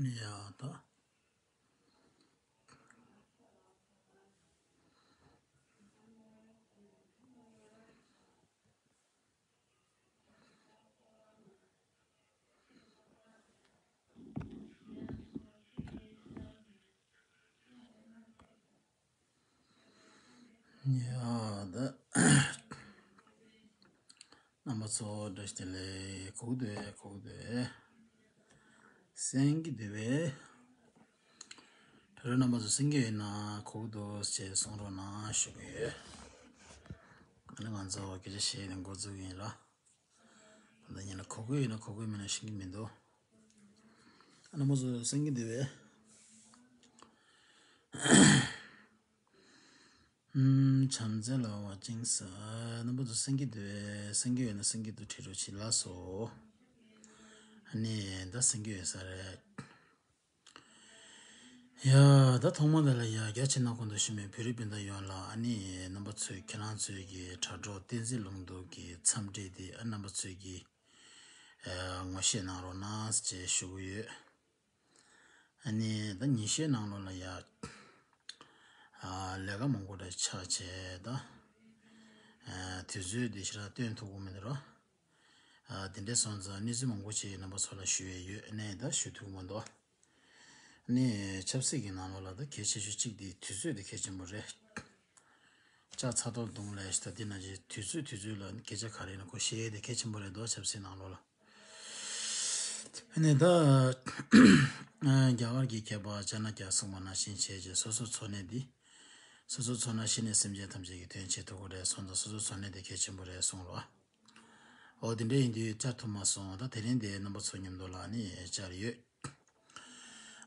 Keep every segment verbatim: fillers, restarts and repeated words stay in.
ཡ་ད། ཡ་ད། རྣམ་པ་ཚོ་བཀྲ་ཤིས་བདེ་ལེགས། གོ་གི་འདུག་གས། གོ་གི་འདུག་གས། གསན་གྱི་འདུག་གས། བོད་རིགས་རྣམ་པ་ཚོ་གསན་གྱི་ཡོད་ན་གོ་གི་འདུག་ཅེས་གསུང་རོགས་གནང་ཞུ་གི་ཡོད། ཨ་ནི་ང་ཚོ་སྐད་ཆ་བཤད་ནས་འགོ་འཛུགས་ཡིན་ལ། ད་ལྟ་ཉིན་ལ་གོ་གི་ཡོད་ན་གོ་གི་མེད་ན་ཤེས་ཀྱི་མི་འདུག་ཨ་རྣམ་པ་ཚོ་གསན་གྱི་འདུག་གས། ཨུམ། བྱམས་བརྩེ་ལ་བ་ཅིང་ས། རྣམ་པ་ཚོ་གསན་གྱི་འདུག་གས། གསན་གྱི་ཡོད་ན་གསན་གྱི་འདུག་བྲིས་རོགས་བྱེད་ལགས་སོ། ཨ་ནི་ད་གསན་གྱི་ཡོད་ས་རེད། ཡ་ད་ཐོག་མ་དེ་ལ་ཡ་རྒྱ་ཆེ་ན་གོང་དུ་ཞུས་མེད་བོད་རིགས་སྤུན་ཟླ་ཡོངས་ལ། ཨ་ནི་རྣམ་པ་ཚོས་ཁྱེད་རང་ཚོའི་གི་དྲ་གྲོགས་བསྟན་འཛིན་ལུང་རྟོགས་ཀྱི་འཚམས་འདྲི་དེ་ཨ་རྣམ་པ་ཚོས་གི་ཨ་ངོ་ཤེས་གནང་རོགས་གནང་ཅེས་ཞུ་གི་ཡོད། ཨ་ནི་ད་ཉིན་ཤས་ནང་ལོགས་ལ་ཡ་ཨ་ལས་ཀ་མང་པོ་འདྲ་ཆགས་བྱས་ད་ཨ་དུས་ཚོད་འདི་ཞེ་དྲག་སྟོན་ཐུབ་ཀྱི་མི་འདུག་ར། ཨ་དེ་འདྲ་སོང་ཙང་གནས་ཚུལ་མང་པོ་ཅིག་རྣམ་པ་ཚོ་ལ་ཞུ་ཡས་ཡོད། ཨ་ནི་ད་ཞུ་ཐུབ་ཀྱི་མི་འདུག་ནས་ཆབ་སྲིད་ཀྱི་ནང་ལོགས་ལ་ད་གལ་ཆེ་ཤོས་གཅིག་དེ་དུས་ཚོད་དེ་གལ་ཆེན་པོ་རེད། ལྕགས་ཚ་ཏོག་བརྡུངས་ལས་ཤི་ད་དེ་ན་ཅི་དུས་ཚོད་དུས་ཚོད་ལ་སྐད་ཆ་ག་རེ་ཡིན་ན་གོ་ཤེས་དེ་གལ་ཆེན་པོ་རེད་དོ། ཆབ་སྲིད་ནང་ལོགས་ལ་ནས་ད་རྒྱ་གར་གྱི་མཁས་པ་ཅ་ན་ཀྱ་གསུངས་པ་ནང་བཞིན་བྱས་རྗེས་སོ་སོ་འཚོ་གནས་འདི་སོ་སོ་འཚོ་ན་ཤི་ནས་སེམས་ཅན་ཐམས་ཅད་ཀྱི་དོན་བྱེད་ཐུབ་ཀྱི་རེད་སོང་ཙང་སོ་སོ་འཚོ་གནས་དེ་གལ་ཆེན་པོ་རེད་གསུངས་རོགས། འོ་དེ་འདྲ་ཡིན་དུས་བཅར་ཐུབ་མ་སོང་། ད་དེ་རིང་དེ་རྣམ་པ་ཚོ་མཉམ་དུ་ལ་ནི་བཅར་ཡོད།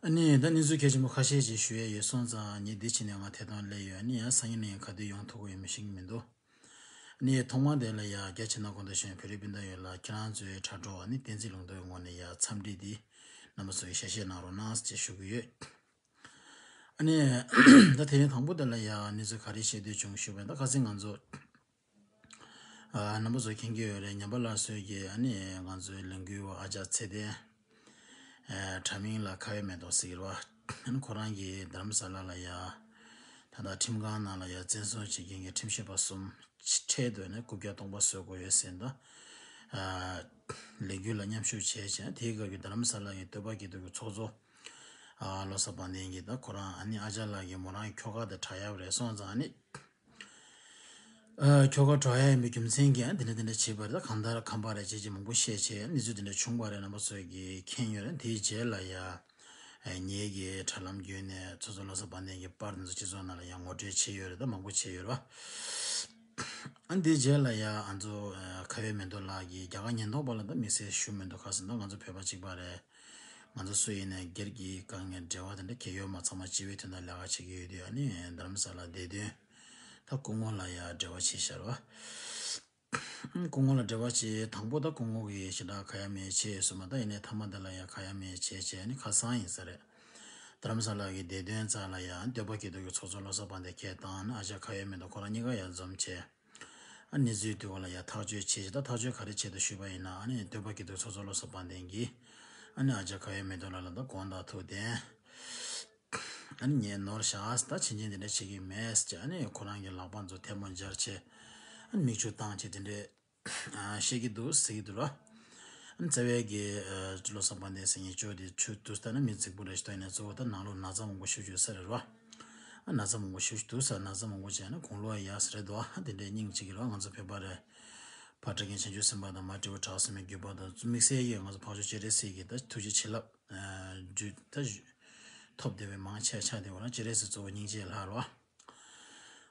ཨ་ནི་ད་གནས་ཚུལ་གལ་ཆེན་པོ་ཁ་ཤས་ཅིག་ཞུ་ཡས་ཡོད་སོང་ཙང་ངས་འདི་ཕྱི་ནས་ང་ཐད་གཏོང་སླེབས་ཡོད། ཨ་ནི་ཡང་སང་ཉིན་ནས་ཡང་ག་དུས་ཡོང་ཐུབ་ཀྱི་ཡོད་མེད་ཤེས་ཀྱི་མི་འདུག་ཨ་ནི་ཐོག་མར་དེ་ལ་ཡ་རྒྱ་ཆེ་ན་གོང་དུ་ཞུས་བོད་རིགས་སྤུན་ཟླ་ཡོངས་ལ་ཁྱེད་རང་ཚོའི་དྲ་གྲོགས་ཨ་ནི་བསྟན་འཛིན་ལུང་རྟོགས་ངོས་ནས་ཡ་འཚམས་འདྲི་འདི་རྣམ་པ་ཚོ་གིས་ཞལ་བཞེས་གནང་རོགས་གནང་ཅེས་ཞུ་གི་ཡོད། ཨ་ནི་ད་དེ་རིང་དང་པོ་དེ་ལ་ཡ་གནས་ཚུལ་ག་རེ་བཤད་འདོད་བྱུང་ཞུས་པ་ཡིན་ན། ད་ཁ་སང་ང་ཚོ་ཨ་རྣམ་པ་ཚོ་མཁྱེན་གྱི་ཡོད་རེད། ཉམས་པ་སླར་གསོའི་གི་ཨ་ནི་ང་ཚོའི་ལས་འགུལ་བ་ཨ་ཅག་ཚེ་བརྟན་ཨ་དྲ་མིང་ལ་ཁ་ཡོད་མེ་ཏོག་ཟེར་གྱི་རེད་བ། ཨ་ནི་ཁོ་རང་གིས་རྡ་རམ་ས་ལ་ལ་ཡ་ད་ལྟ་ཁྲིམས་ཁང་ནང་ལ་ཡ་བཙན་བཟུང་བྱེད་མཁན་གྱི་ཁྲིམས་ཞིབ་པ་གསུམ་འཕྲལ་དུ་ནས་རྐུབ་བཀྱག་སྟོང་པ་བཟོ་དགོས་ཡོད་ཟེར་ད། ཨ་ལས་འགུལ་ལ་མཉམ་ཞུགས་བྱས་བྱས་དེའི་སྐབས་ཀྱི་རྡ་རམ་ས་ལ་གི་སྟོད་པ་སྐྱིད་སྡུག་གི་ཚོགས་གཙོ་ཨ་བློ་བཟང་དཔལ་ལྡན་གྱིས་ད་ཁོ་རང་ཨ་ནི་ཨ་ཅག་ལགས་ཀྱིས་མོ་རང་གི་ཁྱོ་ག་དེ་དྲག་ཡག་རེད་སོང་ཙང་ཨ་ནི། ཨ་ཁྱོ་ག་དྲག་ཡག་ཡིན་པའི་རྒྱུ་མཚན་གྱིས་ཨ་འདི་འདྲ་འདི་འདྲ་བྱས་པ་རེད། ད་གང་ལྟར་ཁམས་པ་རེད་ཅེས་ཅེས་མང་པོ་བཤད་བྱས་གནས་ཚུལ་འདི་འདྲ་བྱུང་བ་རེད། རྣམ་པ་ཚོས་ཀྱིས་མཁྱེན་ཡོད་རེད། དེའི་རྗེས་ལ་ཡ་ངེད་ཀྱིས་དྲ་ལམ་བརྒྱུད་ནས་ཚོགས་གཙོ་བློ་བཟང་དཔལ་ལྡན་གྱི་པར་འདི་ཚོ་སྤྱི་ཚོགས་ནང་ལ་ཡང་ངོ་སྤྲོད་བྱས་ཡོད་རེད། ད་མང་པོ་བྱས་ཡོད་རེད་བ། ཨ་འདིའི་རྗེས་ལ་ཡ་ཨ་ཚོ་ཁ་ཡོད་མེ་ཏོག་ལགས་ཀྱིས་རྒྱ་གར་ཉེན་རྟོག་པ་ལ་ད་དམིགས་བསལ་ཞུ་མི་འདུག་ག་ཟེར་ན་ང་ཚོ་བོད་པ་གཅིག་པ་རེད། ང་ཚོ་སུ་ཡིན་ནའི་སྒེར་གྱི་དཀའ་ངལ་འབྲེལ་བ་དེ་འདྲ་གལ་ཡོད་མ་ཚང་མ་སྤྱི་བའི་དོན་དག་ལས་ཀ་བྱེད་ཀྱི་ཡོད་དུས་ཨ་ནི་རྡ་རམ་ས་ལ་བསྡད་དུས་ད་སྐུ་ངོ་ལ་ཡ་འབྲེལ་བ་བྱས་ཤར་བ། སྐུ་ངོ་ལ་འབྲེལ་བ་བྱས་དང་པོ་ད་སྐུ་ངོ་གིས་ཞེ་དྲག་ཁ་ཡ་མེད་བྱས་སོང་མ། ད་ཡིན་ནའི་མཐའ་མ་དེ་ལ་ཡ་ཁ་ཡ་མེད་བྱས་བྱས་ཨ་ནི་ཁ་སང་ཡིན་ས་རེད། རྡ་རམ་ས་ལ་གི་བསྡད་དོན་རྩ་ལ་ཡ་སྟོད་པ་སྐྱིད་སྡུག་གི་ཚོགས་གཙོ་བློ་བཟང་དཔལ་ལྡན་སྐད་བཏང་ཨ་ཅག་ཁ་ཡ་མེ་ཏོག་ཁོ་རང་གཉིས་ཀ་ཡ་འཛོམས་བྱས། ཨ་གནས་ཚུལ་དུས་སྐབས་ལ་ཡ་ཐག་གཅོད་བྱེད་ཅིག་ད་ཐག་གཅོད་ག་རེ་བྱེད་འདུག་ཞུས་པ་ཡིན་ན་ཨ་ནི་སྟོད་པ་སྐྱིད་སྡུག་ཚོགས་གཙོ་བློ་བཟང་དཔལ་ལྡན་གྱིས་ཨ་ནི་ཨ་ཅག་ཁ་ཡོད་མེ་ཏོག་ལགས་ལ་ད་དགོངས་དག་ཐུགས་བདེན། ཨ་ནི་ངས་ནོར་བཞག་ད་ཕྱིན་ཆད་འདི་འདྲ་བྱེད་ཀྱི་མེད་ཅེས་ཨ་ནི་ཁོ་རང་གི་ལག་པ་ཚོ་ཐལ་མོ་སྦྱར་བྱས་ཨ་ནི་མིག་ཆུ་བཏང་བྱས་དེ་འདྲས་ཨ་བཤད་ཀྱི་འདུག་ཟེར་གྱི་འདུག་ར། རྩ་བའི་གི་ཨ་བློ་བཟང་དཔལ་ལྡན་ཟེར་མཁན་ཅོ་དེ་ཆུ་དུས་ལྟར་ན་མི་རྫིག་པོ་རེ་ཞིག་ཡིན་ན་གཙོ་བོ་ད་ནང་ལོགས་ན་ཚ་མང་པོ་ཤུགས་ཆེ་ས་རེད་ར། ཨ་ན་ཚ་མང་པོ་ཤུགས་ཆེ་འདུག་ས་ན་ཚ་མང་པོ་བྱས་ན་དགུང་ལོ་ཡག་ས་རེད་འདུག་ཨ་དེ་འདྲའི་སྙིང་རྗེ་གི་ར། ང་ཚོ་བོད་པ་རེད། ཕ་སྤྲེལ་རྒན་བྱང་ཆུབ་སེམས་དཔའ་དང་མ་སྤྲེལ་བ་གྲགས་སེམས་དཔའི་བརྒྱུད་པ་དང་དམིགས་བསལ་གྱི་ང་ཚོ་འཕགས་མཆོག་སྤྱན་རས་གཟིགས་ཀྱི་ད་ཐུགས་རྗེ་བྱིན་རླབས་རྒྱུད་ད་ཐོབ་བསྡད་པའི་མང་ཆེ་ཆ་དེ་འོ་ན་སྤྱན་རས་གཟིགས་གཙོ་བོ་སྙིང་རྗེ་ལྷག་རོ།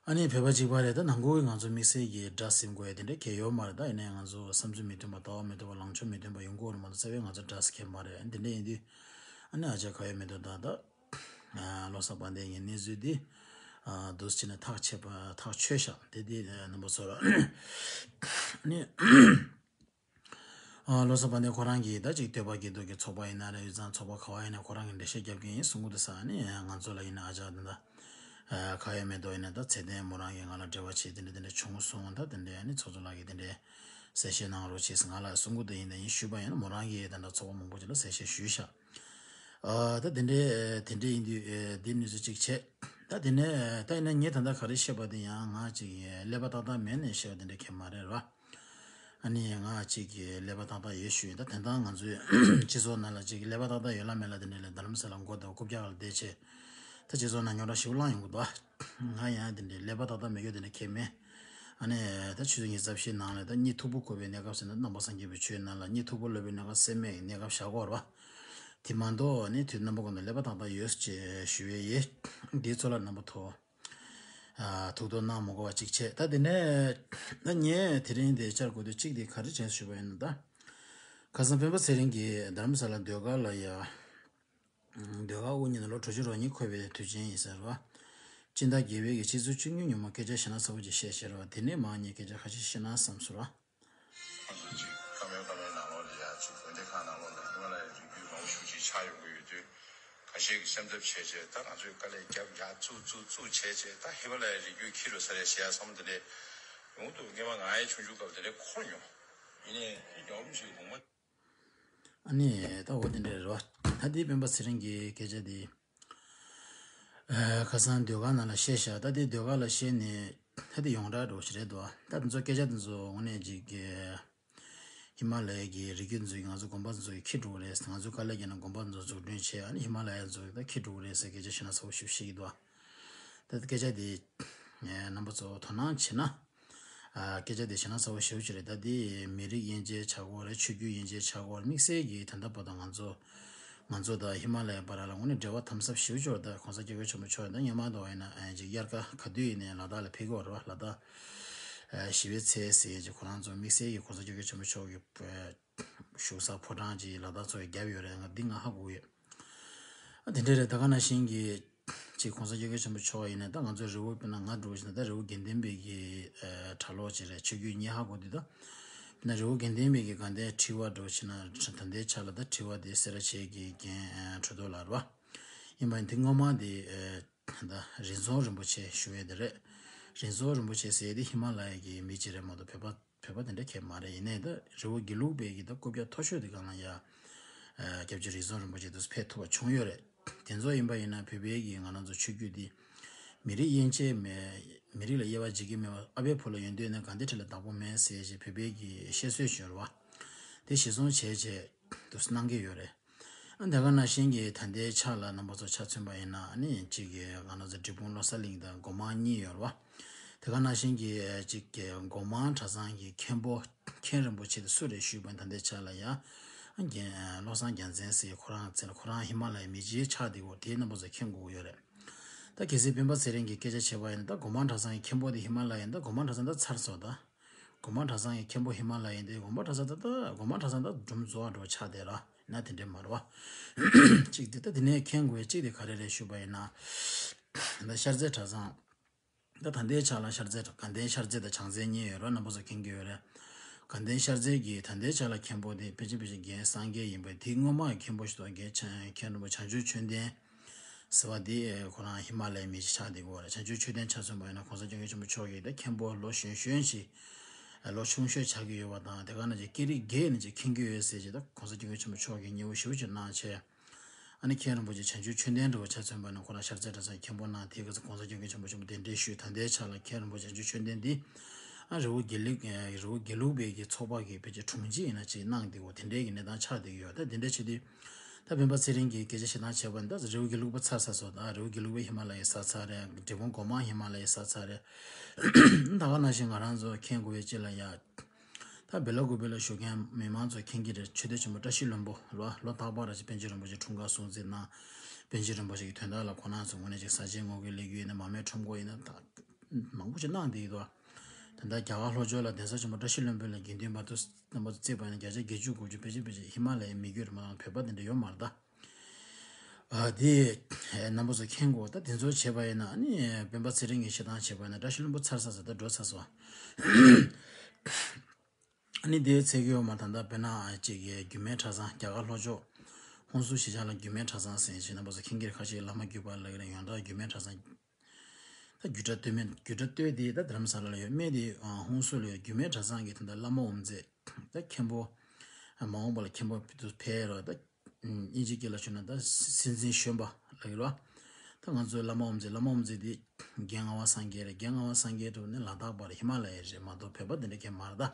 ཨ་ནི་བོད་པ་གཅིག་པ་རེད། ད་ནང་ཁུལ་གྱི་ང་ཚོ་དམིགས་བསལ་གྱི་དགྲ་ཟིན་དགོས་ཡ་དེ་འདྲ་གལ་ཡོད་མ་རེད། ད་ཡིན་ནའི་ང་ཚོ་བསམ་ཚུལ་མི་མཐུན་པ་ལྟ་བ་མི་མཐུན་པ་ལངས་ཕྱོགས་མི་མཐུན་པ་ཡོང་གི་ཡོད་རེད་མ་གཏོགས་རྩ་བའི་ང་ཚོ་དགྲ་ཟེར་མཁན་མ་རེད། ཨ་ནི་དེ་འདྲ་ཡིན་དུས་ཨ་ནི་ཨ་ཅག་ཁ་ཡོད་མེ་ཏོག་དང་ད་བློ་བཟང་དཔལ་ལྡན་གྱི་གནས་ཚུལ་འདི་འདུག་སེ་བྱས་ནས་ཐག་ཆད་པ་ཐག་ཆོད་ཤག་དེ་འདི་རྣམ་པ་ཚོར་ཨ་ནི། ཨ་བློ་བཟང་དཔལ་ལྡན་ཁོ་རང་གིས་ད་ཅིག་སྟོད་པ་སྐྱིད་སྡུག་གི་ཚོགས་པ་ཡིན་ན་རེད། དབུས་གཙང་ཚོགས་པ་ག་བ་ཡིན་ན་ཁོ་རང་གིས་འགྲེལ་བཤད་རྒྱབ་ཀྱི་ཡིན་གསུང་གི་འདུག་ས། ཨ་ནི་ང་ཚོ་ལ་ཡིན་ན་ཨ་ཅག་དེ་འདྲ་ཁ་ཡོད་མེ་ཏོག་ཡིན་ན་ད་ཚེ་བརྟན་མོ་རང་གིས་ང་ལ་འབྲེལ་བ་བྱས་དེ་འདྲ་དེ་འདྲ་བྱུང་སོང་། ད་དེ་འདྲ་ཨ་ནི་ཚོགས་གཙོ་ལགས་ཀྱིས་དེ་འདྲ་གསལ་བཤད་གནང་རོགས་བྱས་ཟེར་ང་ལ་གསུང་གི་འདུག་ཡིན་ད་ཡིན་ཞུས་པ་ཡིན་ན་མོ་རང་གིས་ད་ལྟ་ཚོགས་པ་མང་པོ་ཅིག་ལ་གསལ་བཤད་ཞུས་ཤག་ཨ་ད་དེ་འདྲའི་དེ་འདྲའི་ཡིན་དུས་ཨེ་འདི་ནུས་ཚོད་ཅིག་བྱས། ད་དེ་ནས་ད་ཡིན་ན་ངས་ད་ལྟ་ག་རེ་བཤད་པ་དེ་ཡང་ང་ཅིག་ཀླད་པ་ཏག་ཏག་མེད་ནས་བཤད་པ་དེ་འདྲ་གང་ཡང་མ་རེད་ར། ཨ་ནི་ང་ཅིག་ཀླད་པ་ཏག་ཏག་ཡོད་ཞུ་ཡིན། ད་དེང་སང་ང་ཚོའི་སྤྱི་ཚོགས་ནང་ལ་ཅིག་ཀླད་པ་ཏག་ཏག་ཡོད་ལ་མེད་ལ་དེ་འདྲ་ལས་རྡ་རམ་ས་ལ་མགོ་དང་རྐུབ་བཀྱག་ལ་བསྡད་བྱས། ད་སྤྱི་ཚོགས་ནང་རྙོག་དྲ་ཞེ་པོ་བསླངས་ཡོང་གི་འདུག་ང་ཡང་དེ་འདྲའི་ཀླད་པ་ཏག་ཏག་མེད་རྒྱུ་དེ་འདྲ་གང་ཡང་མེད། ཨ་ནི་ད་ཆུ་ཚོད་ཉི་ཤུ་རྩ་བཞིའི་ནང་ལ་ད་གཉིད་མཐུག་པོ་ཁུག་པའི་གནས་སྐབས་ཟེར་ན་ནང་པ་སངས་རྒྱས་པའི་ཆོས་ནང་ལ་གཉིད་མཐུག་པོ་ལོག་པའི་གནས་སྐབས་སེམས་མེད་ཀྱི་གནས་སྐབས་བཞག་དགོས་རེད་པ། དེ་མ་གཏོགས་ནི་དུས་རྣམ་པ་ཀུན་ཏུ་ཀླད་པ་ཏག་ཏག་ཡོད་ཅེས་ཞུ་བའི་ཡེ། འདིའི་ཚོ་ལ་རྣམ་པ་ཐོ། ཨ་ཐུགས་དོགས་གནང་མ་དགོས་པ་གཅིག་བྱས། ད་དེ་ནས་ད་ངས་དེ་རིང་འདི་བཅར་དགོས་དུས་གཅིག་དེ་ག་རེ་བྱས་ཞུས་པ་ཡིན་ན། ད་ཁ་སང་སྤེན་པ་ཚེ་རིང་གིས་རྡ་རམ་ས་ལ་ཟློས་གར་ལ་ཡ། ཟློས་གར་དབུ་བརྙེས་ནས་ལོ་དྲུག་ཅུ་རེ་གཉིས་འཁོར་བའི་དུས་ཆེན་ཡིན་ཟེར་བ། སྤྱི་ཟླ་བརྒྱད་པའི་གི་ཕྱི་ཚེས་བཅུ་གཉིས་ཉིན་མོ་སྐད་ཆ་ཞེ་དྲག་ཚ་པོ་ཅིག་བཤད་བཞག་རེད་པ། དེ་ནས་མར་ངས་སྐད་ཆ་ཁ་ཤས་བཤད་ན་བསམ་སོང་ར། ང་ཚོ་ཅིག་བཀའ་མོལ་བཀའ་མོལ་ནང་ལོགས་ལ་ཡ་ཅིག་དགོན་སྡེ་ཁག་ནང་ལོགས་ལ་ཧི་མ་ལ་ཡའི་རི་རྒྱུད་མང་པོ་ཞེ་པོ་ཅིག་ཆགས་ཡོང་གི་ཡོད་དུས། ཁ་ཤས་ཀྱིས་སེམས་འཚབ་བྱས་བྱས་ད་ང་ཚོས་དཀའ་ལས་རྒྱབ་ཡ་བཙུགས་བཙུགས་བཙུགས་བྱས་བྱས་ད་ཧི་མ་ལ་ཡའི་རི་རྒྱུད་འཁྱེར་འགྲོ་ས་རེད་ཟེར་ཡ་བསམ་བློ་དེ་འདྲས་ཡོང་འདུག་སྔོན་མ་ང་ཡང་ཆུང་ཆུང་སྐབས་དེ་འདྲས་འཁོར་མྱོང་། ཡིན་ནའི་དེ་རྒྱབ་རུམ་ཞིག་གོང་མ། ཨ་ནི་ད་འོ་དེ་འདྲས་རེད་པ། ད་དེ་སྤེན་པ་ཚེ་རིང་གི་སྐད་ཆ་དེ། ཨ་ཁ་སང་ཟློས་གར་ནང་ལ་བཤད་བཞག་ད་དེ་ཟློས་གར་ལ་བཤད་ནས་ད་དེ་ཡོངས་གྲགས་འདྲ་པོ་ཞིག་རེད་འདུག་ད་དེ་ཚོ་སྐད་ཆ་དེ་ཚོ་དངོས་གནས་ཅིག་གི་ཧི་མ་ལ་ཡའི་གི་རི་རྒྱུད་ཚོ་ཡིས་ང་ཚོ་དགོན་པ་ཚོ་ཡིས་འཁྱེར་འགྲོ་གི་རེད། ང་ཚོ་དཀའ་ལས་བརྒྱབ་ནས་དགོན་པ་ཚོ་འཛུགས་སྐྲུན་བྱས། ཨ་ནི་ཧི་མ་ལ་ཡ་ཚོ་ད་འཁྱེར་འགྲོ་གི་རེད་ཟེར་སྐད་ཆ་ཞེ་དྲག་ཚ་པོ་ཞིག་བཤད་ཀྱི་འདུག་ད་སྐད་ཆ་དེ་རྣམ་པ་ཚོ་དོ་སྣང་བྱེད་ན། ཨ་སྐད་ཆ་དེ་ཞེ་དྲག་ཚ་པོ་ཞེ་པོ་ཅིག་རེད། ད་དེ་མི་རིགས་དབྱེ་འབྱེད་བྱ་དགོས་རེད། ཆོས་བརྒྱུད་དབྱེ་འབྱེད་བྱ་དགོས་རེད། དམིགས་བསལ་གྱིས་ད་ལྟ་བར་དུ་ང་ཚོ་ང་ཚོ་དང་ཧི་མ་ལ་ཡའི་བར་ལ་དངོས་གནས་འབྲེལ་བ་དམ་ཟབ་ཞེ་པོ་ཅིག་ཡོད་རེད། ད་གོང་ས་སྐྱབས་མགོན་ཆེན་པོ་མཆོག་ཡིན་ན་སྔོན་མ་དང་ཡིན་ན་ཨ་ཅིག་དབྱར་ཁ་ག་དུས་ཡིན་ནའི་ལ་དྭགས་ལ་ཕེབས་ཀྱི་ཡོད་རེད་པ། ལ་དྭགས་ཨ་ཞི་བའི་ཚལ་ཟེར་ཅིག་ཁོ་རང་ཚོ་དམིགས་བསལ་གྱིས་གོང་ས་སྐྱབས་མགོན་ཆེན་པོ་མཆོག་གི་བཞུགས་ས་ཕོ་བྲང་ཅིག་ལ་དྭགས་ཚོ་ཡིས་བརྒྱབ་ཡོད་རེད། ང་འདི་ང་ཧ་གོ་ཡོད། ཨ་དེ་འདྲ་རེད། ད་ག་ནང་བཞིན་གྱི་ཅིག་གོང་ས་སྐྱབས་མགོན་ཆེན་པོ་མཆོག་ཡིན་ན་ད་ང་ཚོའི་རི་བོ་དཔེར་ན་ང་འདྲ་བོ་ཞིག་ན་ད་རི་བོ་དགེ་ལྡན་པའི་གི་ཨ་གྲྭ་ལོག་ཅིག་རེད། ཆོས་བརྒྱུད་གཉིས་ཧ་གོ་དུས་ད་དཔེར་ན་རི་བོ་དགེ་ལྡན་པའི་གི་དགའ་ལྡན་ཁྲི་པ་འདྲ་བོ་ཞིག་ན་ད་ལྟའི་ཆ་ལ་ད་ཁྲི་པ་དེ་སེ་ར་བྱེས་ཀྱི་རྒན་ཨ་གྲུབ་ཐོབ་ལགས་རེད་པ། ཡིན་པ་ཡིན་དེ་སྔོན་མ་དེ་ཨ་ད་རི་རྫོང་རིན་པོ་ཆེ་ཞུ་ཡས་དེ་རེད། རི་རྫོང་རིན་པོ་ཆེ་ཟེར་ཡས་དེ་ཧི་མ་ལ་ཡ་གི་མི་ཅིག་རེད་མ་གཏོགས་བོད་པ་བོད་པ་དེ་འདྲ་གང་ཡང་མ་རེད། ཡིན་ནའི་ད་རི་བོ་དགེ་ལུགས་པའི་གི་ད་རྐུབ་བཀྱག་མཐོ་ཤོས་དེ་སྒང་ལ་ཡ་ཨ་སྐྱབས་རྗེ་རི་རྫོང་རིན་པོ་ཆེ་དེ་ཚོ་ཕེབས་ཐུབ་པ་བྱུང་ཡོད་རེད། དེ་ཚོ་ཡིན་པ་ཡིན་ན་བོད་པའི་གི་ང་རང་ཚོ་ཆོས་བརྒྱུད་འདི་མི་རིགས་དབྱེ་འབྱེད་མེད། མི་རིགས་ལ་དབྱེ་བ་འབྱེད་ཀྱི་མེད་པ། ཨ་ཕའི་བུ་ལ་ཡོན་ཏན་ཡོད་ན་དགའ་ལྡན་ཁྲི་ལ་བདག་པོ་མེད་ཟེར་ཞེས་བོད་པའི་གི་བཤད་སྲོལ་ཞིག་ཡོད་རེད་པ། དེ་གཞིར་བཟུང་བྱས་བྱས་དུ་གནང་གི་ཡོད་རེད། ཨ་དེ་ག་ནང་བཞིན་གྱི་ད་ལྟའི་ཆ་ལ་རྣམ་པ་ཚོ་ཆ་མཚོན་པ་ཡིན་ན་ཨ་ནི་གཅིག་གི་ང་རང་ཚོ་འབྲས་སྤུངས་བློ་གསལ་གླིང་དང་སྒོ་མང་གཉིས་ཡོད་རེད་པ། དེ་ག་ནང་བཞིན་གྱི་གཅིག་གི་སྒོ་མང་གྲྭ་ཚང་གི་མཁན་པོ་མཁན་རིན་པོ་ཆེ་དེ་སུ་རེད་ཞུས་པ་ཡིན་ན་ད་ལྟའི་ཆ་ལ་ཡ་རྒན་བློ་བཟང་རྒྱལ་མཚན་ཟེར་ཁོ་རང་ཚེ་ཁོ་རང་ཧི་མ་ལ་ཡའི་མི་རྗེ་ཆགས་བསྡད་ཡོད། དེ་རྣམ་པ་ཚོ་མཁྱེན་དགོས་ཀྱི་ཡོད་རེད། ད་གལ་སྲིད་སྤེན་པ་ཚེ་རིང་གི་སྐད་ཆ་བྱས་པ་ཡིན་ན་ད་སྒོ་མང་གྲྭ་ཚང་གི་མཁན་པོ་དེ་ཧི་མ་ལ་ཡ་ཡིན། ད་སྒོ་མང་གྲྭ་ཚང་ད་ཚར་སོང་ད། སྒོ་མང་གྲྭ་ཚང་གི་མཁན་པོ་ཧི་མ་ལ་ཡ་ཡིན་ཏེ། སྒོ་མང་གྲྭ་ཚང་ད་ད་སྒོ་མང་གྲྭ་ཚང་ད་སྒྲུང་རྫོགས་འགྲོ་ཆགས་བསྡད་ར་ན་དེ་འདྲས་མ་རེད་པ། གཅིག་དེ་ད་དེ་ནས་མཁྱེན་དགོས་གཅིག་དེ་ག་རེ་རེད་ཞུས་པ་ཡིན་ན། ད་ཤར་རྩེ་གྲྭ་ཚང་། ད་ད་ལྟའི་ཆ་ལ་ཤར་རྩེ་དགའ་ལྡན་ཤར་རྩེ་དང་བྱང་རྩེ་གཉིས་ཡོད་ར། རྣམ་པ་ཚོ་མཁྱེན་གྱི་ཡོད་རེད། དགའ་ལྡན་ཤར་རྩེ་གི་ད་ལྟའི་ཆ་ལ་མཁན་པོ་དེ་ཕལ་ཆེར་ཕལ་ཆེར་རྒན་སངས་རྒྱས་ཡིན་པ། དེའི་སྔོན་མ་མཁན་པོ་ཞིག་འདུག་རྒན་ཆ་མཁན་རིན་པོ་ཆེ་བྱང་ཆུབ་ཆོས་ལྡན་ཟེར་བ་དེ་ཁོ་རང་ཧི་མ་ལ་ཡའི་མི་ཞིག་ཆགས་བསྡད་ཡོད་རེད། བྱང་ཆུབ་ཆོས་ལྡན་ཆ་མཚོན་པ་ཡིན་ན་གོང་ས་སྐྱབས་མགོན་ཆེན་པོ་མཆོག་གིས་ད་མཁན་པོ་ལོ་གཞོན་གཞོན་ཞིག་ལོ་ཆུང་ཤོས་ཆགས་ཀྱི་ཡོད་པ་དང་། དེ་ག་ནང་བཞིན་སྐད་རིགས་བརྒྱད་ནས་ཅིག་མཁྱེན་གྱི་ཡོད་ཟེར་ཅིག་ད་གོང་ས་སྐྱབས་མགོན་ཆེན་པོ་མཆོག་གིས་མཉེས་པོ་ཞེ་པོ་ཅིག་གནང་བྱས། ཨ་ནི་མཁན་རིན་པོ་ཆེ་བྱང་ཆུབ་ཆོས་ལྡན་འདྲ་བོ་ཆ་མཚོན་པ་ན་ཁོ་རང་ཤར་རྩེ་གྲྭ་ཚང་མཁན་པོ་གནང་། དེའི་སྐབས་སུ་གོང་ས་སྐྱབས་མགོན་ཆེན་པོ་མཆོག་གདན་འདྲེན་ཞུས། ད་ལྟའི་ཆ་ལ་མཁན་རིན་པོ་ཆེ་བྱང་ཆུབ་ཆོས་ལྡན་འདི་ཨ་རི་བོ་དགེ་ལུགས་རི་བོ་དགེ་ལུགས་པའི་གི་ཚོགས་པ་གི་ཕལ་ཆེར་དྲུང་ཆེ་ཡིན་ན་ཅིག་གནང་བསྡད་ཡོད། དེ་འདྲའི་གི་གནས་སྟངས་ཆགས་བསྡད་ཀྱི་ཡོད། ད་དེ་འདྲ་བྱེད་དུས་ད་སྤེན་པ་ཚེ་རིང་གིས་སྐད་ཆ་བཤད་སྟངས་བྱས་པ་ནི་ད་རི་བོ་དགེ་ལུགས་པ་ཚར་ཚར་སོང་། ད་རི་བོ་དགེ་ལུགས་པ་ཧི་མ་ལ་ཡའི་ས་ཚར་རེད། འབྲས་སྤུངས་སྒོ་མང་ཧི་མ་ལ་ཡའི་ས་ཚར་རེད། ད་ག་ནང་བཞིན་ང་རང་ཚོ་མཁྱེན་དགོས་པའི་ཅིག་ལ་ཡ། ད་བེ་ལ་ཀུ་པེ་ལ་བཞུགས་མཁན་མི་མང་ཚོ་མཁྱེན་གྱི་རེད། ཆོས་སྡེ་ཆེན་མོ་བཀྲ་ཤིས་ལྷུན་པོ་ལོ་ལོ་རྟག་པར་ར་ཅིག་པཎ་ཆེན་རིན་པོ་ཆེ་འཁྲུངས་སྐར་སྲུང་བརྩི་གནང་། པཎ་ཆེན་རིན་པོ་ཆེ་གི་དོན་དག་ལ་ཁོང་རྣམ་ཚོ་ངོས་ནས་ཅིག་ས་ཆེན་ངོ་རྒོལ་ལས་འགུལ་ཡིན་ན་མར་མེ་ཁྲོམ་སྐོར་ཡིན་ན་ད་མང་པོ་ཅིག་གནང་བསྡད་ཡོད་དོ། ད་ལྟ་རྒྱ་གར་ལྷོ་ཕྱོགས་ལ་གདན་ས་ཆེན་མོ་བཀྲ་ཤིས་ལྷུན་པོ་ལ་དགེ་འདུན་པ་དུ་རྣམ་པ་ཚོ་བརྩིས་པ་ཡིན་ན་བརྒྱ་ཆ་བརྒྱད་ཅུ་དགུ་བཅུ་ཕལ་ཆེར་ཕལ་ཆེར་ཧི་མ་ལ་ཡའི་མི་རྒྱུད་རེད་མ་གཏོགས་བོད་པ་དེ་འདྲ་ཡོད་མ་རེད་ད། ཨ་དེ་རྣམ་པ་ཚོ་མཁྱེན་དགོས། ད་དེ་ཚོ་བྱས་པ་ཡིན་ན་ཨ་ནི་སྤེན་པ་ཚེ་རིང་གི་བཤད་སྟངས་བྱས་པ་ཡིན་ན་བཀྲ་ཤིས་ལྷུན་པོ་ཚར་ཚར་ཚར་ད་འགྲོ་ཚར་སོང་། ཨ་ནི་དེའི་ཚེ་གི་འོག་མ་ད་ལྟ་དཔེར་ན་ཅིག་གི་རྒྱུད་སྨད་གྲྭ་ཚང་། རྒྱ་གར་ལྷོ་ཕྱོགས་ཧུན་སུར་གཞིས་ཆགས་ལ་རྒྱུད་སྨད་གྲྭ་ཚང་ཟེར་ཞིག་རྣམ་པ་ཚོ་མཁྱེན་གྱི་རེད། ཁ་ཤས་བླ་མ་བརྒྱུད་པ་ལབ་ཀྱི་རེད། ཡང་དག་རྒྱུད་སྨད་གྲྭ་ཚང་། ད་རྒྱུད་གྲྭ་སྟོད་སྨད། རྒྱུད་གྲྭ་སྟོད་དེ་ད་རྡ་རམ་ས་ལ་ལ་ཡོད། སྨད་དེ་ཧུན་སུར་ལ་ཡོད། རྒྱུད་སྨད་གྲྭ་ཚང་གི་ད་ལྟ་བླ་མ་འོམ་རྩེ། ད་མཁན་པོ་མ་འོངས་པ་ལ་མཁན་པོ་དུ་ཕེབས་རོགས། ད་ དབྱིན་ཇི་སྐད་ལ་ཞུ་ན་ད་སྲིད་འཛིན་གཞོན་པ་ལབ་ཀྱི་རེད་བ། ད་ང་ཚོའི་བླ་མ་དབུ་མཛད། བླ་མ་དབུ་མཛད་འདི་རྒན་ངག་དབང་སངས་རྒྱས་རེད། རྒན་ངག་དབང་སངས་རྒྱས་འདྲ་བོ་ནི་ལ་དྭགས་པ་རེད། ཧི་མ་ལ་ཡ་རེད་མ་གཏོགས་བོད་པ་དེ་འདྲ་གང་མ་རེད་ད།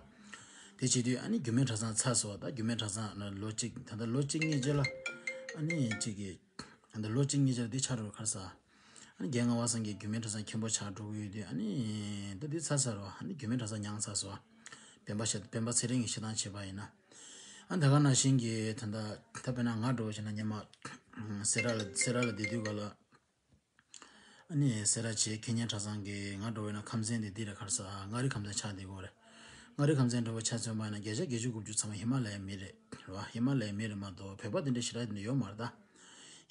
དེ་བྱེད་དུས་ཨ་ནི་རྒྱུད་སྨད་གྲྭ་ཚང་ཚར་སོང་བ། ད་རྒྱུད་སྨད་གྲྭ་ཚང་ལོ་གཅིག་ད་ལྟ་ལོ་གཅིག་གཉིས་རྗེས་ལ་ཨ་ནི་གཅིག་གི་ད་ལྟ་ལོ་གཅིག་གཉིས་རྗེས་ལ་འདི་ཆགས་འགྲོ་གར་ས། ཨ་ནི་རྒན་ངག་དབང་སངས་རྒྱས་རྒྱུད་སྨད་གྲྭ་ཚང་མཁན་པོ་ཆགས་འགྲོ་གི་ཡོད་དུས་ཨ་ནི་ད་འདི་ཚར་ཚར་བ། ཨ་ནི་རྒྱུད་སྨད་གྲྭ་ཚང་མྱངས་ཚར་སོང་བ། སྤེན་པ་ཤ་སྤེན་པ་ཚེ་རིང་གི་བཤད་སྟངས་བྱས་པ་ཡིན་ན། ཨ་ད་ག་ནང་བཞིན་གྱི་ད་ལྟ་ད་དཔེར་ན་ང་འདྲ་བོ་བྱས་ན་སྔོན་མ་སེ་ར་ལ་སེ་ར་ལ་བསྡད་དུས་ག་ལ། ཨ་ནི་སེ་ར་བྱེས་ཁེ་ཉན་གྲྭ་ཚང་གི་ང་འདྲ་བོ་ཡིན་ན་ཁམས་ཚན་དེ་འདི་རེད་གར་ས་མངའ་རིས་ཁམས་ཚན་ཆགས་བསྡད་ཀྱི་ཡོད་རེད། མངའ་རིས་ཁམས་ཚན་འདྲ་བོ་ཆ་མཚོན་པ་ཡིན་ན་བརྒྱ་ཆ་བརྒྱད་ཅུ་དགུ་བཅུ་ཚང་མ་ཧི་མ་ལ་ཡའི་མི་རེད་རེད་བ། ཧི་མ་ལ་ཡའི་མི་རེད་མ་གཏོགས་བོད་པ་དེ་འདྲ་ཞེ་དྲག་དེ་འདྲ་ཡོད་མ་རེད་ད།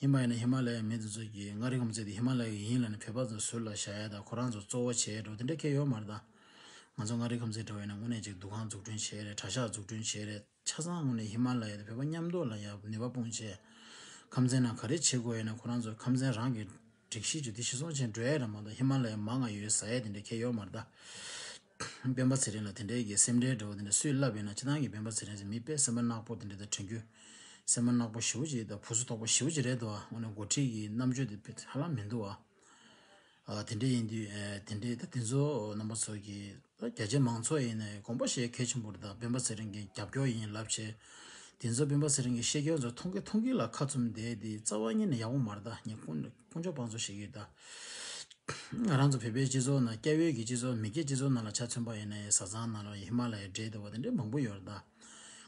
ཡིན་པ་ཡིན་ན་ཧི་མ་ལ་ཡའི་མི་དེ་ཚོ་གིས་མངའ་རིས་ཁམས་ཚན་དེ་ཧི་མ་ལ་ཡའི་ཡིན་ལབ་ནས་བོད་པ་ཚོ་ཟུར་ལ་བཞག་ཡ་དང་ཁོ་རང་ཚོ་གཙོ་བོ་བྱས་འགྲོ་དེ་འདྲ་གང་ཡང་ཡོད་མ་རེད་ད། ང་ཚོ་མངའ་རིས་ཁམས་ཚན་འདྲ་བོ་ཡིན་ན་དངོས་གནས་ཅིག་འདུ་ཁང་འཛུགས་སྐྲུན་བྱས་རེད། གྲྭ་ཤག་འཛུགས་སྐྲུན་བྱས་རེད། ཆ་ཚང་དངོས་གནས་ཧི་མ་ལ་ཡ་དང་བོད་པ་མཉམ་དུ་ལ་ཡ་ནུས་པ་སྤུངས་བྱས། ཁམས་ཚན་ནང་ག་རེ་བྱེད་དགོས་ཡོད་ན་ཁོ་རང་ཚོ་ཁམས་ཚན་རང་གི་སྒྲིག་གཞི་བརྒྱུད་དེ་ཤི་སོང་ཆེན་འགྲོ་ཡ་རེད་མ་གཏོགས་ཧི་མ་ལ་ཡ་མང་ང་ཡོད་ཟ་ཡ་དེ་འདྲ་གང་ཡང་ཡོད་མ་རེད་ད། སྤེན་པ་ཚེ་རིང་ལ་དེ་འདྲའི་གི་སེམས་ཁྲལ་འདྲ་བོ་དེ་འདྲ་སུས་བསླབས་ཡོད་ན། སྤྱིར་བཏང་གི་སྤེན་པ་ཚེ་རིང་ཟེར་མི་དཔེ་སེམས་པ་ནག་པོ་དེ་འདྲ་དང་དྲན་རྒྱུ། སེམས་པ་ནག་པོ་ཞེ་པོ་ཅིག་དང་ཕུགས་བསམ་དོག་པོ་ཞེ་པོ་ཅིག་རེད་འདུག་ཨ། དངོས་གནས་འགོ་ཁྲིད་ཀྱི་རྣམ་དཔྱོད་དེ་དཔེ་ཧ་ལམ་མི་འདུག་ཨ། ཨ་དེ་འདྲ་ཡིན་དུས་ཨ་དེ་འདྲའི་ད་དེ་ཚོ་རྣམ་པ་ཚོ་གིས་ད་རྒྱ་ཆེ་མང་ཚོགས་ཡིན་ནའི་དགོངས་པ་བཞེས་གལ་ཆེན་པོ་རེད། ད་སྤེན་པ་ཚེ་རིང་གི་རྒྱབ་སྐྱོར་ཡིན་ལབ་བྱས། དེ་ཚོ་སྤེན་པ་ཚེ་རིང་གི་བཤད་རྒྱུ་ཚོ་མཐོང་གི་མཐོང་གི་ལ་ཁ་བཙུམ་བསྡད་དེ་རྩ་བ་ཉིད་ནས་ཡག་པོ་མ་རེད། ད་ངས་དཀོན་དཀོན་མཆོག་དཔང་བཙུགས་བཤད་ཀྱི་ཡོད་ད། ང་རང་ཚོ་བོད་པའི་སྤྱི་ཚོགས་ནང་སྐྱ་བོའི་གི་སྤྱི་ཚོགས་མི་སྐྱའི་སྤྱི་ཚོགས་ནང་ལ་ཆ་མཚོན་པ་ཡིན་ན་བཟའ་ཚང་ནང་ལ་ཧི་མ་ལ་ཡའི་འདྲེས་བསྡད་པ་དེ་འདྲ་མང་པོ་ཡོད་རེད་ད།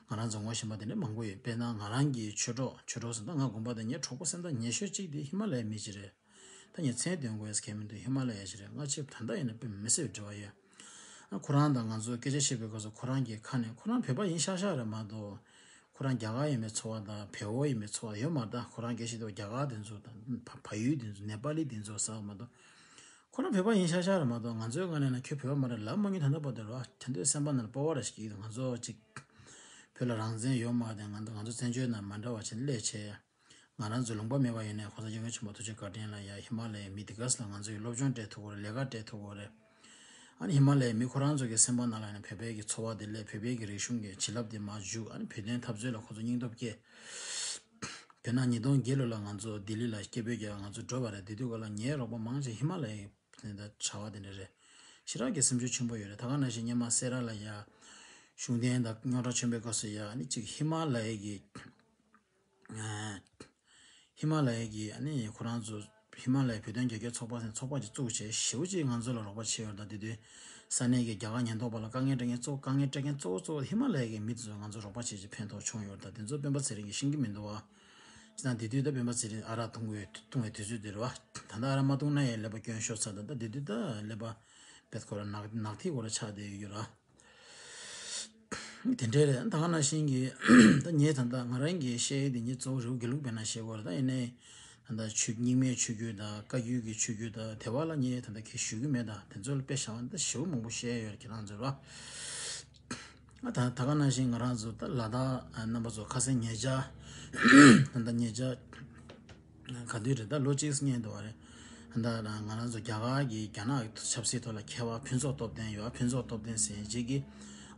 ང་རང་ཚོ་ངོ་ཤེས་པ་དེ་འདྲ་མང་པོ་ཡོད། དཔེར་ན་ང་རང་གི་ཆོས་གྲོགས་ཆོས་གྲོགས་ཟེར་ད་ང་དགོངས་པ་དང་ངའི་གྲོགས་པོ་སེམས་ཐག་ཉེ་ཤོས་གཅིག་དེ་ཧི་མ་ལ་ཡའི་མི་གཅིག་རེད། ད་ངས་མཚན་འདོན་དགོས་ཡ་གང་མི་འདུག་ཧི་མ་ལ་ཡ་ཞིག་རེད། སྔ་ཕྱི་ད་ལྟ་ཡིན་ན་དཔེ་མི་སྲིད་པའི་འབྲེལ་བ་ཡོད། ཨ་ཁོ་རང་དང་ང་ཚོ་སྐད་ཆ་བཤད་པའི་སྐབས་སུ་ཁོ་རང་གི་ཁ་ནས་ཁོ་རང་བོད་པ་ཡིན་ཤག་ཤག་རེད་མ་གཏོགས། ཁོ་རང་རྒྱ་གར་ཡིན་པའི་ཚོར་བ་དང་བལ་པོ་ཡིན་པའི་ཚོར་བ་ཡོད་མ་རེད། ད་ཁོ་རང་སྐད་ཆ་དེ་རྒྱ་གར་དེ་ཚོ་དང་བལ་ཡུལ་དེ་ཚོ་ནེ་པ་ལི་དེ་ཚོ་ཟེར་བ་མ་གཏོགས། ཁོ་རང་བོད་པ་ཡིན་ཤག་ཤག་རེད་མ་གཏོགས་ང་ཚོའི་སྒང་ནས་ན་ཁྱོད་བོད་པ་མ་རེད་ལབ་མ་མྱོང་། ད་ལྟ་བར་དུ་རེད་བ། དེ་འདྲའི་སེམས་པ་ནང་ལ་སྤོབས་པ་ར་ཞིག་སྐྱེ་གི་འདུག་ང་ཚོ་ཅིག་བོད་ལ་རང་བཙན་ཡོད་མ་རེད། ང་ཚོ་ང་ཚོ་བཙན་བྱོལ་ནང་མ་འདྲ་བ་བྱས་ནས་སླེབས་བྱས། ང་རང་ཚོ་ལུང་པ་མེད་པ་ཡིན་ནའི་༸གོང་ས་༸སྐྱབས་མགོན་ཆེན་པོ་ཐུགས་རྗེ་བཀའ་དྲིན་ལ་ཡ་ཧི་མ་ལ་ཡའི་མི་དེ་ག་ས་ལ་ང་ཚོ་ཡི་སློབ་སྦྱོང་སྤྲད་ཐུབ་ཀྱི་རེད། ལས་ཀ་སྤྲད་ཐུབ་ཀྱི་རེད། ཨ་ནི་ཧི་མ་ལ་ཡའི་མི་ཁོ་རང་ཚོ་གི་སེམས་པ་ནང་ལ་ཡིན་ན་བོད་པའི་གི་ཚོར་བ་དེ་སླེབས། བོད་པའི་གི་རིག་གཞུང་གི་བྱིན་རླབས་དེ་མར་འཇུག་ཨ་ནི་བོད་དོན་འཐབ་རྩོད་ལ་ཁོ་ཚོ་སྙིང་སྟོབས་སྐྱེད། དེ་ན་ཉིས་སྟོང་བརྒྱད་ལོ་ལ་ང་ཚོ་ལྡི་ལི་ལ་སྐད་འབོད་རྒྱག་ང་ཚོ་འགྲོ་བ་རེད། དེ་དུས་ག་ལ་ངའི་རོགས་པ་མང་ཆེ་ཧི་མ་ལ་ཡའི་དེ་འདྲ་གྲྭ་པ་དེ་འདྲ་རེད། ཞེ་དྲག་གི་སེམས་ཤུགས་ཆེན་པོ་ཡོད་རེད། ད་ག་ནང་བཞིན་སྔོན་མ་སེ་ར་ལ་ཡ་གཞུང་བསྟེན་དང་རྙོག་དྲ་བྱུང་བའི་སྐབས་སུ་ཡ་ཨ་ནི་གཅིག་ཧི་མ་ལ་ཡའི་གི་ཧི་མ་ལ་ཡའི་གི་ཨ་ནི་ཁོ་རང་ཚོ་ཧི་མ་ལ་ཡའི་བོད་དོན་རྒྱབ་སྐྱོར་ཚོགས་པ་ཟེར་ཚོགས་པ་ཅིག་བཙུགས་བྱས་ཞེ་པོ་ཅིག་ང་ཚོ་ལ་རོགས་པ་བྱས་ཡོད་རེད། ད་དེ་དུས་ས་གནས་ཀྱི་རྒྱ་གར་ཉེན་རྟོག་པ་ལ་དཀའ་ངལ་སྤྲད་མཁན་གཙོ་བོ་དཀའ་ངལ་སྤྲད་མཁན་གཙོ་བོ་གཙོ་བོ་ཧི་མ་ལ་ཡ་གི་མི་དེ་ཚོ་ང་ཚོ་རོགས་པ་བྱས་བྱས་ཕན་ཐོགས་བྱུང་ཡོད་རེད། ད་དེ་ཚོ་སྤེན་པ་ཚེ་རིང་གིས་ཤེས་ཀྱི་མི་འདུག་བ། ཅི་ད་དེ་དུས་ད་སྤེན་པ་ཚེ་རིང་ཨ་རག་འཐུང་དགོས་འཐུང་བའི་དུས་ཚོད་དེ་རེད་བ། ད་ལྟ་ཨ་རག་མ་འཐུང་ན་ཡང་ཀླད་པ་སྐྱོན་ཤོར་ཚར། ད་ད་དེ་དུས་ད་ཀླད་པ་བེད་ཁོ་ར་ནག་ནག་ཐིག་ཁོ་ར་ཆགས་བསྡད་ཡོད་ར། དེ་འདྲའི་རེད། ད་ག་ནང་བཞིན་གྱི་ད་ངས་ད་ལྟ་ང་རང་གི་བཤད་ཡས་དེ་ངས་གཙོ་བོ་རི་བོ་དགེ་ལུགས་སྤེལ་ན་བཤད་དགོས་རེད། ད་ཡིན་ནའི་ད་ལྟ་ཆོས་རྙིང་མའི་ཆོས་བརྒྱུད་དང་བཀའ་བརྒྱུད་ཀྱི་ཆོས་བརྒྱུད་དང་དེ་བ་ལ་ངས་ད་ལྟ་ཁས་ཞུ་གི་མེད། ད་དེ་ཚོ་ལ་དཔེ་བཞག་པ་ད་ཞེ་པོ་མང་པོ་བཤད་ཡོད་རེད་ཁྱེད་རང་ཚོ་ལ། ད་ད་ག་ནང་བཞིན་ང་རང་ཚོ་ད་ལ་དྭགས་རྣམ་པ་ཚོ་ཁ་སང་ཉེ་ཆར་ད་ལྟ་ཉེ་ཆར་ག་དུས་རེད། ད་ལོ་གཅིག་སྔོན་དུ་བ་རེད། ད་ང་རང་ཚོ་རྒྱ་གར་གྱི་རྒྱ་ནག་གི་ཆབ་སྲིད་ཐོག་ལ་མཁས་པ་ཕུན་ཚོགས་སྟོབས་ལྡན་ཡོད། ཕུན་ཚོགས་སྟོབས་ལྡན་ཟེར་ཅིག་གིས་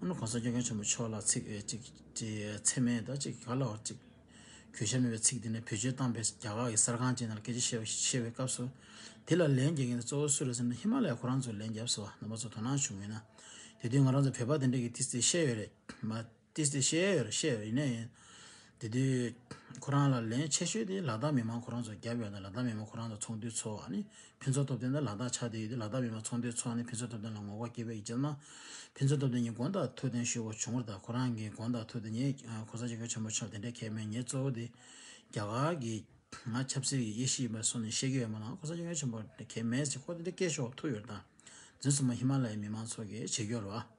ཨ་ནི་༸གོང་ས་༸སྐྱབས་མགོན་ཆེན་པོ་མཆོག་ལ་ཚིག་ཨེ་ཅིག་ཅིག་མཚན་སྨད་ད་ཅིག་ག་ལ་བ་ཅིག་གུས་ཞབས་མེད་པའི་ཚིག་དེ་ནས་བེད་སྤྱོད་བཏང་བའི་རྒྱ་གར་གྱི་གསར་ཁང་ཅིག་ནང་ལ་སྐད་ཆ་བཤད་བཤད་པའི་སྐབས་སུ་དེ་ལ་ལན་རྒྱག་མཁན་གཙོ་བོ་སུ་རེད་ཟེར་ན་ཧི་མ་ལ་ཡ་ཁོ་རང་ཚོས་ལན་བརྒྱབ་སོང་བ། རྣམ་པ་ཚོ་དོ་སྣང་བྱུང་ཡོད་ན། དེ་དུས་ང་རང་ཚོ་བོད་པ་དེ་འདྲ་གི་ཏིས་ཏིས་བཤད་ཡོད་རེད་མ། ཏིས་ཏིས་བཤད་ཡོད་རེད། བཤད་ཡོད་ཡིན་ནའི། དེ་དུས་ཁོ་རང་ལ་ལན་ཆེ་ཤོས་དེ་ལ་དྭགས་མི་མང་ཁོ་རང་ཚོ་རྒྱབ་ཡོད་ན་ལ་དྭགས་མི་མང་ཁོ་རང་ཚོ་ཚོགས་འདུ་ཚོགས་ཨ་ནི་ཕུན་ཚོགས་སྟོབས་ལྡན་ད་ལ་དྭགས་ཆགས་བསྡད་ཡོད་དུས་ལ་དྭགས་མི་མང་ཚོགས་འདུ་ཚོགས་ཨ་ནི་ཕུན་ཚོགས་སྟོབས་ལྡན་ལ་ངོ་རྒོལ་སྐད་འབོད་ཡིན་ཅེ་ན། ཕུན་ཚོགས་སྟོབས་ལྡན་ཉིད་དགོངས་དག་ཐུགས་བདེན་ཞུ་དགོས་བྱུང་བ་རེད། ད་ཁོ་རང་གིས་དགོངས་དག་ཐུགས་བདེན་ཉིད་༸གོང་ས་༸སྐྱབས་མགོན་ཆེན་པོ་མཆོག་དེ་འདྲ་གལ་མེད། ངའི་གཙོ་བོ་དེ་རྒྱ་གར་གྱི་ང་ཆབ་སྲིད་ཀྱི་དབྱེ་གཞི་ཡིན་པ་སོགས་ནས་བཤད་ཀྱི་ཡོད་མ་གཏོགས་༸གོང་ས་༸སྐྱབས་མགོན་ཆེན་པོ་གལ་མེད་ཟེར་ཁོ་དེ་འདྲ་སྐད་ཤོར་ཐུབ་ཡོད་རེད། ད་རྫུན་གསུངས་པ་ཧི་མ་ལ་ཡའི་མི་མང་ཚོ་གིས་བྱེད་ཀྱི་ཡོད་རེད་བ།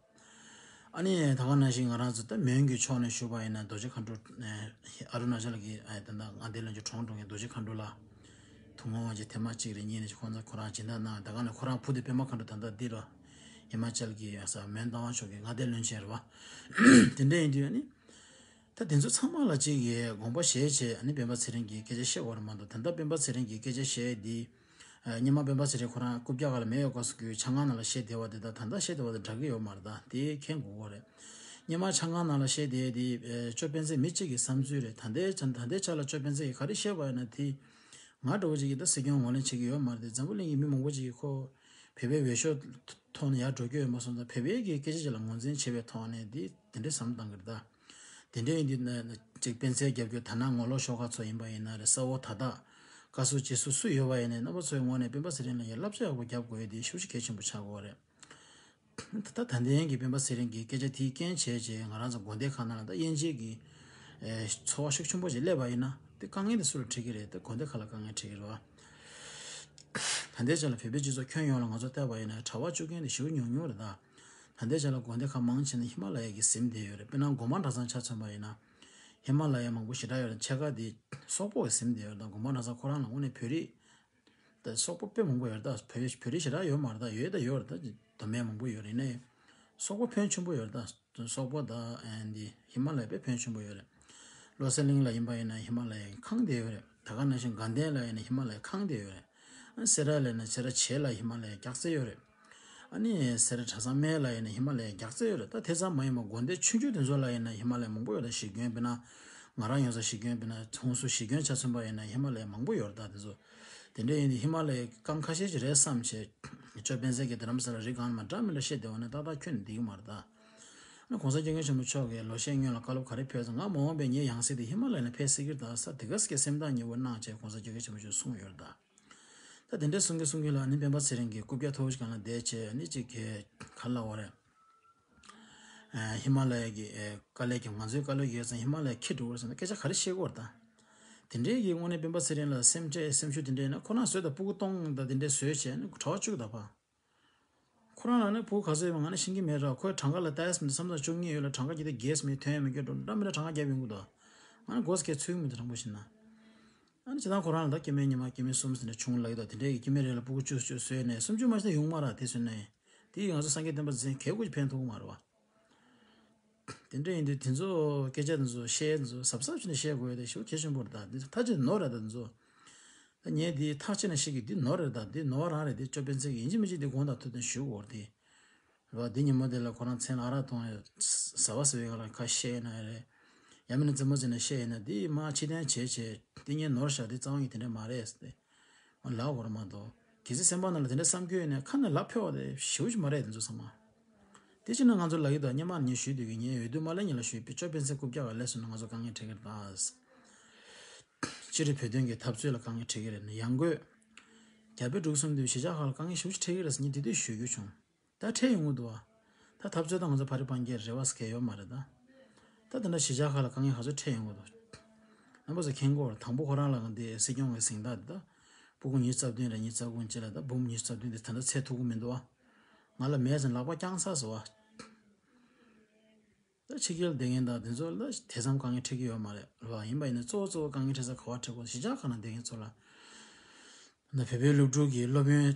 ཨ་ནི་ད་ག་ནང་བཞིན་ང་རང་ཚོ་ད་མོན་གྱི་ཕྱོགས་ནས་ཞུས་པ་ཡིན་ན་རྡོ་རྗེ་མཁའ་འགྲོ། ཨ་ནི་ཨ་རུ་ན་ཅལ་གྱི་ཨ་ད་ལྟ་མངའ་སྡེ་བློན་ཆེན་གྲོངས་འགྲོ་མཁན་རྡོ་རྗེ་མཁའ་འགྲོ་ལགས། ཐུན་མོང་དབང་ཆེན་ཐེངས་མ་གཅིག་རེ་གཉིས་རེ་ཁོང་ཚོ་ཁོ་རང་སྦྱིན་བདག་གནང་། ད་ག་ནས་ཁོ་རང་བུ་དེ་པད་མ་མཁའ་འགྲོ་ད་ལྟ་འདི་ར་ཧི་མ་ཅལ་གྱི་ས་མོན་རྟ་དབང་ཕྱོགས་ཀྱི་མངའ་སྡེ་བློན་ཆེན་རེད་བ། དེ་འདྲ་ཡིན་དུས་ཨ་ནི། ད་དེ་ཚོ་ཚང་མ་ལ་གཅིག་གིས་དགོངས་པ་བཞེས་བྱས་ཨ་ནི་སྤེན་པ་ཚེ་རིང་གིས་སྐད་ཆ་བཤད་དགོས་རེད་མ་གཏོགས། ད་ལྟ་སྤེན་པ་ཚེ་རིང་གིས་སྐད་ཆ་བཤད་འདི། ཨ་སྔོན་མ་སྤེན་པ་ཚེ་རིང་ཁོ་རང་རྐུབ་བཀྱག་སྒང་ལ་མེད་པའི་སྐབས་སུ་གྱི་ཆང་ཁང་ནང་ལ་བཤད་བསྡད་པ་དེ་དང་ད་ལྟ་བཤད་བསྡད་པ་དེ་འདྲ་གི་ཡོད་མ་རེད། ད་དེ་མཁྱེན་དགོས་ཀྱི་རེད། སྔོན་མ་ཆང་ཁང་ནང་ལ་བཤད་བསྡད་དེ་ཨེ་ཅོ་སྤེན་ཚེ་མི་གཅིག་གི་བསམ་ཚུལ་རེད། ད་ལྟའི་ཆ་ད་ལྟའི་ཆ་ལ་ཅོ་སྤེན་ཚེ་གིས་ག་རེ་བཤད་པ་ཡིན་ན་དེ་ང་འདྲ་བོ་ཅིག་གིས་ད་སྲིད་སྐྱོང་ངོས་ལེན་བྱེད་ཀྱི་ཡོད་མ་རེད་དེ། འཛམ་བུ་གླིང་གི་མི་མང་པོ་ཅིག་གིས་ཁོ་བོད་པའི་འོས་ཤོག་ཐོག་ནས་ཡར་འགྲོ་རྒྱུ་ཡོད་མ་སོང་ཙང་བོད་པའི་གི་སྐད་ཆ་ཅིག་ལ་ངོས་འཛིན་བྱེད་པའི་ཐོག་ནས་དེ་དེ་འདྲའི་བསམ་བློ་བཏང་གི་རེད་ད། དེ་འདྲ་ཡིན་དུས་ན་ཅིག་སྤེན་ཚེ་རྒྱབ་སྐྱོར་ད་ན་ངོ་ལོག་ཤོག་ཁག་ཚོ་ཡིན་པ་ཡིན་ན་རེད། ས་འོག་ད་ལྟ་བཀའ་ཟུར་རྗེས་སུ་སུ་ཡོད་པ་ཡིན་ནའི་རྣམ་པ་ཚོའི་ངོས་ནས་སྤེན་པ་ཚེ་རིང་ལ་ཡང་བསླབ་བྱ་ཡག་པོ་རྒྱབ་དགོས་ཡོད་དེ་ཤུགས་ཆེ་གལ་ཆེན་པོ་ཆགས་ཀྱི་ཡོད་རེད། ད་ལྟ་ད་ལྟའི་གི་སྤེན་པ་ཚེ་རིང་གི་སྐད་ཆ་དེའི་རྐྱེན་བྱས་རྗེས་ང་རང་ཚོ་དགོན་སྡེ་ཁག་ནང་ལ་ད་དབྱེ་འབྱེད་ཀྱི་ཨེ་ཚོར་བ་ཤུགས་ཆེན་པོ་ཞིག་སླེབས་པ་ཡིན་ན་དེ་དཀའ་ངལ་དེ་སུ་ལ་འཕྲད་ཀྱི་རེད། ད་དགོན་སྡེ་ཁག་ལ་དཀའ་ངལ་འཕྲད་ཀྱི་རེད་བ། ད་ལྟའི་ཆ་ལ་བོད་པའི་སྤྱི་ཚོགས་ཁྱོན་ཡོངས་ལ་ང་ཚོ་བལྟས་པ་ཡིན་ན་གྲྭ་པ་བཅུག་མཁན་དེ་ཞེ་པོ་ཉུང་ཉུང་རེད་ད། ད་ལྟའི་ཆ་ལ་དགོན་སྡེ་ཁག་མང་ཆེ་ནི་ཧི་མ་ལ་ཡ་གིས་ཟིན་བསྡད་ཡོད་རེད། དཔེར་ན་དགོན་པ་གྲྭ་ཚང་ཆ་མཚོན་པ་ཡིན་ན་ཧི་མ་ལ་ཡ་མང་པོ་ཞེ་དྲག་ཡོད་རེད། ཕྱེད་ཀ་དེ་སོག་པོ་གིས་ཟིན་བསྡད་ཡོད་རེད་ད། དགོན་པ་གྲྭ་ཚང་ཁོ་རང་ལ་དངོས་གནས་བོད་རིགས་ད་སོག་པོ་དཔེ་མང་པོ་ཡོད་རེད་ད། བོད་བོད་རིགས་ཞེ་དྲག་ཡོད་མ་རེད་ད། ཡོད་ད་ཡོད་རེད་ད། མདོ་སྨད་མང་པོ་ཡོད་རེད་ནས། སོག་པོ་ཕོན་ཆེན་པོ་ཡོད་རེད་ད། སོག་པོ་ད་ཨ་འདི་ཧི་མ་ལ་ཡ་དཔེ་ཕོན་ཆེན་པོ་ཡོད་རེད། བློ་གསལ་གླིང་ལ་ཡིན་པ་ཡིན་ན་ཧི་མ་ལ་ཡའི་ཁང་དེ་ཡོད་རེད། ད་ག་ནང་བཞིན་དགའ་ལྡན་ལ་ཡིན་ན་ཧི་མ་ལ་ཡའི་ཁང་དེ་ཡོད་རེད། སེ་ར་ལ་ཡིན་ན་སེ་ར་བྱེས་ལ་ཧི་མ་ལ་ཡའི་རྒྱགས་ཚད་ཡོད་རེད། ཨ་ནི་སེ་ར་གྲྭ་ཚང་སྨད་ལ་ཡིན་ན་ཧི་མ་ལ་ཡའི་རྒྱགས་ཚད་ཡོད་རེད། ད་དེ་ཙམ་མ་ཡིན་པར་དགོན་སྡེ་ཆུང་ཆུང་དེ་ཚོ་ལ་ཡིན་ན་ཧི་མ་ལ་ཡ་མང་པོ་ཡོད་རེད། གཞིས་དགོན་དཔེར་ན་ང་རང་ཡོང་ས་གཞིས་དགོན་དཔེར་ན་ཧུན་སུར་གཞིས་དགོན་ཆ་མཚོན་པ་ཡིན་ན་ཧི་མ་ལ་ཡ་མང་པོ་ཡོད་རེད། ད་དེ་ཚོ་དེ་འདྲ་ཡིན་དུས་ཧི་མ་ལ་ཡའི་རྐང་ཁ་ཤས་ཅིག་རེད་བསམ་བྱས་ཅོ་སྤེན་ཚེ་གིས་རྡ་རམ་ས་ལ་རི་སྒང་ལ་མ་འདྲ་མི་འདྲ་བཤད་བསྡད་པ་ན་ཏག་ཏག་ཁྱོན་ནས་འགྲིག་གི་མ་རེད་ད། ཨ་༸གོང་ས་༸སྐྱབས་མགོན་ཆེན་པོ་མཆོག་གིས་ལོ་ཤས་སྔོན་ལ་བཀའ་སློབ་ག་རེ་ཕེབས་སོང་། ང་མ་འོངས་པའི་ངའི་ཡང་སྲིད་དེ་ཧི་མ་ལ་ཡ་ནས་ཕེབས་སྲིད་ཀྱི་རེད་ད་ཟེར་དེ་ག་ཟེ་གའི་སེམས་ཐག་ཉེ་བོ་གནང་བྱས་༸གོང་ས་༸སྐྱབས་མགོན་ཆེན་པོ་མཆོག་གསུངས་ཡོད་རེད་ད། ད་དེ་འདྲ་གསུང་གིན་གསུང་གིན་ལ་ནི་སྤེན་པ་ཚེ་རིང་གིས་རྐུབ་བཀྱག་མཐོ་པོ་ཞིག་སྒང་ལ་བསྡད་བྱས་ནི་གཅིག་གིས་ག་ལབ་པ་རེད། ཨ་ཧི་མ་ལ་ཡ་གི་ཨེ་དཀའ་ལས་ཀྱི་ང་ཚོའི་དཀའ་ལས་ཡོད་ཙང་ཧི་མ་ལ་ཡ་འཁྱེར་འགྲོ་དགོས་ཟེར་ན་སྐད་ཆ་ག་རེ་བཤད་ཀྱི་ཡོད་རེད་ད། དེ་འདྲའི་གི་དངོས་གནས་སྤེན་པ་ཚེ་རིང་ལ་སེམས་ཁྲལ་སེམས་ཤུགས་དེ་འདྲ་ཡིན་ན་ཁོ་རང་བཟོས་དང་སྤུ་གུ་སྟོང་དང་དེ་འདྲ་བཟོས་བྱས་ནི་གྲྭ་པ་བཅུག་ད་ཕ། ཁོ་རང་ལ་ནི་སྤུ་གུ་ག་ཚོད་ཡོད་པ་ང་ནི་ཤེས་ཀྱི་མེད་ར། ཁོས་གྲངས་ཀ་ལ་ལྟ་ཡ་སོང་ཙང་བསམ་ཚར་བཅུ་གཉིས་ཡོད་ལ་གྲངས་ཀ་ཅིག་དེ་རྒྱས་མེད་ཐོན་ཡ་མེད་སྐྱོ་འགྲོ་འདྲ་མི་འདྲ་གྲངས་ཀ་རྒྱབ་ཡོང་གི་འདུག་ང་ནི་སྒོ་ཁ་ཚུད་ཀྱི་མི་འདུག་དྲང་པོ་བཤད་ན། ཨ་ནི་སྤྱིར་བཏང་ཁོ་རང་ལ་ད་སྐྱེ་དམན་ཉི་མ་སྐྱེ་དམན་གསུམ་ཟེར་ནས་ཆུང་ལབ་ཀྱི་འདུག་དེ་འདྲའི་སྐྱེ་དམན་རེ་ལ་སྤུ་གུ་བཅུ་བཅུ་བཟོས་ནས་སུམ་ཅུ་མ་ཤི་ན་ཡོང་མ་ར་དེ་བཟོས་ནས། དེ་ཡིས་ང་ཚོ་སངས་རྒྱས་བསྟན་པ་འཛིན་གལ་དགོས་ཀྱི་ཕན་ཐོགས་ཀྱི་མ་རེད་བ། དེ་འདྲ་ཡིན་དུས་དེ་ཚོ་སྐད་ཆ་དེ་ཚོ་བཤད་དེ་ཚོ་གཟབ་གཟབ་བྱས་ནས་བཤད་དགོས་ཡ་དེ་ཞེ་པོ་གལ་ཆེན་པོ་རེད་ད། འདི་ཐག་ཆོད་ནོར་རེད་ད་དེ་ཚོ། ད་ངས་འདི་ཐག་ཆོད་ནས་བཤད་ཀྱི་འདི་ནོར་རེད་ད། འདི་ནོར་བ་རང་རེད། འདི་ཅོ་སྤེན་ཚེ་གིས་ཡིན་གཅིག་མིན་གཅིག་འདི་དགོངས་དག་ཐུགས་བདེན་ཞུ་དགོས་རེད་དེ། རེད་བ། འདི་ཉིན་མོ་དེ་ལ་ཁོ་རང་མཚན་ལ་ཨ་རག་འཐུང་ཡ་ཟ་བ་ཟ་བའི་སྒང་ལ་ཁ་བཤད་ན་རེད། ཡང་མིན་ན་རྩེད་མོ་རྩེ་ན་བཤད་ཡིན་ན་འདི་མ་ཕྱི་བསྟན་བྱས་བྱས་འདི་ངས་ནོར་བཞག་འདི་རྩ་བ་ཉིད་དེ་འདྲ་མ་རེད་ཟེར་ཏེ། མ་ལབ་དགོས་རེད་མ་གཏོགས། གལ་སྲིད་སེམས་པ་ནང་ལ་དེ་འདྲ་བསམ་རྒྱུ་ཡོད་ན་ཁ་ནས་ལབ་ཕོད་པ་དེ་ཞེ་པོ་ཅིག་མ་རེད་དེ་ཚོ་ཚང་མ། དེ་ཕྱིར་ན་ང་ཚོ་ལབ་ཀྱི་འདུག་སྔོན་མ་ངས་ཞུས་དུས་ཀྱི་ངས་འོས་བསྡུ་མ་སླེབས་སྔོན་ལ་ཞུས་པའི་ཅོ་སྤེན་ཚེ་རྐུབ་བཀྱག་ག་སླེབས་སོང་ན་ང་ཚོ་དཀའ་ངལ་འཕྲད་ཀྱི་རེད་ད། སྤྱིར་བོད་དོན་གྱི་འཐབ་རྩོད་ལ་དཀའ་ངལ་འཕྲད་ཀྱི་རེད་ན་ཡང་སྒོས། རྒྱ་བལ་འབྲུག་གསུམ་འདུས་གཞིས་ཆགས་ཁག་ལ་དཀའ་ངལ་ཞེ་པོ་ཅིག་འཕྲད་ཀྱི་རེད་ཟེར་ངས་དེ་དུས་ཞུས་རྒྱུ་བྱུང་། ད་འཕྲད་ཡོང་གི་འདུག་བ། ད་འཐབ་རྩོད་དང་ང་ཚོ་བར་རི་བར་འགལ་རེ་བ་ཟེར་མཁན་ཡོད་མ་རེད་ད། ད་དེ་འདྲ་གཞིས་ཆགས་ཁག་ལ་དཀའ་ངལ་ག་ཚོད་འཕྲད་ཡོང་གི་འདུག་རྣམ་པ་ཚོ་མཁྱེན་གྱི་ཡོད་རེད། དང་པོ་ཁོ་རང་ལ་འདི་སྲིད་སྐྱོང་གི་གཟེངས་རྟགས་འདི་ད། སྤུ་གུ་ཉི་ཤུ་རྩ་བདུན་རེད། ཉི་ཤུ་རྩ་དགུ་ཅིག་ལ་ད་འབུམ་ཉི་ཤུ་རྩ་བདུན་འདི་ད་ལྟ་ཚད་ཐུབ་ཀྱི་མི་འདུག་བ། ང་ལ་མེད་ཟེར་ལག་པ་བརྐྱངས་ཚར་སོང་བ། ད་ཕྱི་རྒྱལ་བསྡད་མཁན་དང་དེ་ཚོ་ལ་དེ་ཙམ་དཀའ་ངལ་འཕྲད་ཀྱི་ཡོད་མ་རེད་རེད་བ། ཡིན་པ་ཡིན་ན་གཙོ་བོ་གཙོ་བོ་དཀའ་ངལ་འཕྲད་ས་ག་པར་འཕྲད་དགོས། གཞིས་ཆགས་ཁག་ནང་བསྡད་མཁན་ཚོ་ལ། ད་བོད་པའི་སློབ་ཕྲུག་གིས་སློབ་ཡོན་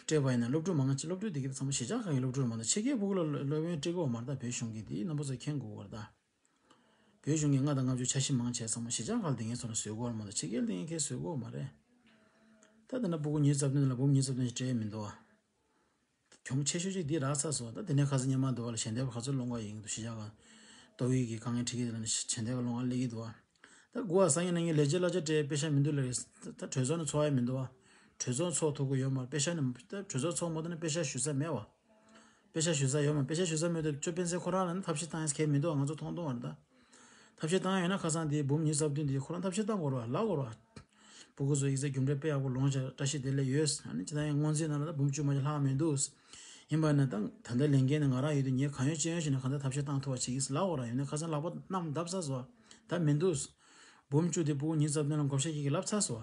སྤྲད་པ་ཡིན་ན་སློབ་ཕྲུག་མང་ཆེ་སློབ་ཕྲུག་དེ་གའི་ཚང་མ་གཞིས་ཆགས་ཁག་གི་སློབ་ཕྲུག་མ་གཏོགས་ཕྱི་རྒྱལ་ཕྲུ་གུ་ལ་སློབ་ཡོན་སྤྲད་ཀྱི་ཡོད་མ་རེད། ད་བོད་གཞུང་གིས་དེ་རྣམ་པ་ཚོ་མཁྱེན་དགོས་ཀྱི་རེད་ད། བོད་གཞུང་གིས་ལྔ་དང་ལྔ་བཅུ་ཆ་བཞི་མང་ཆེ་ཚང་མ་གཞིས་ཆགས་ཁག་ལ་བསྡད་མཁན་ཚོ་ལ་བཟོས་ཀྱི་ཡོད་མ་གཏོགས་ཕྱི་རྒྱལ་བསྡད་མཁན་གས་བཟོས་ཀྱི་ཡོད་མ་རེད། ད་དེ་འདྲ་སྤུ་གུ་ཉི་ཤུ་རྩ་བདུན་ལ་འབུམ་ཉི་ཤུ་རྩ་བདུན་ཞིག་སྤྲད་མི་འདུག་བ། གྱོང་ཆེ་ཤོས་ཅིག་འདི་རག་ཚར་སོང་། ད་དེ་ནས་ཁ་སང་སྔོན་མ་འདུག་བ་ལ་ཞལ་འདེབས་ག་ཚོད་སློང་ག་ཡིན་འདུག་གཞིས་ཆགས་ཁག་ཏོག་དབྱིབས་ཀྱི་དཀའ་ངལ་འཕྲད་ཀྱི་འདུག་ལབ་ནས་ཞལ་འདེབས་སློང་ག་སླེབས་ཀྱི་འདུག་བ། ད་དགུ་བ་སང་ཉིན་གནངས་ཉིན་ལས་བྱེད་གླ་ཆ་སྤྲད་པེ་ཤག་མི་འདུག་ལབ་རེད། ད་གྲོས་ཚོགས་ནས་ཚོགས་ཡ་མི་འདུག་བ། གྲོས་ཚོགས་ཚོགས་ཐུབ་ཀྱི་ཡོད་མ་རེད། པེ་ཤག་ནས་ད་གྲོས་ཚོགས་ཚོགས་མ་ཐུབ་ན་པེ་ཤག་ཞུ་ས་མེད་བ། པེ་ཤག་ཞུ་ས་ཡོད་མ་རེད། པེ་ཤག་ཞུ་ས་མེད་དུས་ཅོ་སྤེན་ཚེ་ཁོ་རང་ལ་ནི་ཐབས་ཤེས་བཏང་ཡ་གལ་མི་འདུག་བ། ང་ཚོ་མཐོང་མཐོང་བ་རེད་ད། ཐབས་ཤེས་བཏང་ཡོད་ན་ཁ་སང་དེའི་འབུམ་ཉི་ཤུ་རྩ་བདུན་དེ་ཁོ་རང་ཐབས་ཤེས་བཏང་དགོས་རེད་བ། ལབ་དགོས་རེད་བ། སྤུ་གུ་ཚོ་ཡིག་ཚད་རྒྱུ་འབྲས་དཔེ་ཡག་པོ་ལོངས་བྱས་བཀྲ་ཤིས་བདེ་ལེགས་ཡོད། ཨ་ནི་ཇི་ལྟར་ཡང་སྔོན་རྩིས་ནང་ལ་ད་འབུམ་བཅུ་མ་གཏོགས་ལྷག་མི་འདུག་ཡིན་པ་ན་ད་ད་ལྟ་ལས་འགན་ནི་ང་རང་ཡོད་དུས་ངས་གང་ཡོད་ཅི་ཡོད་བྱས་ནས་གང་ལྟར་ཐབས་ཤེས་བཏང་ཐུབ་པ་བྱེད་ཀྱི་ལབ་དགོས་རེད་བ། ཡིན་ན་ཁ་སང་ལག་པ་བསྣམས་བརྡབས་ཚར་སོང་བ། ད་མི་འདུག་འབུམ་བཅུ་དེ་སྤུ་གུ་ཉི་ཤུ་རྩ་བདུན་ལ་བགོ་བཤའ་བྱེད་ཀྱི་ལབ་ཚར་སོང་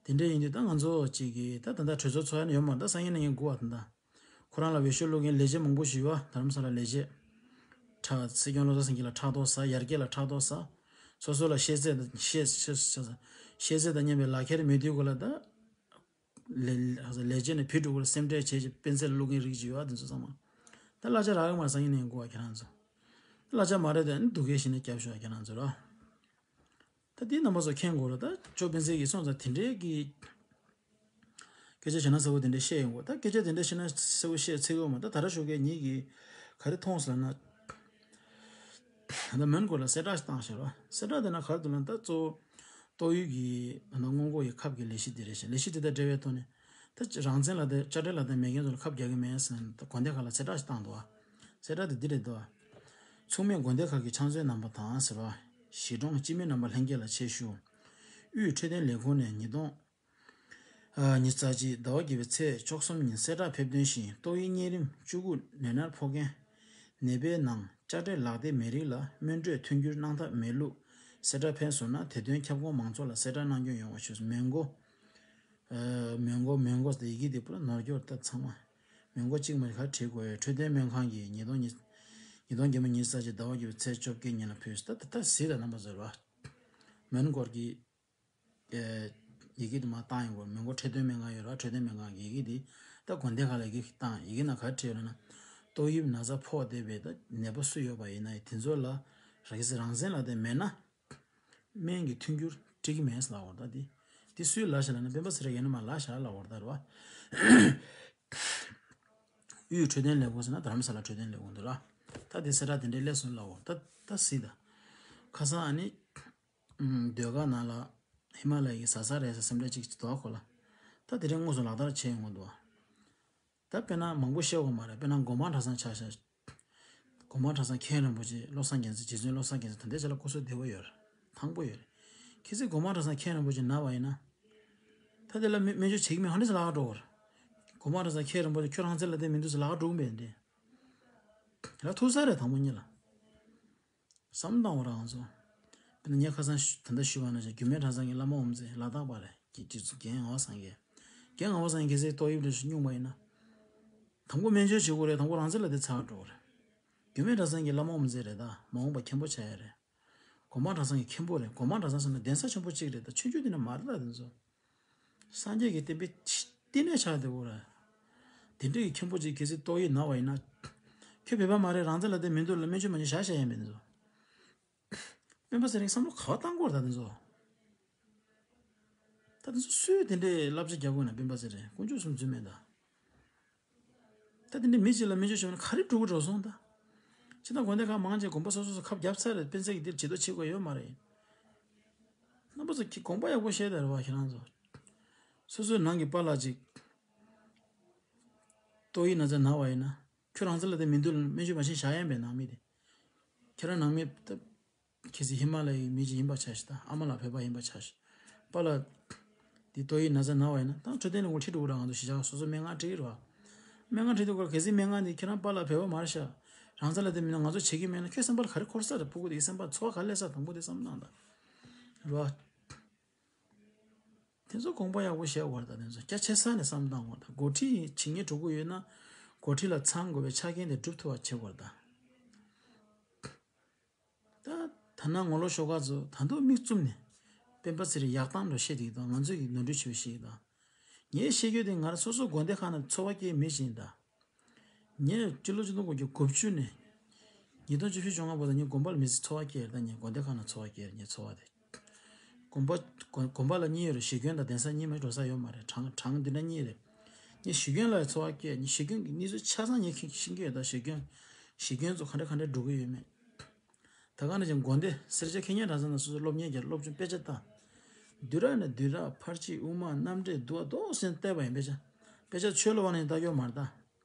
བ། དེ་འདྲ་ཡིན་དུས་ད་ང་ཚོ་གཅིག་གིས་ད་ད་ལྟ་གྲོས་ཚོགས་ཚོགས་ཡ་ནི་ཡོད་མ་རེད། ད་སང་ཉིན་གནངས་ཉིན་དགུ་བ་ད་ལྟ། ཁོ་རང་ལ་འོས་ཤོག་བླུག་མཁན་ལས་བྱེད་མང་པོ་ཞིག་ཡོད་བ། རྡ་རམ་ས་ལ་ལས་བྱེད། ཕྲག་སྲིད་སྐྱོང་བློ་བཟང་སེང་གེ་ལ་ཕྲག་དོག་ཟ། ཡར་རྒྱས་ལ་ཕྲག་དོག་ཟ། སོ་སོ་ལ་ཤེས་ཚད་དང་ཤེས་ཤེས་ཤེས་ཤེས་ཚད་དང་མཉམ་པའི་ལག་ཁྱེར་མེད་དུས་གོ་ལ་ད། ལས་ལས་བྱེད་ནས་ཕུད་འགྲོ་དགོས་རེད། སེམས་ཁྲལ་བྱེད་ཅིག་སྤེན་ཚེ་ལ་བླུག་མཁན་རིགས་ཅིག་ཡོད་བ། དེ་ཚོ་ཚང་མ། ད་གླ་ཆ་རག་གི་མ་རེད། སང་ཉིན་ནས་དགུ་བ་ཁྱེད་རང་ཚོ། གླ་ཆ་མ་རེད་དེ་ཨ་ནི་སྡུག་སྐད་བཤད་ནས་སྐྱབས་ཞུ་བ་ཁྱེད་རང་ཚོ་ར། ད་འདི་རྣམ་པ་ཚོ་མཁྱེན་དགོས་རེད། ད་ཅོ་སྤེན་ཚེ་གིས་སོང་ཙང་དེ་འདྲའི་གི་སྐད་ཆ་བཤད་ན་གསལ་པོ་དེ་འདྲ་བཤད་ཡོང་གི་ད། སྐད་ཆ་དེ་འདྲ་བཤད་ན་གསལ་པོ་བཤད་ཚིག་ཡོད་མ་ད། ད་ར་ཞོགས་ཀས་ཉིད་ཀྱིས་ག་རེ་མཐོང་སོང་ལབ་ན། ད་ལྟ་མོན་གྷོ་ལ་གསལ་བསྒྲགས་ཤིག་བཏང་ཤག་ར། གསལ་བསྒྲགས་དེ་ན་ག་རེ་འདུག་ལབ་ན། ད་གཙོ་བོ་ཏོག་དབྱིབས་ཀྱི་ད་ལྟ་སྔོན་འགོག་གི་ཁབ་ཀྱི་ལས་གཞི་དེ་རེད་ཤག་ལས་གཞི་དེ་དང་འབྲེལ་བའི་ཐོག་ནས་ད་རང་བཙན་ལག་དེབ་དཔྱ་ཁྲལ་ལག་དེབ་མེད་མཁན་ཚོ་ལ་ཁབ་རྒྱག་གི་མེད་ཟེར་ནས་ད་དགོན་སྡེ་ཁག་ལ་གསལ་བསྒྲགས་ཤིག་བཏང་འདུག་ཨ། གསལ་བསྒྲགས་དེ་འདི་རེད་འདུག་ཨ། མཚུངས་མེད་དགོན་སྡེ་ཁག་གི་ཕྱག་མཛོད་རྣམ་པ་དང་ཟེར་བ། གཞིས་གྲོང་སྤྱི་མི་རྣམ་པ་ལྷན་རྒྱས་ལ་ཆེད་ཞུ། དབུས་འཕྲོད་བསྟེན་ལས་ཁུངས་ནས་ཉིས་སྟོང་ཉི་ཤུ་རྩ་གཅིག་ཟླ་བ་བརྒྱད་པའི་ཚེས་བཅུ་གསུམ་ཉིན་གསལ་བསྒྲགས་ཕེབས་དོན་བཞིན། ཏོག་དབྱིབས་གཉན་རིམས་བཅུ་དགུ་ནད་མནར་ཕོག་མཁན་ནད་པའི་ནང་དཔྱ་ཁྲལ་ལག་དེབ་མེད་རིགས་ལ་སྨན་སྤྲོད་མཐུན་འགྱུར་གནང་ཐབས་མེད་ལུགས་གསལ་བསྒྲགས་ཕེབས་སོང་ན། དེ་དོན་ཁྱབ་ཁོངས་མང་ཚོགས་ལ་གསལ་བསྒྲགས་གནང་སྐྱོང་ཡོང་བ་ཞུ། མོན་གྷོ། མོན་གྷོ། མོན་གྷོ་ཟེར་ཡི་གེ་འདི་པུ་ར་ནོར་སྐྱོར་ད་ཚང་མ། མོན་གྷོ་གཅིག་མ་ག་བྲིས་དགོས། འཕྲོད་བསྟེན་སྨན་ཁང་གིས་ཉིས་སྟོང་ཉི་ཉིས་སྟོང་བརྒྱད་པ་ཉི་ཤུ་རྩ་གཅིག་ཟླ་བ་བརྒྱད་པའི་ཚེས་བཅོ་བརྒྱད་ཉིན་ལ་ཕུལ། ད་ད་ད་གཟིགས་དང་རྣམ་པ་ཚོ་ར། མོན་གྷོ་གི་ཡི་གེ་དེ་མར་བཏང་ཡོང་གི་རེད། མོན་གྷོ་འཕྲོད་བསྟེན་སྨན་ཁང་ཡོད་ར། འཕྲོད་བསྟེན་སྨན་ཁང་གི་ཡི་གེ་དེ་ད་དགོན་སྡེ་ཁག་ལ་ཡི་གེ་བཏང་། ཡི་གེ་ནང་ག་རེ་བྲིས་ཡོད་ལབ་ན། ཏོག་དབྱིབས་ན་ཚ་ཕོག་བསྡད་པའི་ད་ནད་པ་སུ་ཡོད་པ་ཡིན་ན་དེ་ཚོ་ལ་རང་བཙན་ལག་དེབ་མེད་ན། སྨན་གྱི་མཐུན་འགྱུར་སྤྲད་ཀྱི་མེད་ལབ་ཡོད་རེད། ད་དེ་དེ་སུས་ལབ་ཤག་ལབ་ན། སྤེན་པ་ཚེ་རིང་ཡིན་ན་མ་ལབ་ཤག་ལབ་ཡོད་རེད། ད་རེད་བ། དབུས་འཕྲོད་བསྟེན་ལས་ཁུངས་ཟེར་ན་དྷ་རམ་ས་ལ་འཕྲོད་བསྟེན་ལས་ཁུངས་འདུག་ར། ད་དེ་གསལ་བསྒྲགས་དེ་འདྲའི་སླེབས་སོང་ལབ་ཡོད་རེད། ད་ད་གཟིགས་དང་། ཁ་སང་ཨ་ནི་ཟློས་གར་ནང་ལ་ཧི་མ་ལ་ཡའི་གཟའ་གཟའ་རེད་ཟེར་སེམས་ཁྲལ་ཅིག་འདུག་ཁོ་ལ། ད་དེ་རིང་དངོས་སུ་ལག་བསྟར་བྱས་ཡོང་གི་འདུག་ད་དཔེར་ན་མང་པོ་བཤད་དགོས་མ་རེད། དཔེར་ན་སྒོ་མང་གྲྭ་ཚང་ཆ་བཞག་སྒོ་མང་གྲྭ་ཚང་མཁན་རིན་པོ་ཆེ་བློ་བཟང་རྒྱལ་མཚན། རྗེ་བཙུན་བློ་བཟང་རྒྱལ་མཚན་ད་ལྟའི་ཆ་ལ་སྐུ་གཟུགས་བདེ་པོ་ཡོད་རེད། ཐང་པོ་ཡོད་རེད། གལ་སྲིད་སྒོ་མང་གྲྭ་ཚང་མཁན་རིན་པོ་ཆེ་ན་བ་ཡིན་ན། ད་དེ་ལ་སྨན་སྨན་བཅོས་བྱེད་ཀྱི་མེད། ཧ་ནི་ལག་འགྲོ་བར། སྒོ་མང་གྲྭ་ཚང་མཁན་རིན་པོ་ཆེ་ཁྱོད་རང་བཙན་ལག་དེབ་མི་འདུག་ཟེར་ལག་འགྲོ་གི་མེད་འདི། ལ་ཐུག་ས་རེད་དང་པོ་ཉིད་ལ། བསམ་བློ་བཏང་བ་རང་ཚོ། དཔེར་ན་ངས་ཁ་སང་ཞུ་ད་ལྟ་ཞུས་པ་ནང་བཞིན་རྒྱུད་སྨད་གྲྭ་ཚང་གི་བླ་མ་དབུ་མཛད་ལ་དྭགས་པ་རེད། རྒན་རྒན་ངག་དབང་སངས་རྒྱས། རྒན་ངག་དབང་སངས་རྒྱས་གལ་སྲིད་ཏོག་དབྱིབས་འདྲ་ཞིག་སྨྱུང་བ་ཡིན་ན། དང་པོ་སྨན་བཅོས་བྱེད་དགོས་རེད། དང་པོ་རང་བཙན་ལག་དེབ་ཚར་འགྲོ་གི་རེད། རྒྱུད་སྨད་གྲྭ་ཚང་གི་བླ་མ་དབུ་མཛད་རེད། ད་མ་འོངས་པ་མཁན་པོ་ཆགས་ཡ་རེད། སྒོ་མང་གྲྭ་ཚང་གི་མཁན་པོ་རེད། སྒོ་མང་གྲྭ་ཚང་ཟེར་ན་གདན་ས་ཆེན་པོ་གཅིག་རེད། ད་ཆུང་ཆུང་དེ་འདྲ་མ་རེད། ད་དེ་ཚོ་སངས་རྒྱས་ཀྱི་བསྟན་པའི་བསྟི་གནས་ཆགས་བསྡད་ཡོད་རེད། དེ་འདྲ་གི་མཁན་པོ་གཅིག་གལ་སྲིད་ཏོག་དབྱིབས་ན་བ་ཡིན་ན། ཁྱོད་བོད་པ་མ་རེད། རང་བཙན་ལག་དེབ་མི་འདུག་ལབ་སྨན་བཅོས་མ་བྱེད་བཞག་བཞག་ཡིན་པས་དེ་ཚོ། སྤེན་པ་ཚེ་རིང་བསམ་བློ་ག་བ་བཏང་དགོས་རེད་ད་དེ་ཚོ། ད་དེ་ཚོ་སུས་དེ་འདྲའི་བསླབ་བྱ་རྒྱག་དགོས་ན། སྤེན་པ་ཚེ་རིང་དཀོན་མཆོག་གསུམ་རྫུན་མེད་ད། ད་དེ་འདྲའི་མི་གཅིག་ལ་སྨན་བཅོས་བྱས་ན་ག་རེ་འགྲོ་གི་འགྲོ་སོང་ད། སྤྱིར་བཏང་དགོན་སྡེ་ཁག་མང་ཆེ་དགོན་པ་སོ་སོ་སོ་ཁབ་བརྒྱབ་ཚར་རེད། སྤེན་ཚེ་གིས་འདིར་བྱེད་དོ་བྱེད་དགོས་ཡོད་མ་རེད། རྣམ་པ་ཚོ་ཁྱི་དགོངས་པ་ཡག་པོ་བཞེས་དང་རེད་བ། ཁྱེད་རང་ཚོ་སོ་སོའི་ནང་གི་པཱ་ལགས་ཅིག་ཏོག་དབྱིབས་ན་ཚ་ན་བ་ཡིན་ན། ཁྱོད་རང་ཚོ་ལ་དེ་མི་འདུག་ལ་སྨན་བཅོས་མ་བྱེད་བཞག་ཡ་ཡིན་པས་ནང་མི་དེ། ཁྱེད་རང་ནང་མི་ད། ཁྱེད་ཚོ་ཧི་མ་ལ་ཡའི་མི་ཅིག་ཡིན་པ་ཆ་ཤས་དང་། ཨ་མ་ལགས་བོད་པ་ཡིན་པ་ཆ་ཤས། པཱ་ལགས་འདི་ཏོག་དབྱིབས་ན་ཚ་ན་བ་ཡིན་ན་ད་འཕྲོད་བསྟེན་ལས་ཁུངས་ཁྲིད་འགྲོ་དགོས་ར། ང་ཚོ་གཞིས་ཆགས་སོ་སོ་སྨན་ཁང་ཁྲིད་ཀྱི་རེད་བ། སྨན་ཁང་ཁྲིད་དུས་སྐབས་གལ་སྲིད་སྨན་ཁང་འདི་ཁྱེད་རང་པཱ་ལགས་བོད་པ་མ་རེད་ཤག་རང་བཙན་ལག་དེབ་མིན་ན་ང་ཚོ་བྱེད་ཀྱི་མེད་ན། ཁྱོད་སེམས་པ་ལ་ག་རེ་འཁོར་ས་རེད། ཕྲུ་གུ་དེའི་སེམས་པ་ཚོར་བ་ག་རེ་སླེབས་ས། དང་པོ་དེ་བསམ་བློ་བཏང་དང་། རེད་བ། དེ་ཚོ་དགོངས་པ་ཡག་པོ་བཞེས་དགོས་རེད། ད་དེ་ཚོ་རྒྱ་ཆེ་ས་ནས་བསམ་བློ་བཏང་དགོས་རེད། ད་འགོ་ཁྲིད་བྱེད་སྙིང་འདོད་ཀྱི་ཡོད་ན་འགོ་ཁྲིད་ལ་ཚང་དགོས་པའི་ཆ་རྐྱེན་དེ་སྒྲུབ་ཐུབ་པ་བྱེད་དགོས་རེད་ད། ད་ད་ནང་ངོ་ལོག་ཤོག་ཁག་ཚོ་ད་དུང་མིག་བཙུམ་ནས་སྤེན་པ་ཚེ་རིང་ཡག་སྟངས་འགྲོ་བཤད་ཀྱི་འདུག་ང་ཚོས་ཀྱི་ནོར་འཁྲུལ་ཆེ་བ་བཤད་ཀྱི་འདུག་ངས་བཤད་རྒྱུ་དེ་ང་རང་སོ་སོ་དགོན་སྡེ་ཁག་ནང་འཚོ་བ་སྐྱེལ་མི་ཞིག་ཡིན་ད། ངས་སྤྱི་ལོ་ཆིག་སྟོང་དགུ་བརྒྱ་དགུ་བཅུ་ནས་ཉིས་སྟོང་བཅུ་བཞི་བཅོ་ལྔ་བར་དུ་ངས་དགོན་པ་ལ་མི་ཚེ་འཚོ་བ་སྐྱེལ་ད། ངས་དགོན་སྡེ་ཁག་ནང་འཚོ་བ་སྐྱེལ། ངས་འཚོ་བ་དེ། དགོན་པ་དགོན་དགོན་པ་ལ་གཉིས་ཡོད་རེད། གཞིས་དགོན་དང་གདན་ས། གཉིས་མ་འགྲོ་ས་ཡོད་མ་རེད། གྲངས་གྲངས་འདི་འདྲ་གཉིས་རེད། ངས་གཞིས་དགོན་ལ་འཚོ་བ་སྐྱེལ། ངས་གཞིས་དགོན་གྱི་གནས་ཚུལ་ཆ་ཚང་ངས་ཤེས་ཤེས་ཀྱི་ཡོད་ད། གཞིས་དགོན་གཞིས་དགོན་ཚོ་ག་འདྲ་ག་འདྲ་འགྲོ་གི་ཡོད་མེད། ད་ག་ནང་བཞིན་དགོན་སྡེ་སེར་སྐྱ་མཁས་སྙན་གྲྭ་ཚང་ནང་སོ་སོ་སློབ་གཉེར་རྒྱག་སློབ་ཆུང་དཔེ་ཆ་ལྟ། བསྡུས་གྲྭ་ནས་བསྡུས་གྲྭ་ཕར་ཕྱིན་དབུ་མ་རྣམ་འགྲེལ་འདུལ་བ་འདུག་སེ་བལྟས་པ་ཡིན། དཔེ་ཆ་དཔེ་ཆ་ཆོས་ལ་དབང་ནས་ལྟ་རྒྱུ་མ་རེད་ད།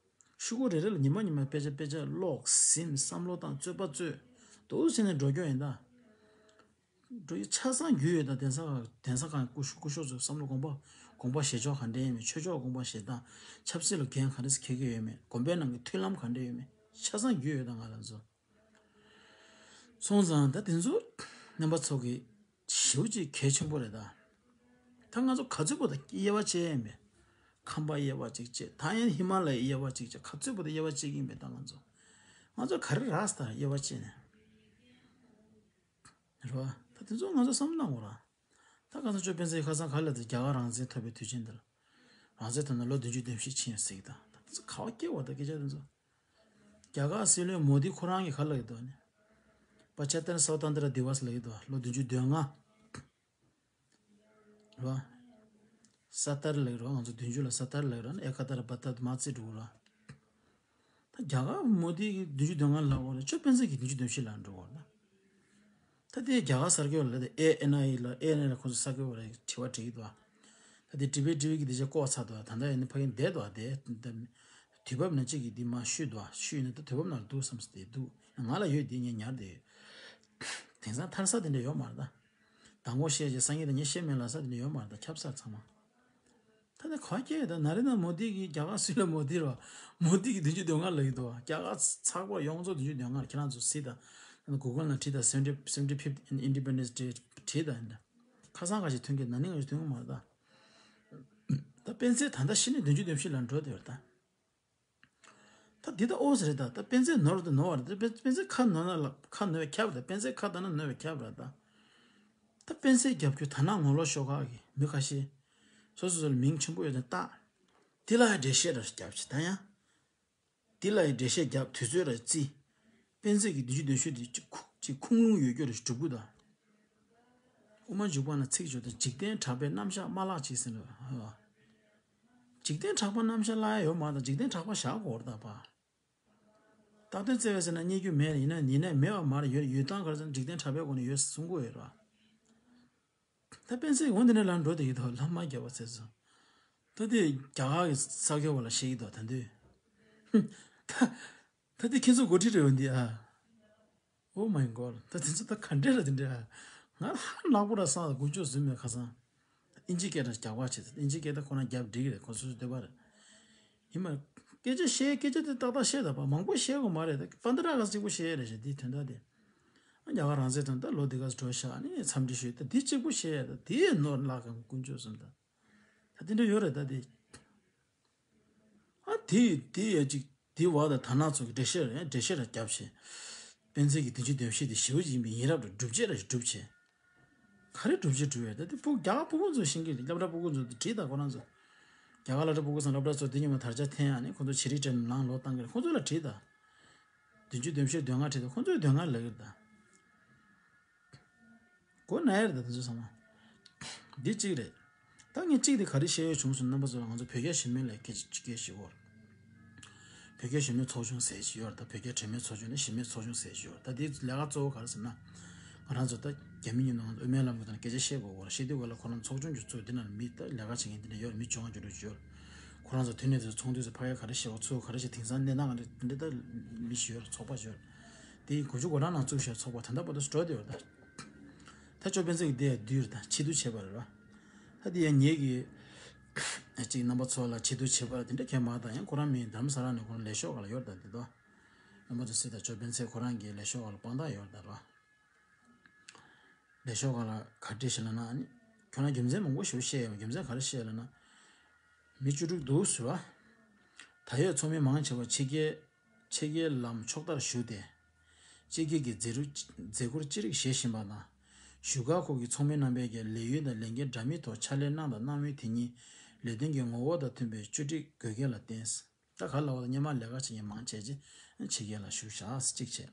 ཤོག་གུ་རེ་རེ་ལ་ཉི་མ་ཉི་མ་དཔེ་ཆ་དཔེ་ཆ་ཀློག་ཟིན། བསམ་བློ་བཏང་། རྩོད་པ་རྩོད། འདུག་སེ་ནས་འགྲོ་རྒྱུ་ཡིན་ད། འགྲོ་ཡི་ཆ་ཚང་རྒྱུས་ཡོད་ད། གདན་ས་ཁག་གདན་ས་ཁག་སྐུ་ཞབས་སྐུ་ཞབས་ཚོའི་བསམ་བློ་དགོངས་པ་དགོངས་པ་བཞེས་ཕྱོགས་ག་འདྲ་ཡིན་མིན། ཆོས་ཕྱོགས་དགོངས་པ་བཞེས་སྟངས། ཆབ་སྲིད་ལ་འགན་ག་འདྲ་ཞིག་འཁྱེར་གྱི་ཡོད་མེད། དགོན་པའི་ནང་གི་མཐུན་ལམ་ག་འདྲ་ཡོད་མེད། ཆ་ཚང་རྒྱུས་ཡོད་ད་ང་རང་ཚོ། སོང་ཙང་ད་དེ་ཚོ་རྣམ་པ་ཚོ་གི་ཞེ་པོ་ཅིག་གལ་ཆེན་པོ་རེད་ད། ད་ང་ཚོ་ག་ཚོད་པོ་ད་དབྱེ་བ་ཕྱེ་ཡིན་པས། ཁམས་པ་དབྱེ་བ་གཅིག་བྱས། ད་ཡང་ཧི་མ་ལ་ཡའི་དབྱེ་བ་གཅིག་བྱས། ག་ཚོད་པོ་ད་དབྱེ་བ་ཕྱེ་གི་ཡིན་པས། ད་ང་ཚོ་ང་ཚོ་ག་རེ་རག་ས་ད་དབྱེ་བ་ཕྱེ་ནས། རེད་བ། ད་དེ་ཚོ་ང་ཚོ་བསམ་བློ་གཏོང་དགོས་ར། ད་ཁ་སང་ཅོ་སྤེན་ཚེ་ཁ་སང་ག་ལ་ད་རྒྱ་གར་རང་བཙན་ཐོབ་པའི་དུས་ཆེན་འདིར། རང་བཙན་ཐོབ་ནས་ལོ་བདུན་ཅུ་དོན་བཞི་ཕྱིན་ཡོད་ཟེར་གི་ད། ད་དེ་ཚོ་ག་བ་སྐྱེ་བ་ད་སྐད་ཆ་དེ་ཚོ། རྒྱ་གར་སྲིད་བློན་མོ་དི་ཁོ་རང་གིས་ག་ལབ་ཀྱི་འདུག་ནི། པ་ཆ་ཏན་སའོ་ཏན་ཏྲ་དི་ཝཱ་སི་ལབ་ཀྱི་འདུག་ལོ་བདུན་ཅུ་དོན་ལྔ། རེད་བ། ས་ཏར་ལབ་ཀྱི་རེད་བ། ང་ཚོ་བདུན་ཅུ་ལ་ས་ཏར་ལབ་ཀྱི་རེད་ན། ཨེ་ཀ་ཏར་བ་ཏར་མ་ཙི་འགྲོ་གི་རེད་བ། ད་རྒྱ་གར་མོ་དི་གིས་བདུན་ཅུ་དོན་ལྔ་ལབ་ཀྱི་རེད། ཅོ་སྤེན་ཚེ་གིས་བདུན་ཅུ་དོན་བཞི་ལབ་འགྲོ་གི་རེད་ན། ད་དེ་རྒྱ་གར་གསར་འགོད་ལ་དེ་ཨེ་ཨེན་ཨའི་ལ་ཨེ་ཨེན་ཨའི་ལ་ཁོ་ཚོ་གསར་འགོད་པ་ལ་དྲི་བ་དྲིས་ཀྱི་འདུག་ད་དེ་ཊི་བི་ཊི་བི་གི་དེ་ཆ་ལྐོག་ཚར་འདུག་ད་ལྟ་ཡིན་ན་ཕ་གིན་བསྡད་འདུག་དེ་དུས་བབ་ནང་གཅིག་གིས་དེ་མར་བཤུས་འདུག་བཤུས་ནས་ད་དུས་བབ་ནང་ལ་འདུག་བསམ་སྟེ་འདུག་ང་ལ་ཡོད་དེ་ངས་ཉར་དེ་ཡོད། དེང་སང་ཐར་ས་དེ་འདྲ་ཡོད་མ་རེད་ད། མདང་དགོང་བཤད་རྗེས་སང་ཉིན་དེ་ངས་བཤད་མེད་ལབ་ས་དེ་འདྲ་ཡོད་མ་རེད་ད། ཁྱབ་ས་ཚང་མ། ད་ནི་ག་སྐད་ད་ན་རེ་ན་མོ་དི་གིས་རྒྱ་གར་སུས་ལ་མོ་དི་རོ། མོ་དི་གིས་བདུན་ཅུ་དོན་ལྔ་ལབ་ཀྱི་འདུག་རྒྱ་གར་ཚགས་པར་ཡོངས་རྫོགས་བདུན་ཅུ་དོན་ལྔ་ཁྱེད་རང་ཚོ་གཟིགས་དང་། གུ་གལ་ནང་བྲིས་དང་seventy seventy fifth Independence Day བྲིས་དང་ཡིན་ད། ཁ་སང་ཁ་ཞིག་ཐོན་གྱི་ན་ནིང་ང་ཞིག་ཐོན་གི་མ་རེད་ད། ད་སྤེན་ཚེ་ད་ལྟ་ཤི་ནས་བདུན་ཅུ་དོན་བཞི་ལ་འགྲོ་བསྡད་ཡོད་ད། ད་འདི་ད་ཨོ་ཟེར་ད། ད་སྤེན་ཚེ་ནོར་དུ་ནོར་བ་རེད། ད་སྤེན་ཚེ་ཁ་ནོར་ན་ལ་ཁ་ནོར་བའི་ཁྱབ་རེད། ད་སྤེན་ཚེ་ཁ་ད་ན་ནོར་བའི་ཁྱབ་རེད་ད། ད་སྤེན་ཚེ་རྒྱབ་སྐྱོར་དར་ནག་ངོ་ལོག་ཤོག་ཁག་གི་མི་ཁ་ཤས་སོ་སོ་སོ་ལ་མིང་ཆེན་པོ་ཡོད་དེ་བཏགས། དེ་ལ་ཡང་འགྲེལ་བཤད་ར་རྒྱབ་ཅིག་ད་ཡང་། དེ་ལ་ཡང་འགྲེལ་བཤད་རྒྱབ་དུས་ཚོད་ར་རྩིས། སྤེན་ཚེ་གི་བདུན་ཅུ་དོན་བཞི་དེ་ཅིག་ཁུ་ཅིག་ཁུངས་ལུང་ཡོད་རྒྱུ་ར་སྒྲུབ་དགོས་ད། དབུ་མ་འཇུག་པ་ན་ཚིག་བརྗོད་དང་འཇིག་རྟེན་གྲགས་པའི་རྣམ་གཞག་མ་བརླག་ཅིག་ཟེར་ལ། འཇིག་རྟེན་གྲགས་པ་རྣམ་གཞག་བརླག་ཡ་ཡོད་མ་རེད་ད། འཇིག་རྟེན་གྲགས་པ་བཞག་དགོས་རེད་ད་པ། རྟག་དོན་བརྩི་བས་ཟེར་ན་རྙེད་རྒྱུ་མེད་རེད། ཡིན་ན་ཡིན་ནའི་མེད་པ་མ་རེད། ཡོད་ཡོད་སྟངས་ག་རེ་ཟེར་ན་འཇིག་རྟེན་གྲགས་པའི་སྒོ་ནས་ཡོད་གསུང་གི་ཡོད་རེད་པ། ད་སྤེན་ཚེ་འོ་འདི་འདྲ་ལ་འགྲོ་བསྡད་ཀྱི་འདུག་ལྷ་མ་རྒྱལ་བ་ཚེ་བཙོན། ད་དེ་རྒྱ་གར་གྱི་གསར་འགོད་པ་ལ་བཤད་ཀྱི་འདུག་ད་འདི། ད་ད་དེ་ཁྱེད་ཚོ་འགོ་ཁྲིད་རེད་འོ་འདི་ཨ། Oh my god། ད་དེ་ཚོ་ད་ག་འདྲ་ར་དེ་འདྲ་ཨ། ང་ཧ་ནག་པོ་ར་སང་དགུན་ཆོག་ཟིན་མེད་ཁ་སང་། ཨིན་ཇི་སྐད་ར་རྒྱག་པ་བྱེད། ཨིན་ཇི་སྐད་ད་ཁོ་རང་རྒྱབ་འགྲིག་གི་རེད། ཁོ་སོ་སོ་འདོད་པ་རེད། ཡིན་མ། སྐད་ཆ་བཤད་སྐད་ཆ་དེ་ཏག་ཏག་བཤད་ད་པ། མང་པོ་བཤད་དགོས་མ་རེད། ད་པ་འདི་ར་ག་གཅིག་པོ་བཤད་རེད་ཞེས་དེའི་དོན་དག་དེ། ཨ་རྒྱ་གར་རང་བཙན་དོན་ད་ལོ་འདི་ག་འགྲོ་ཤག་ནི་འཚམས་འདྲི་ཞུས་ད་དེ་གཅིག་པོ་བཤད་ད་དེ་ནོར་ལག་གམ་དཀོན་མཆོག་གསུམ་ད། ད་དེ་འདྲ་ཡོད་རེད་ད་དེ། ཨ་དེ་དེ་ཡ་གཅིག་དེ་བ་ད་ཐ་ན་ཚོ་གི་འགྲེལ་བཤད་རེད། འགྲེལ་བཤད་ར་རྒྱབ་བྱས། སྤེན་ཚེ་གི་བདུན་ཅུ་དོན་བཞི་དེ་ཞེ་པོ་ཅིག་ཡིན་པའི་ཡིན་རབས་ར་སྒྲུབ་བྱེད་ར་སྒྲུབ་བྱེད། ག་རེ་སྒྲུབ་བྱེད་སྒྲུབ་ཡོད་ད་དེ་སྤུ་རྒྱ་གར་སྤུ་གུ་ཚོ་ཤེས་ཀྱི་རེད། སློབ་གྲྭ་སྤུ་གུ་ཚོ་དེ་བྲིས་དང་ཁོ་རང་ཚོ། རྒྱ་གར་སློབ་གྲྭ་སྤུ་གུ་ཚང་སློབ་གྲྭ་ཚོ་དེ་ཉིན་མ་དར་ཆ་འཐེན་ཡ་ནི་ཁོ་ཚོ་ཆེ་རིགས་སྤྲད་ནང་ལོག་བཏང་གི་རེད། ཁོ་ཚོ་ལ་བྲིས་ད། བདུན་ཅུ་དོན་བཞི་དོན་ལྔ་བྲིས་ད་ཁོ་ཚོས་དོན་ལྔ་ལབ་གི་རེད་ད། གོ་ན་ཡ་རེད་ད་དེ་ཚོ་ཚང་མ། འདི་གཅིག་རེད། ད་ངས་གཅིག་དེ་ག་རེ་བཤད་ཡོད་བྱུང་སོང་རྣམ་པ་ཚོ་ལ་ང་ཚོ་བོད་རྒྱ་ཞི་མོལ་ལ་སྐད་ཆ་སྐད་ཞིག་འོར། བོད་རྒྱ་ཞི་མོལ་ཚོགས་ཆུང་ཟེར་ཞིག་ཡོད་རེད་ད། བོད་རྒྱ་གྲོས་མོལ་ཚོགས་ཆུང་ནས་ཞི་མོལ་ཚོགས་ཆུང་ཟེར་ཞིག་ཡོད་རེད་ད། དེའི་ལས་ཀ་གཙོ་བོ་ག་རེ་ཟེར་ན། ང་རང་ཚོ་ད་རྒྱ་མི་གཉིས་ནང་དབུ་མའི་ལམ་གྱི་ཐོག་ནས་སྐད་ཆ་བཤད་དགོས་གོ་ར། བཤད་དུས་ག་ལ་ཁོ་རང་ཚོགས་ཆུང་གི་གཙོ་དེ་ནང་ལ་མི་ད་ལས་ཀ་བྱེད་མཁན་དེ་འདྲ་ཡོད་རེད། མི་བཅོ་ལྔ་བཅུ་དྲུག་ཅིག་ཡོད་རེད། ཁོ་རང་ཚོ་དེ་ནས་དེ་ཚོ་ཚོགས་འདུ་ཚོ་ཕ་གིར་ག་རེ་བཤད་གོ་ཚུར་ག་རེ་བཤད་དེང་སང་གནས་སྟངས་ག་རེ་དེ་འདྲ་ད་མི་ཞིག་ཡོད་རེད། ཚོགས་པ་ཞིག་ཡོད་རེད། དེ་ཡིན་གོ་ཆུ་གོ་གྲངས་ནང་བཙུགས་བཞག་ཚོགས་པ་ད་ལྟ་བར་དུ་འགྲོ་བསྡད་ཡོད་རེད་ད། ད་ཅོ་སྤེན་ཚེ་གི་དེ་ཡ་བསྡུས་རེད་ད། ཕྱི་བསྡུ་བྱས་པ་རེད་ར། ད་དེ་ཡ་ངེད་ཀྱི་གཅིག་རྣམ་པ་ཚོ་ལ་ཕྱི་བསྡུ་བྱས་པ་དེ་འདྲ་གས་མ་ད་ཡང་ཁོ་རང་མིན་རྡ་རམ་ས་ལ་ནས་ཁོ་རང་ལས་ཤོག་ག་ལ་ཡོད་རེད་ད། དེ་དོ་རྣམ་པ་ཚོ་སྲིད་ད་ཅོ་སྤེན་ཚེ་ཁོ་རང་གི་ལས་ཤོག་ག་ལ་དཔང་རྟགས་ཡོད་རེད་ད་ར། ལས་ཤོག་ག་ལ་ག་འདྲ་ཞིག་ལབ་ན་ཨ་ནི། ཁྱོད་རང་རྒྱུ་མཚན་མང་པོ་ཞིག་བཤད་ཡོད། རྒྱུ་མཚན་ག་རེ་བཤད་ལབ་ན། མི་བཅུ་དྲུག་འདུག་ཟེར་བ། ད་ཡོད་ཚོགས་མི་མང་ཆེ་བ་ཕྱི་རྒྱལ་ཕྱི་རྒྱལ་ལམ་ཕྱོགས་མཐར་བཞུགས་ཏེ། སྤྱི་སྒེར་གྱི་མཛད་རུ་མཛད་ཁུར་ཅི་རིགས་བཞེས་བཞིན་པ་དང་། བཞུགས་སྒར་ཁག་གི་ཚོགས་མི་རྣམ་པས་ཀྱང་ལས་ཡུན་དང་ལས་འགན་འདྲ་མིན་ཐོག་ཕྱག་ལས་གནང་དང་གནང་མུས་དེ་ཉིད་ལས་དོན་གྱི་ངོ་བོ་དང་མཐུན་པའི་བཅོས་སྒྲིག་དགོས་གལ་ལ་བརྟེན། ད་ག་ལ་བ་དང་སྔོན་མ་ལས་ཀ་བྱེད་མཁན་མང་ཆེ་ཆེ་ཕྱི་རྒྱལ་ལ་བཞུགས་བཞག་གཅིག་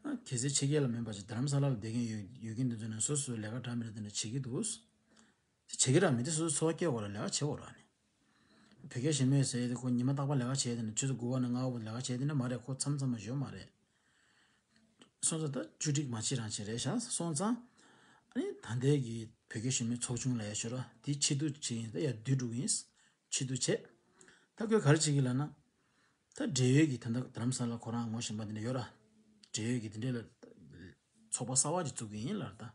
བྱས། གལ་སྲིད་ཕྱི་རྒྱལ་ལ་མིན་པ་ཅིག་རྡ་རམ་ས་ལ་ལ་བསྡད་མཁན་ཡོད་ཡོད་མཁན་དེ་ཚོ་ནས་སོ་སོའི་ལས་ཀ་འདྲ་མི་འདྲ་དེ་འདྲ་བྱེད་ཀྱི་འདུག་བྱེད་ཀྱི་ར་མི་དེ་སོ་སོ་འཚོ་བ་སྐྱེལ་དགོས་ར། ལས་ཀ་བྱེད་དགོས་ར་ནི། བོད་སྐད་ཞུ་མེད་ཟེར་ཡས་དེ་ཁོ་ཉི་མ་རྟག་པར་ལས་ཀ་བྱེད་དེ་ནི་ཆུ་ཚོད་དགུ་པ་ནས་ལྔ་པ་ལས་ཀ་བྱེད་དེ་ནི་མ་རེད། ཁོ་མཚམས་མཚམས་མ་ཞོ་མ་རེད། སོང་ཙང་ད་བཅུ་དྲུག་མ་ཕྱི་རང་ཕྱི་རེད་ཤག་སོང་ཙང་། ཨ་ནི་ད་ལྟའི་གི་བོད་སྐད་ཞུ་མེད་ཚོགས་ཆུང་ལ་ཡ་ཞོ་ར་དེ་ཕྱི་དུ་ཕྱི་ཡིན་ད་ཡ་བསྡུས་འགྲོ་གི་ཡིན། ཕྱི་དུ་བྱེད། ད་ཁོས་ག་རེ་བྱེད་ཀྱི་ལབ་ན། ད་འབྲེལ་ཡོད་ཀྱི་ད་ལྟ་རྡ་རམ་ས་ལ་ཁོ་རང་ངོ་ཤེས་པ་དེ་འདྲ་ཡོད་ར། འབྲེལ་ཡོད་ཀྱི་དེ་འདྲས་ལ་ཚོགས་པ་གསར་བ་ཅིག་བཙུགས་ཀྱི་ཡིན་ལབ་ད།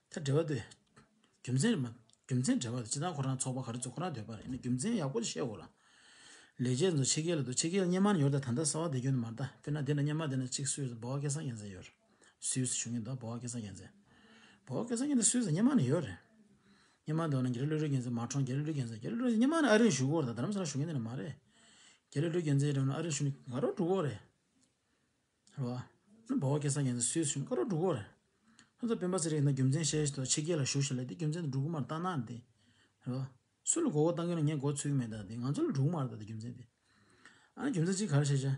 ད་འབྲེལ་བ་དེ། རྒྱུ་མཚན་རེད་མ། རྒྱུ་མཚན་འབྲེལ་བ་དེ་སྤྱིར་བཏང་ཁོ་རང་ཚོགས་པ་ག་རེ་བཙུགས་ཁོ་རང་འདོད་པ་རེད། ཡིན་ན་རྒྱུ་མཚན་ཡག་པོ་ཅིག་བཤད་དགོས་ར། ལས་བྱེད་ཚོ་ཕྱི་རྒྱལ་ལ་འདུག་ཕྱི་རྒྱལ་སྔོན་མ་ནས་ཡོད་རེད། ད་ད་ལྟ་གསར་བ་བསྡད་རྒྱུ་ནི་མ་རེད་ད། དཔེར་ན་དེ་ན་སྔོན་མ་དེ་ན་གཅིག་སུས་འབའ་བ་སྐལ་བཟང་རྒྱལ་མཚན་ཡོད་རེད། སུས་ཞུ་མཁན་ད་འབའ་བ་སྐལ་བཟང་རྒྱལ་མཚན། འབའ་བ་སྐལ་བཟང་རྒྱལ་མཚན་སུས་སྔོན་མ་ནས་ཡོད་རེད། སྔོན་མ་འདུག་ན་རྒྱ་རི་བློ་གྲོས་རྒྱལ་མཚན་མ་གྲོངས། རྒྱ་རི་བློ་གྲོས་རྒྱལ་མཚན་རྒྱ་རི་བློ་གྲོས་རྒྱལ་མཚན་སྔོན་མ་ནས་ཨ་རིར་བཞུགས་ཡོད་རེད་ད། རྡ་རམ་ས་ལ་བཞུགས་མཁན་དེ་ནི་མ་རེད། རྒྱ་རི་བློ་གྲོས་རྒྱལ་མཚན་རེད་ན་ཨ་རིར་བཞུགས་ནས་ག་རེ་འགྲོ་གི་ཡོད་རེད། རེད་བ། ནི་འབའ་བ་སྐལ་བཟང་རྒྱལ་མཚན་སུས་བཞུགས་ནས་ག་རེ་འགྲོ་གི་ཡོད་རེད། ཁོ་ཚོ་སྤེན་པ་ཚེ་རིང་ན་རྒྱུ་མཚན་བཤད་ཤེས་ཏོ་ཕྱི་རྒྱལ་ལ་བཞུགས་ཤིག་ལབ་དེ་རྒྱུ་མཚན་དེ་འགྲོ་གི་མ་རེད། ལྟ་ན་དེ། རེད་བ། སུ་ལ་མགོ་སྐོར་བཏང་གི་ན་ངས་མགོ་ཚོས་ཀྱི་མེད་ད་དེ་ང་ཚོ་ལ་འགྲོ་གི་མ་རེད་ད་དེ་རྒྱུ་མཚན་དེ། ཨ་ནི་རྒྱུ་མཚན་གཅིག་ག་རེ་བཤད་བྱ།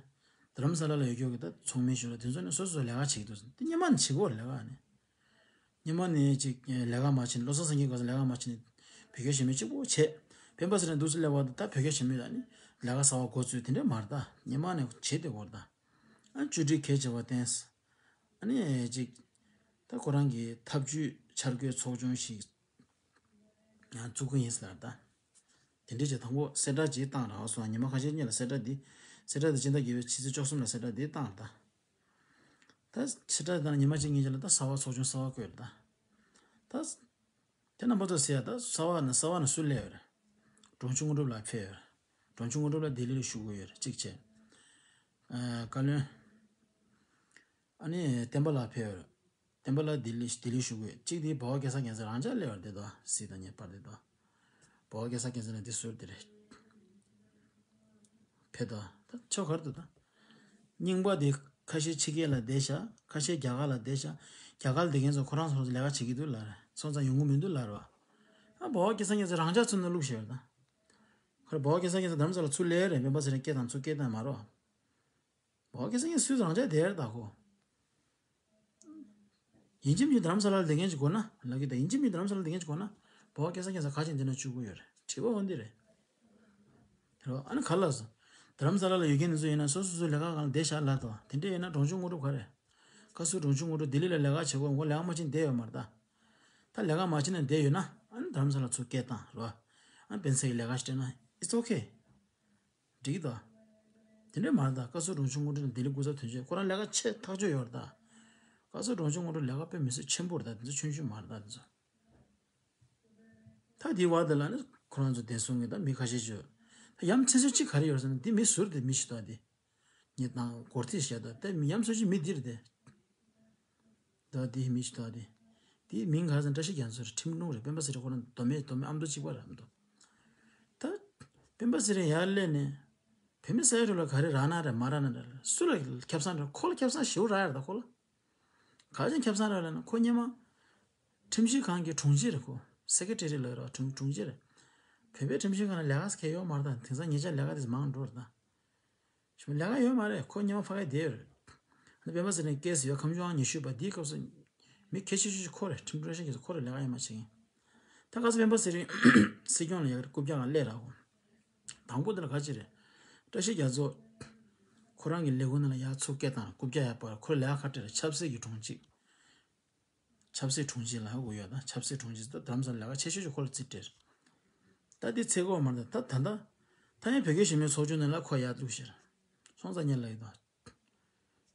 རྡ་རམ་ས་ལ་ལ་ཡོད་རྒྱུ་གི་ད་ཚོགས་མི་ཞིག་ལ་དེ་ཚོ་ནི་སོ་སོ་ལས་ཀ་བྱེད་ཀྱི་འདུག་དེ་སྔོན་མ་ནས་བྱེད་དགོས་རེད་ལས་ཀ་ཨ་ནི། སྔོན་མ་ནས་ཅིག་ལས་ཀ་མ་བྱས་ནས་བློ་བཟང་སེང་གེ་སྐབས་སུ་ལས་ཀ་མ་བྱས་ནས་བོད་སྐད་ཞུ་མི་གཅིག་པོ་བྱས། སྤེན་པ་ཚེ་རིང་འདུག་སེ་སླེབས་པ་ད་བོད་སྐད་ཞུ་མི་ད་ནི་ལས་ཀ་གསར་བ་འགོ་བཙུགས་དེ་འདྲ་མ་རེད་ད། སྔོན་མ་ནས་བྱེད་བསྡད་དགོས་རེད་ད། ཨ་བཅུ་དྲུག་གལ་ཆེ་བ་བསྟན། ཨ་ནི་ཅིག་ ད་ཁོ་རང་གི་ཐབས་ཇུས་འཆར་འགོད་ཚོགས་ཆུང་ཞིག་ཡང་བཙུགས་ཀྱི་ཡིན་ཟེར་ད། དེ་འདྲའི་ཆེད་དང་པོ་གསལ་བསྒྲགས་ཅིག་བཏང་རག་སོང་། ཉི་མ་ཁ་ཤས་གཉིས་ལ་གསལ་བསྒྲགས་འདི་གསལ་བསྒྲགས་འདི་སྤྱི་ཟླ་བཅུ་གསུམ་ལ་གསལ་བསྒྲགས་འདི་བཏང་རེད་ད། ད་གསལ་བསྒྲགས་དང་ཉི་མ་གཅིག་གཉིས་ཅིག་ལ་ད་གསར་པ་ཚོགས་ཆུང་གསར་པ་བསྐོས་རེད་ད། ད་དེ་རྣམ་པ་ཚོ་ཟེར་ཡ་ད་གསར་པ་ན་གསར་པ་ན་སུ་སླེབས་ཡོད་རེད། འབྲོང་ཆུང་དངོས་གྲུབ་ལགས་ཕེབས་ཡོད་རེད། འབྲོང་ཆུང་དངོས་གྲུབ་ལགས་ལྡི་ལི་ལ་བཞུགས་ཀྱི་ཡོད་རེད་གཅིག་བྱས། ཨ་བཀའ་བློན། ཨ་ནི་བསྟན་པ་ལགས་ཕེབས་ཡོད་རེད། བསྟན་པ་ལགས་ལྡི་ལི་ལྡི་ལི་བཞུགས་ཀྱི་ཡོད། གཅིག་དེ་འབའ་བ་སྐལ་བཟང་རྒྱལ་མཚན་རང་འཇགས་སླེབས་ཡོད་རེད་དེ་ད་སྲིད་དང་ཉེ་བར་དེ་ད། འབའ་བ་སྐལ་བཟང་རྒྱལ་མཚན་ལགས་འདི་ཟུར་དེ་རེད། ཕེབས་དང་ད་ཆོ་གར་དུ་ད། རྙིང་པ་དེ་ཁ་ཤས་ཕྱི་རྒྱལ་ལ་བསྡད་ཤག་ཁ་ཤས་རྒྱ་གར་ལ་བསྡད་ཤག་རྒྱ་གར་ལ་བསྡད་མཁན་ཚོ་ཁོ་རང་ཚོ་ལས་ཀ་བྱེད་ཀྱི་འདུག་ལབ་རེད། སོང་ཙང་ཡོང་གི་མི་འདུག་ལབ་རེད་བ། ཨ་འབའ་བ་སྐལ་བཟང་རྒྱལ་མཚན་རང་འཇགས་ཚུར་ནང་བླུགས་བཞག་ཡོད་ད། ཁོ་ར་འབའ་བ་སྐལ་བཟང་རྒྱལ་མཚན་རྡ་རམ་ས་ལ་ཚུར་སླེབས་རེད། སྤེན་པ་ཚེ་རིང་སྐད་བཏང་ཚུར་སྐད་བཏང་མ་རེད་བ། འབའ་བ་སྐལ་བཟང་རྒྱལ་མཚན་སུས་རང་འཇགས་བསྡད་རེད་ད་ཁོ། ཡིན་གཅིག་མིན་གཅིག་རྡ་རམ་ས་ལ་ལ་བསྡད་མཁན་ཅིག་དགོས་ན་ལབ་ཀྱི་ད། ཡིན་གཅིག་མིན་རྡ་རམ་ས་ལ་ལ་བསྡད་མཁན་ཅིག་དགོས་ན་འབའ་བ་སྐལ་བཟང་རྒྱལ་མཚན་ག་ཅིག་འདི་ན་བཅུག་གི་ཡོད་རེད། དྲི་བ་འོ་འདི་རེད། རེད་བ། ཨ་ནི་ག་ལ་སོང་། རྡ་རམ་ས་ལ་ལ་ཡོད་མཁན་འདི་ཚོ་ཡིན་ན་སོ་སོ་སོའི་ལས་ཀ་སྒང་ལ་བསྡད་བཞག་ལབ་དང་། དེ་འདྲ་ཡིན་ན་འབྲོང་ཆུང་དངོས་གྲུབ་ག་རེད། བཀའ་ཟུར་འབྲོང་ཆུང་དངོས་གྲུབ་ལྡི་ལི་ལ་ལས་ཀ་བྱེད་དགོས། ཁོ་ལས་ཀ་མ་བྱེད་ན་བསྡད་ཡོད་མ་རེད་ད། ད་ལས་ཀ་མ་བྱེད་ན་བསྡད་ཡོད་ན་ཨ་ནི་རྡ་རམ་ས་ལ་ཚུར་སྐད་བཏང་རེད་བ། ཨ་ནི་སྤེན་ཚེ་གི་ལས་ཀ་ཞིག་སྤྲད་ན་it's okay། འགྲིག་གི་འདུག་དེ་འདྲས་མ་རེད་ད། བཀའ་ཟུར་འབྲོང་ཆུང་དངོས་གྲུབ་ལྡི་ལི་སྐུ་ཚབ་དོན་གཅོད་ཁོ་རང་ལས་ཀ་ཆེ་ཐག་ཆོད་ཡོད་རེད་ད། བཀའ་ཟུར་འབྲོང་ཆུང་དངོས་གྲུབ་ལས་ཀ་དཔེ་མི་སྲིད་ཆེན་པོ་རེད་ད། དེ་ཚོ་ཆུང་ཆུང་མ་རེད་ད་དེ་ཚོ། ད་དེའི་བར་དེ་ལ་ནི་ཁོ་རང་ཚོ་བདེ་སྲུང་གི་ད་མི་ཁ་ཤས་ཅིག་ཡོད། ད་ཡ་མཚན་ཆེ་ཤོས་གཅིག་ག་རེ་ཡོད་ཟེར་ན་འདི་མི་ཟུར་དེ་མི་ཞིག་ད་དེ། ངས་ད་སྒོར་ཐིག་བཤད་ད་དེ་མི་ཡ་མཚན་ཆེ་མི་འདི་རེད་དེ། ད་དེ་མི་ཞིག་ད་དེ། དེའི་མིང་ག་ཟེར་ན་བཀྲ་ཤིས་རྒྱ་མཚོ་རེད། ཁྲིམས་ལུགས་རེད། སྤེན་པ་ཚེ་རིང་ཁོ་རང་མདོ་སྨད་མདོ་སྨད་ཨ་མདོ་གཅིག་པ་རེད་མདོ། ད་སྤེན་པ་ཚེ་རིང་ཡར་སླེབས་ནས་བོད་མི་ས་ཡ་དྲུག་ལ་ག་རེ་རག་ན་རེད་མ་རག་ན་རེད། སུ་ལ་ཁེ་བཟང་རེད། ཁོ་ལ་ཁེ་བཟང་ཞེ་པོ་རག་ཡ་རེད་ད་ཁོ་ལ། ག་ཅིག་ཁེ་བཟང་རག་ལབ་ན་ཁོ་སྔོན་མ་ཁྲིམས་ཞིབ་ཁང་གི་དྲུང་ཆེ་རེད། ཁོ་སེ་ཀེ་ཊེ་རི་ལ་ཡོད་ར། དྲུང་དྲུང་ཆེ་རེད། བོད་པའི་ཁྲིམས་ཞིབ་ཁང་ལ་ལས་ཀ་གང་ཡང་ཡོད་མ་རེད་ད། དེང་སང་ཉེ་ཆར་ལས་ཀ་དེ་ཚོ་མང་འགྲོ་རེད་ད། ཞུ་ལས་ཀ་ཡོད་མ་རེད། ཁོ་སྔོན་མ་ཕ་གིར་བསྡད་ཡོད་རེད། ཨ་ནི་སྤེན་པ་ཚེ་རིང་སྐྱེས་སུ་ཡོད་ཁམས་ལྗོངས་ཉི་ཤུ་པ་དེའི་སྐབས་སུ་མི་གལ་ཆེ་ཤོས་ཤིག་ཁོ་རེད། ཁྲིམས་དྲུང་ཆེ་གི་ཁོ་རེད། ལས་ཀ་ཡོད་མ་བྱེད་མཁན། ད་ག་ཚོད་སྤེན་པ་ཚེ་རིང་སྲིད་སྐྱོང་ལ་ཡག་རྐུབ་བཀྱག་ལ་སླེབས་ར་གོ། དང་པོ་དེ་ལ་ག་ཅི་རེད། བཀྲ་ཤིས་རྒྱ་མཚོ་ཁོ་རང་གི་ལས་ཁུངས་ནང་ལ་ཡར་ཚུར་སྐད་བཏང་རྐུབ་བཀྱག་ཡར་སྤར། ཁོ་ལས་ཀ་ག་རེ་རེད། ཆབ་སྲིད་ཀྱི་དྲུང་ཆེ། ཆབ་སྲིད་དྲུང་ཆེ་ལབ་དགོས་ཡོད་ད། ཆབ་སྲིད་དྲུང་ཆེ་ད་རྡ་རམ་ས་ལ་ལས་ཀ་ཆེ་ཤོས་ཅིག་ཁོ་ལ་རྩིས་སྤྲད། ད་འདི་ཚེ་གོ་མ་རེད་ད། ད་ད་ད་ཡང་བོད་རྒྱ་ཞི་མོལ་ཚོགས་ཆུང་ནང་ལ་ཁོ་ཡར་བླུགས་ཤག་སོང་ཙང་ངས་ལབ་ཡོད་ད།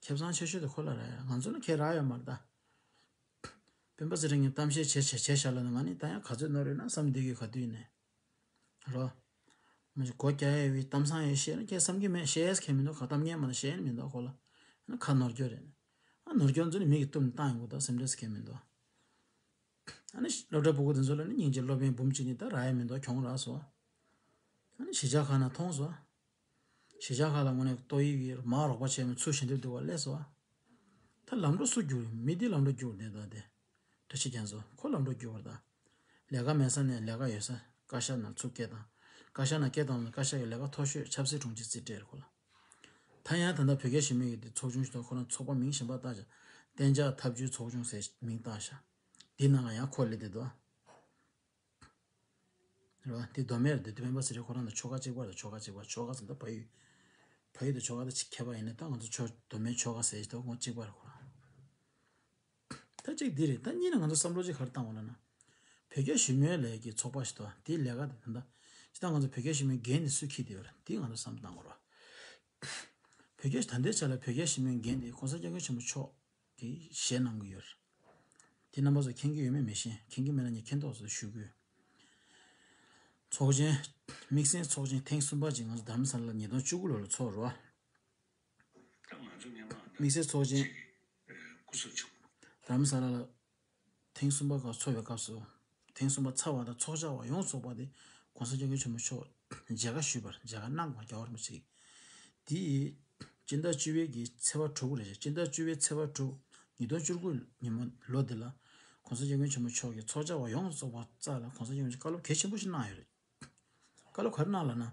ཁེ་བཟང་ཆེ་ཤོས་དེ་ཁོ་ལ་རག་ཡ། ང་ཚོ་ལ་ཁེ་རག་ཡོད་མ་རེད་ད། སྤེན་པ་ཚེ་རིང་གིས་གཏམ་བཤད་བྱས་བྱས་བྱས་བཞག་ལབ་ན་ང་ནི་ད་ཡང་ག་ཚོད་ནོར་ཡོད་ན་བསམ་བསྡད་ཀྱི། ག་དུས་ནས། རོ། མ་གཞི་སྒོ་རྒྱག་ཡས་ཡོད་གཏམ་བཟང་ཡོད་བཤད་ན་ཁྱེད་བསམ་གྱི་མེད། བཤད་ཡས་ཁྱེད་མི་འདུག་ག་གཏམ་ངན་མ་ན་བཤད་ཡས་མི་འདུག་ཁོ་ལ། ཨ་ནི་ཁ་ནོར་རྒྱུ་རེད། ཨ་ནོར་རྒྱུ་ཚོ་ནི་མི་གི་གཏུམ་ནས་བཏང་ཡོང་གི་འདུག་སེམས་ཁྲལ་ཁྱེད་མི་འདུག་ཨ་ནི་སློབ་གྲྭ་ཕྲུ་གུ་དེ་ཚོ་ལ་ནི་སྙིང་རྗེ། སློབ་དཔོན་འབུམ་གཅིག་ནི་ད་རག་ཡས་མི་འདུག་གྱོང་རག་སོང་། ཨ་ནི་གཞིས་ཆགས་ཁག་ནང་མཐོང་སོང་། གཞིས་ཆགས་ཁག་ལ་དངོས་གནས་ཏོག་དབྱིབས་ཀྱི་མར་རོགས་པ་བྱས་མི་ཚུར་ཞལ་འདེབས་སྡུག་པ་སླེབས་སོང་། ད་ལམ་འགྲོ་སུ་བསྒྱུར། མི་འདི་ལམ་འགྲོ་བསྒྱུར་བསྡད་ད་དེ། བཀྲ་ཤིས་རྒྱ་མཚོ་ཁོ་ལམ་འགྲོ་བསྒྱུར་བ་ད། ལས་ཀ་མེད་ས་ནས་ལས་ཀ་ཡོད་ས་བཀའ་ཤག་ནང་ཚུར་སྐད་བཏང་། བཀའ་ཤག་ནང་སྐད་བཏང་ནས་བཀའ་ཤག་གི་ལས་ཀ་མཐོ་ཤོས་ཆབ་སྲིད་དྲུང་ཆེ་རྩིས་སྤྲད་རེད་ཁོ་ལ། ད་ཡང་ད་ལྟ་བོད་རྒྱ་ཞི་མོལ་གྱི་དེ་ཚོགས་ཆུང་ཞིག་འདུག་ཁོ་རང་ཚོགས་པ་མིང་གཞན་པ་བཏགས་བྱས་གཏན་འཇགས་ཐབས་བྱུས་ཚོགས་ཆུང་ཟེར་མིང་བཏགས་བཞག་འདི་ནང་ལ་ཡང་ཁོ་སླེབས་བསྡད་འདུག་རེད་བ། འདི་མདོ་སྨད་རེད་དེ། སྤེན་པ་ཚེ་རིང་ཁོ་རང་དང་ཆོལ་ཁ་གཅིག་པ་རེད། ཆོལ་ཁ་གཅིག་པ། ཆོལ་ཁ་ཟེར་ན་ད་ཕ་ཡུལ། ཕ་ཡུལ་དང་ཆོལ་ཁ་དང་ཅིག་ཁྱད་པར་ཡིན་ན་ད་ང་ཚོ་ཆོལ་མདོ་སྨད་ཆོལ་ཁ་ཟེར་ཞིག་འདུག་ཁོང་གཅིག་པ་རེད་ཁོ་རང་། ད་གཅིག་འདི་རེད། ད་གཉིས་ནས་ང་ཚོ་བསམ་བློ་གཅིག་ག་རེ་བཏང་བ་ལབ་ན། བོད་རྒྱ་ཞི་མོལ་ལབ་ཀྱི་ཚོགས་པ་ཞིག་འདུག་དེའི་ལས་ཀ་དེ་ད་ལྟ་ཇི་ལྟར་ང་ཚོ་བོད་རྒྱ་ཞི་མོལ་འགན་དེ་སུས་འཁྱེར་བསྡད་ཡོད་རེད། དེ་ང་ཚོ་བསམ་བློ་བཏང་དགོས་རེད། བོད་རྒྱ་ད་ལྟའི་ཆ་ལ་བོད་རྒྱ་ཞི་མོལ་འགན་དེ་གོང་ས་སྐྱབས་མགོན་ཆེན་པོ་མཆོག་གིས་བཞེས་གནང་གི་ཡོད་རེད། དེ་རྣམ་པ་ཚོ་མཁྱེན་གྱི་ཡོད་མེད་མི་ཤེས། མཁྱེན་གྱི་མེད་ན་ངས་མཁྱེན་ཐོག་ཚོ་ཞུ་གི་ཡོད། ཚོགས་ཆེན། དམིགས་བསལ་ཚོགས་ཆེན་ཐེངས་གསུམ་པ་ཅིག་ང་ཚོ་རྡ་རམ་ས་ལ་ཉིས་སྟོང་བཅུ་དགུ་ལོ་ལ་ཚོགས་རོ། དམིགས་བསལ་ཚོགས་ཆེན་རྡ་རམ་ས་ལ་ལ་ཐེངས་གསུམ་པ་སྐབས་ཚོགས་པའི་སྐབས་སུ། ཐེངས་གསུམ་པ་ཚར་བ་དང་ཚོགས་བཅར་བ་ཡོངས་རྫོགས་པ་དེ་གོང་ས་སྐྱབས་མགོན་ཆེན་པོ་མཆོག་མཇལ་ཁ་ཞུས་པར། མཇལ་ཁ་གནང་བར་རྒྱལ་བ་རིན་པོ་ཆེ་གིས། དེ་ཡིས་སྤྱི་ཟླ་བཅུ་པའི་གི་ཚེས་པ་དྲུག་རེད། སྤྱི་ཟླ་བཅུ་པའི་ཚེས་པ་དྲུག་ཉིས་སྟོང་བཅུ་དགུ་ཉིན་མོ་ལོ་འདི་ལ་གོང་ས་སྐྱབས་མགོན་ཆེན་པོ་མཆོག་གིས་ཚོགས་བཅར་བ་ཡོངས་རྫོགས་པ་རྩ་ལ་གོང་ས་སྐྱབས་མགོན་ཆེན་བཀའ་སློབ་གལ་ཆེན་པོ་ཞིག་གནང་ཡོད་རེད། བཀའ་སློབ་ག་རེ་གནང་ལབ་ན།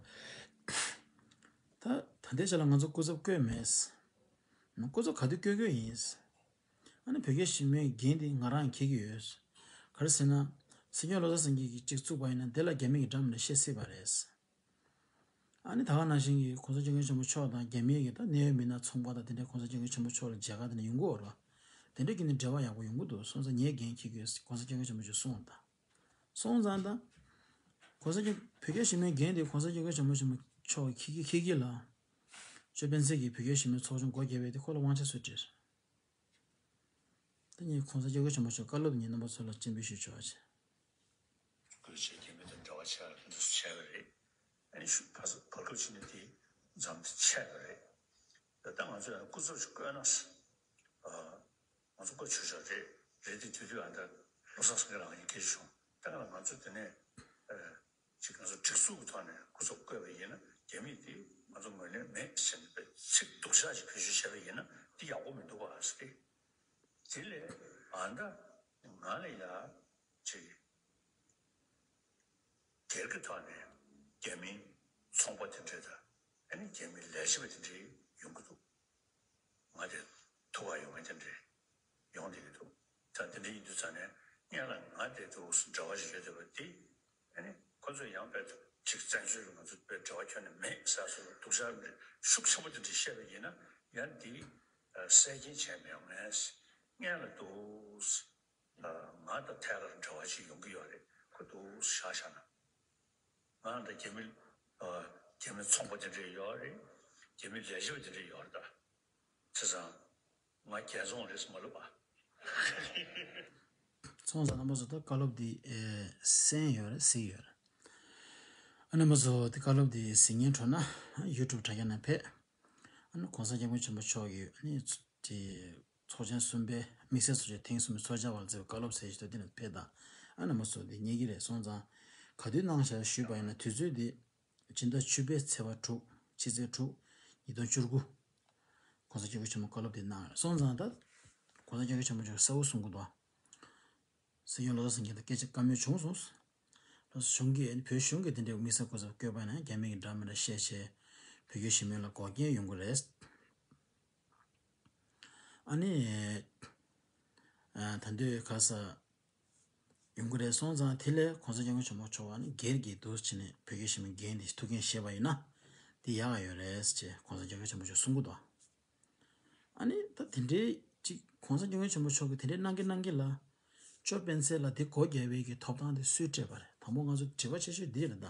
ད་ད་ལྟའི་ཆ་ལ་ང་ཚོ་སྐུ་ཚབ་བསྐོས་མེད། སྐུ་ཚབ་ག་དུས་བསྐོས་བསྐོས་ཡིན། ཨ་ནི་བོད་རྒྱ་ཞི་མོལ་འགན་འདི་ང་རང་འཁྱེར་གྱི་ཡོད། ག་རེ་ཟེར་ན། སྲིད་སྐྱོང་བློ་བཟང་སེང་གེ་གིས་གཅིག་བཙུགས་པ་ཡིན་ན་དེ་ལ་རྒྱ་མི་གི་འགྲམ་ནས་བཤད་སྲིད་པ་རེད། ཨ་ནི་ད་ག་ནང་བཞིན་གྱི་གོང་ས་སྐྱབས་མགོན་ཆེན་པོ་མཆོག་དང་རྒྱ་མིའི་གི་ད་གནད་ཡོད་མི་སྣ་ཚོང་པ་དང་དེ་འདྲའི་གོང་ས་སྐྱབས་མགོན་ཆེན་པོ་མཆོག་ལ་མཇལ་ཁ་དེ་འདྲ་ཡོང་གི་ཡོད་རེད། དེ་འདྲ་གི་ནི་འབྲེལ་བ་ཡག་པོ་ཡོང་གི་འདུག་སོང་ཙང་ངས་འགན་འཁྱེར་གྱི་ཡོད། གོང་ས་སྐྱབས་མགོན་ཆེན་པོ་མཆོག་གསུངས་པ་དང་། སོང་ཙང་ད། གོང་ས་སྐྱབས། བོད་རྒྱ་ཞི་མོལ་འགན་དེ་གོང་ས་སྐྱབས་མགོན་ཆེན་པོ་མཆོག་འཁྱེར་གྱི་འཁྱེར་གྱི་ལ། ཅོ་སྤེན་ཚེ་གིས་བོད་རྒྱ་ཞི་མོལ་ཚོགས་ཆུང་སྒོ་བརྒྱབ་པ་དེ་ཁོ་ལ་དབང་ཆ་སུས་སྤྲད། ད་ངས་གོང་ས་སྐྱབས་མགོན་ཆེན་པོ་མཆོག་བཀའ་སློབ་ངས་རྣམ་པ་ཚོ་ལ་སྤྱན་འབུལ་ཞུ་ཆོག་ཨ་ཅེ། སྐུ་ཚབ་ཆེ་རྒྱ་མི་དང་འབྲེལ་བ་ཆེ་བ་འདི་ཚོ་བྱས་པ་རེད། ཨ་ནི་ཤུ་ཕ་ས་བར་སྐབས་ཕྱི་ནས་དེ་མཚམས་དེ་ཆད་པ་རེད། ད་ལྟ་ང་ཚོས་སྐུ་ཚབ་ཅིག་བསྐོས་ན། ཨ། ང་ཚོ་བཀའ་ཆོས་ཆོས་རེད། རེད་དེ་དུས་དུས་ཨ་ད་བློ་བཟང་སེང་གེ་རང་གི་སྐད་ཆ་བྱུང་། ད་ང་ཚོ་དེ་ནས་ཨ་ཅིག་ང་ཚོ་སྒྲིག་འཛུགས་ཀྱི་ཐོག་ནས་སྐུ་ཚབ་བསྐོས་པ་ཡིན་ན་རྒྱ་མིས་དེ་ང་ཚོ་ངོས་ལེན་མེད་ཟེར་ནས་ཚིག་སྡུག་ཅག་ཅིག་བེད་སྤྱོད་བྱས་པ་ཡིན་ན་དེ་ཡག་པོ་མི་འདུག་ག་ཟེར་ཏེ། དེ་ལས་ཨ་ད་ང་ལ་ཡ་ཅིག་སྒེར་གྱི་ཐོག་ནས་རྒྱ་མིའི་ཚོང་པ་དེ་འདྲས་དང་ཨ་ནི་རྒྱ་མིའི་ལས་བྱེད་པ་དེ་འདྲས་ཡོང་གི་འདུག་ང་དེ་ཐུག་ག་ཡོང་མཁན་དེ་འདྲས་ཡོང་བསྡད་ཀྱི་འདུག་ད་དེ་འདྲ་ཡིན་དུས་ཙང་ནས་སྔོན་ལ་ང་དེ་འདུག་འབྲེལ་བ་ཞིག་ཡོད་བསྡད་པ་དེ་ཨ་ནི་ཁོ་ཚོས་ཡང་དཔེ་ཅིག་བཙན་བྱོལ་དུ་ང་ཚོ་དཔེ་འབྲེལ་བ་ཁྱོན་ནས་མེད་ཟེར་སོང་སྡུག་ཅག་འདྲ་ཤུགས་ཆེན་པོ་དེ་འདྲ་བཤད་པ་ཡིན་ན་ཡང་འདི་གསལ་རྐྱེན་བྱས་མི་ཡོང་ངས་སྔོན་ལ་འདུག་ང་དང་ཐད་ཀར་འབྲེལ་བ་ཞིག་ཡོང་གི་ཡོད་རེད། ཁོ་འདུག་བཞག་བཞག་ན། ང་དང་རྒྱ་མི། རྒྱ་མི་ཚོང་པ་དེ་འདྲས་ཡོད་རེད། རྒྱ་མི་ལས་བྱེད་པ་དེ་འདྲས་ཡོད་རེད་ད། བྱས་ཙང་། ང་རྒྱལ་ཚོང་རེད་ཟེར་མ་ལབ་ཨ། སོང་ཙང་རྣམ་པ་ཚོ་ད་བཀའ་སློབ་འདི་གསན་ཡོད་རེད་གཟིགས་ཡོད་རེད། ཨ་རྣམ་པ་ཚོ་དེ་བཀའ་སློབ་འདི་གཟིགས་མཁན་འཕྲོ་ན་ཡུ་ཊུབ་དྲ་རྒྱ་ནས་ཕེབས། ཨ་ནི་གོང་ས་སྐྱབས་མགོན་ཆེན་པོ་མཆོག་གིས་ཨ་ནི་དེ། ཚོགས་ཆེན་གསུམ་པའི་དམིགས་བསལ་ཚོགས་ཆེན་ཐེངས་གསུམ་པའི་ཚོགས་བཅར་བ་ལ་བརྩི་བའི་བཀའ་སློབ་ཟེར་ཞིག་ཏུ་འདི་ནས་ཕེབས་དང་། ཨ་རྣམ་པ་ཚོ་འདི་རྙེད་ཀྱི་རེད། སོང་ཙང་ག་དུས་གནང་བཞག་ཞུས་པ་ཡིན་ན་དུས་ཚོད་འདི་སྤྱི་ཟླ་བཅུ་པའི་ཚེས་པ་དྲུག་ཕྱི་ཚེས་དྲུག་ཉིས་སྟོང་བཅུ་དགུ། གོང་ས་སྐྱབས་མགོན་ཆེན་པོ་བཀའ་སློབ་འདི་གནང་ཡོད། སོང་ཙང་ད་གོང་ས་སྐྱབས་མགོན་ཆེན་པོ་མཆོག་གསལ་བོ་གསུང་གི་འདུག་སྲིད་སྐྱོང་བློ་བཟང་སེང་གེ་དང་སྐད་ཆ་བཀའ་མོལ་བྱུང་སོང་། ལགས་སོ། གཞུང་གིས་བོད་གཞུང་གིས་དེ་འདྲའི་དམིགས་བསལ་སྐུ་ཚབ་བསྐོས་པ་ན་རྒྱ་མི་གི་འདྲ་མི་འདྲ་བཤད་བྱས་བོད་རྒྱ་ཞི་མོལ་ལ་འགོག་རྐྱེན་ཡོང་གི་རེད། ཨ་ནི། ཨ། ད་འདོད་ག་ས་ཡོང་གི་རེད། སོང་ཙང་དེ་ལས་གོང་ས་སྐྱབས་མགོན་ཆེན་པོ་མཆོག་ཨ་ནི་སྒེར་གྱི་འདུག་བྱས་ནས་བོད་རྒྱ་ཞི་མོལ་འགན་དེ་ཐུགས་འགན་བཞེས་པ་ཡིན་ན་དེ་ཡག་ཡོད་རེད་ཅེས་གོང་ས་སྐྱབས་མགོན་ཆེན་པོ་མཆོག་གསུང་གི་འདུག་ཨ་ནི་ད་དེ་འདྲའི་ཅིག་གོང་ས་སྐྱབས་མགོན་ཆེན་པོ་མཆོག་གིས་དེ་འདྲའི་གནང་གི་གནང་གི་ལ། ཅོ་སྤེན་ཚེ་ལ་དེ་སྒོ་བརྒྱབ་པའི་གི་ཐོབ་ཐང་དེ་སུས་སྤྲད་པ་རེད། དང་པོ་ང་ཚོ་དྲི་བ་ཆེ་ཤོས་འདི་རེད་ད།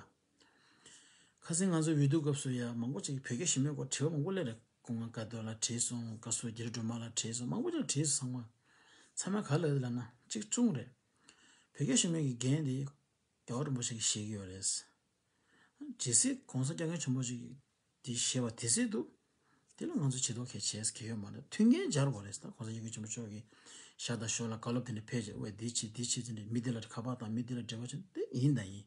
ཁ་སང་ང་ཚོ་འོས་བསྡུ་སྐབས་སུ་ཡ་མང་པོ་ཅིག་བོད་རྒྱ་ཞི་མོལ་སྐོར་དྲི་བ་མང་པོ་སླེབས་རེད། སྐུ་ངོ་དགའ་ལྡན་ལགས་དྲིས་སོང་། བཀའ་ཟུར་རྒྱ་རི་སྒྲོལ་མ་ལགས་དྲིས་སོང་། མང་པོ་ཅིག་ལ་དྲིས་སོང་། ཚང་མ་ཚང་མས་ག་རེ་ལབ་ལབ་ན་གཅིག་མཚུངས་རེད། བོད་རྒྱ་ཞི་མོལ་གྱི་འགན་དེ་རྒྱལ་བ་རིན་པོ་ཆེ་གིས་བཞེས་ཀྱི་ཡོད་རེད། ཇི་སྲིད་གོང་ས་སྐྱབས་མགོན་ཆེན་པོ་ཞིག་དེ་བཞེས་པ་དེ་སྲིད་དུ། དེ་ལ་ང་ཚོ་བྱེད་དོ་གལ་ཆེ་གི་ཡོད་མ་རེད། མཐུན་རྐྱེན་སྦྱར་དགོས་རེད་ད། གོང་ས་སྐྱབས་མགོན་ཆེན་པོ་མཆོག་གིས་ཞར་དང་ཞོར་ལ་བཀའ་སློབ་དེ་འདྲ་ཕེབས་བྱས་འོས་འདི་བྱེད་འདི་བྱེད་དེ་འདྲ་མི་འདི་ལ་ཁ་པར་བཏང་མི་འདི་ལ་འབྲེལ་བ་བྱེད་དེ་ཡིན་དང་ཡིན།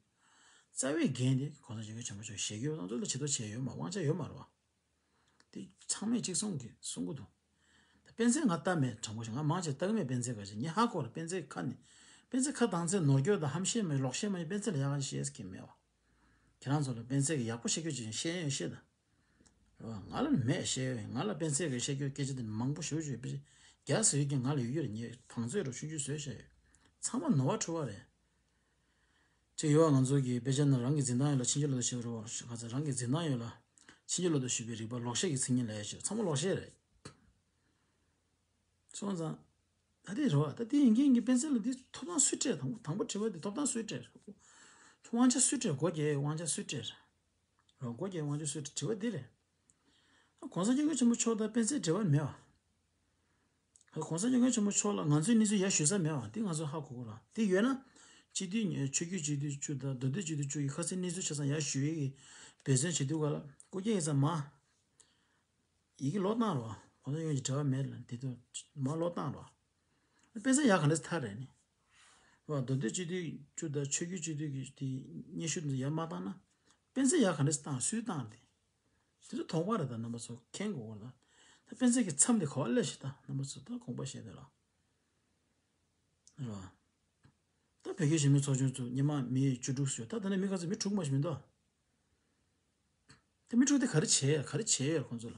རྩ་བའི་འགན་དེ་གོང་ས་སྐྱབས་མགོན་ཆེན་པོ་མཆོག་བཞེས་ཀྱི་ཡོད། ང་ཚོ་ལ་བྱེད་དོ་བྱེད་ཡོད་མ་དབང་ཆ་ཡོད་མ་རེད་བ། དེ་ཚང་མས་གཅིག་མཚུངས་ཀྱིས་གསུང་གི་འདུག་ད་སྤེན་ཚེ་ང་ལྟ་མེད་དྲང་པོ་བཤད། ང་མང་ཆེ་ལྟ་གི་མེད། སྤེན་ཚེ་ག་ཅིག་ངས་ཧ་གོ་རེད། སྤེན་ཚེ་ཁ་ནས་སྤེན་ཚེ་ཁ་གདངས་ཚད་ནོར་སྐྱོར་དང་ཧམ་བཤད་མ་ཡིན་ལོག་བཤད་མ་ཡིན། སྤེན་ཚེ་ལ་ཡག་ག་བཤད་ཀྱི་མེད་བ། ཁྱེད་རང་ཚོ་ལ་སྤེན་ཚེ་གི་ཡག་པོ་བཤད་རྒྱུ་ཅིག་བཤད་ཡོད་བཤད་དང་། རེད་བ། ང་ལ་མེད་བཤད་ཡོད། ང་ལ་སྤེན་ཚེ་གི་བཤད་རྒྱུ་སྐད་ཆ་དེ་མང་པོ་ཞེ་པོ་ཅིག་ཡོད། སྤེན་ཚེ་རྒྱ་ཟེར་རྒྱུ་ང་ལ་ཡོད་རྒྱུ་རེད། ངས་བང་མཛོད་རུ་ཆུང་ཆུང་བཟོས་བཞག་ཡོད། ཚང་མ་ནོར་བ་འཁྲུལ་བ་རེད། ཅིག་ཡོད་བ། ང་ཚོ་གི་དཔེ་ཆ་ནང་རང་གི་འཛིན་སྟངས་ཡོད་ལ་ཕྱིན་ཅི་ལོག་ཏུ་ཤོད་རོགས། ག་ཚོད་རང་གི་འཛིན་སྟངས་ཡོད་ལ་ཕྱིན་ཅི་ལོག་ཏུ་ཞུགས་པའི་རིག་པ་ལོག་བཤད་ཀྱི་མཚན་ཉིད་ལ་ཡ་ཞུ་ཚང་མ་ལོག་བཤད་རེད། སོང་ཙང་། ད་དེ་རེད་བ། ད་དེ་ཡིན་གྱི་ཡིན་གྱི་སྤེན་ཚེ་ལ་དེ་ཐོབ་ཐང་སུས་སྤྲད། དང་པོ་དང་པོ་དྲི་བ་དེ་ཐོབ་ཐང་སུས་སྤྲད། དབང་ཆ་སུས་སྤྲད། སྒོ་རྒྱག་དབང་ཆ་སུས་སྤྲད། རེད་བ། སྒོ་རྒྱག་དབང་ཆ་སུས་སྤྲད། དྲི་བ་འདི་རེད། ཨ། གོང་ས་སྐྱབས་མགོན་ཆེན་པོ་མཆོག་དང་སྤེན་ཚེའི་འབྲེལ་བ་མེད་བ། གོང་ས་སྐྱབས་མགོན་ཆེན་པོ་མཆོག་ལ་ང་ཚོའི་གནས་ཚུལ་ཡར་ཞུ་ས་མེད་བ། འདི་ང་ཚོ་ཧ་གོ་དགོས་ར། འདི་ཡོད་ན། སྤྱི་འཐུས་ཆོས་བརྒྱུད་སྤྱི་འཐུས་བཅུ་དང་མདོ་སྟོད་སྤྱི་འཐུས་བཅུ་ཡི་ཁ་སང་གནས་ཚུལ་ཆ་ཚང་ཡར་ཞུ་ཡས་ཀྱི་འབད་བརྩོན་བྱེད་དུས་ག་ལ་སྐུ་སྐྱེ་ཡིན་ཙང་མ། ཡི་གེ་ལོག་བཏང་རོགས། གོང་ས་སྐྱབས་མགོན་གྱི་འབྲེལ་བ་མེད་ལ་འདི་ཚོ་མ་ལོག་བཏང་རོགས། སྤེན་ཚེ་ཡར་ག་འདྲས་ཐར་རེད་ནི། རོགས། མདོ་སྟོད་སྤྱི་འཐུས་བཅུ་དང་ཆོས་བརྒྱུད་སྤྱི་འཐུས་ཀྱི་དེ་སྙན་ཞུ་འདི་ཡར་མ་བཏང་ན། སྤེན་ཚེ་ཡར་ག་འདྲས་བཏང་སུས་བཏང་རེད། དེ་ཚོ་དོགས་པ་རེད་ད། རྣམ་པ་ཚོ་མཁྱེན་དགོས་གོ་ལ། ད་སྤེན་ཚེ་གི་མཚམས་དེ་ག་པར་སླེབས་ཤག་ད་རྣམ་པ་ཚོ་ད་དགོངས་པ་བཞེས་དེ་ལ། རོགས། ད་བོད་རྒྱ་ཞི་མོལ་ཚོགས་ཆུང་ཚོ་སྔོན་མ་མི་བཅུ་དྲུག་ཡོད། ད་ད་ནི་མི་ག་ཚོད། མི་དྲུག་མ་ཞིག་མི་འདུག་ད་མི་དྲུག་དེ་ག་རེ་བྱས། ག་རེ་བྱས་ཡོད་ཁོང་ཚོ་ལ།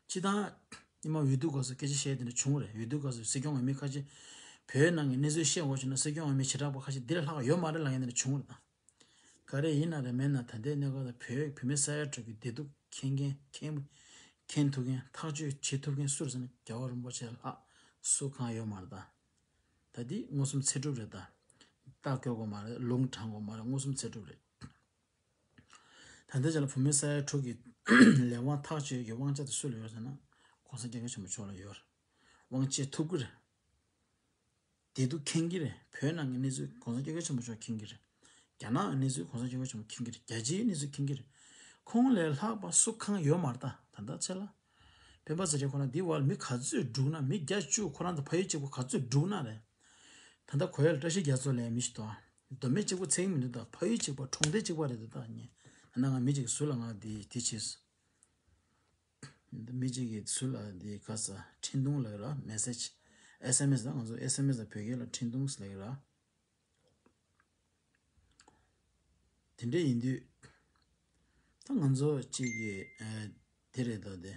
སྤྱིར་བཏང་། སྔོན་མ་འོས་བསྡུ་སྐབས་སུ་སྐད་ཆ་བཤད་དེ་འདྲ་བྱུང་རེད། འོས་བསྡུ་སྐབས་སུ་སྲིད་སྐྱོང་འོས་མི་ཁ་ཤས། བོད་ནང་གི་གནས་ཚུལ་བཤད་དགོས་བྱུང་ན་སྲིད་སྐྱོང་འོས་མི་བྱེ་བྲག་པ་ཁ་ཤས་འདི་ལས་ལྷག་ཡོད་མ་རེད་ལབ་མཁན་དེ་འདྲ་བྱུང་རེད་ད། ག་རེ་ཡིན་ན་རེད་མིན་ན་ད་ལྟའི་གནས་སྐབས་ལ་བོད་བོད་མི་ས་ཡ་དྲུག་གི་བདེ་སྡུག་མཁྱེན་མཁན་མཁྱེན་མཁྱེན་ཐུབ་མཁན་ཐག་གཅོད་བྱེད་ཐུབ་མཁན་སུ་རེད་ཟེར་ན་རྒྱལ་བ་རིན་པོ་ཆེ་ལྷག་སུ་གང་ཡོད་མ་རེད་ད། ད་འདི་མངོན་སུམ་ཚེ་སྒྲུབ་རེད་ད། རྟ་བསྐོལ་དགོས་མ་རེད། ལུང་དྲངས་དགོས་མ་རེད། མངོན་སུམ་ཚེ་སྒྲུབ་རེད། ད་ལྟའི་ཆ་ལ་བུད་མེད་ས་ཡ་དྲུག་གི་ལས་དབང་ཐག་གཅོད་ཀྱི་དབང་ཆ་དེ་སུ་ལ་ཡོད་ཟེར་ན། གོང་ས་སྐྱབས་མགོན་ཆེན་པོ་མཆོག་ལ་ཡོད་རེད། དབང་ཆ་ཐོབ་ཀྱི་རེད། བདེ་སྡུག་མཁྱེན་གྱི་རེད། བོད་ནང་གི་གནས་ཚུལ་གོང་ས་སྐྱབས་མགོན་ཆེན་པོ་མཆོག་མཁྱེན་གྱི་རེད། རྒྱ་ནག་གི་གནས་ཚུལ་གོང་ས་སྐྱབས་མགོན་ཆེན་པོ་མཁྱེན་གྱི་རེད། རྒྱལ་སྤྱིའི་གནས་ཚུལ་མཁྱེན་གྱི་རེད། ཁོང་ལས་ལྷག་པ་སུ་གང་ཡོད་མ་རེད་ད། ད་ལྟ་ཆ་ལ། སྤེན་པ་ཚེ་རིང་ཁོ་ན་འདི་བར་མི་ག་ཚོད་སྒྲུག་ན། མི་བརྒྱ་བཅུ་ཁོ་རང་དང་ཕ་ཡུལ་གཅིག་པ་ག་ཚོད་སྒྲུག་ན་རེད། ད་ལྟ་གོ་ཡ་ལ་བཀྲ་ཤིས་རྒྱ་མཚོ་ལས་མི་ཞིག་འདུག་ཨ། མདོ་སྨད་གཅིག་པ་ཚད་མི་འདུག་ད། ཕ་ཡུལ་གཅིག་པ་གྲོང་སྡེ་གཅིག་པ་རེད་འདུག་ད་ཉེ། ད་ང་མི་གཅིག་ཟུར་ལ་ང་འདི་དེ་བྱས་སོ། མི་གཅིག་གིས་ཚུར་ལ་འདི་ག་ས་འཕྲིན་ཐུང་ལབ་ར། མེ་སེ་ཇི། ཨེས་ཨེམ་ཨེས་ད་ང་ཚོ་ཨེས་ཨེམ་ཨེས་ལ་བོད་སྐད་ལ་འཕྲིན་ཐུང་ལབ་ར། དེ་འདྲ་ཡིན་དུས། ད་ང་ཚོ་གཅིག་གིས་ཨ་དེ་རེད་ད་དེ།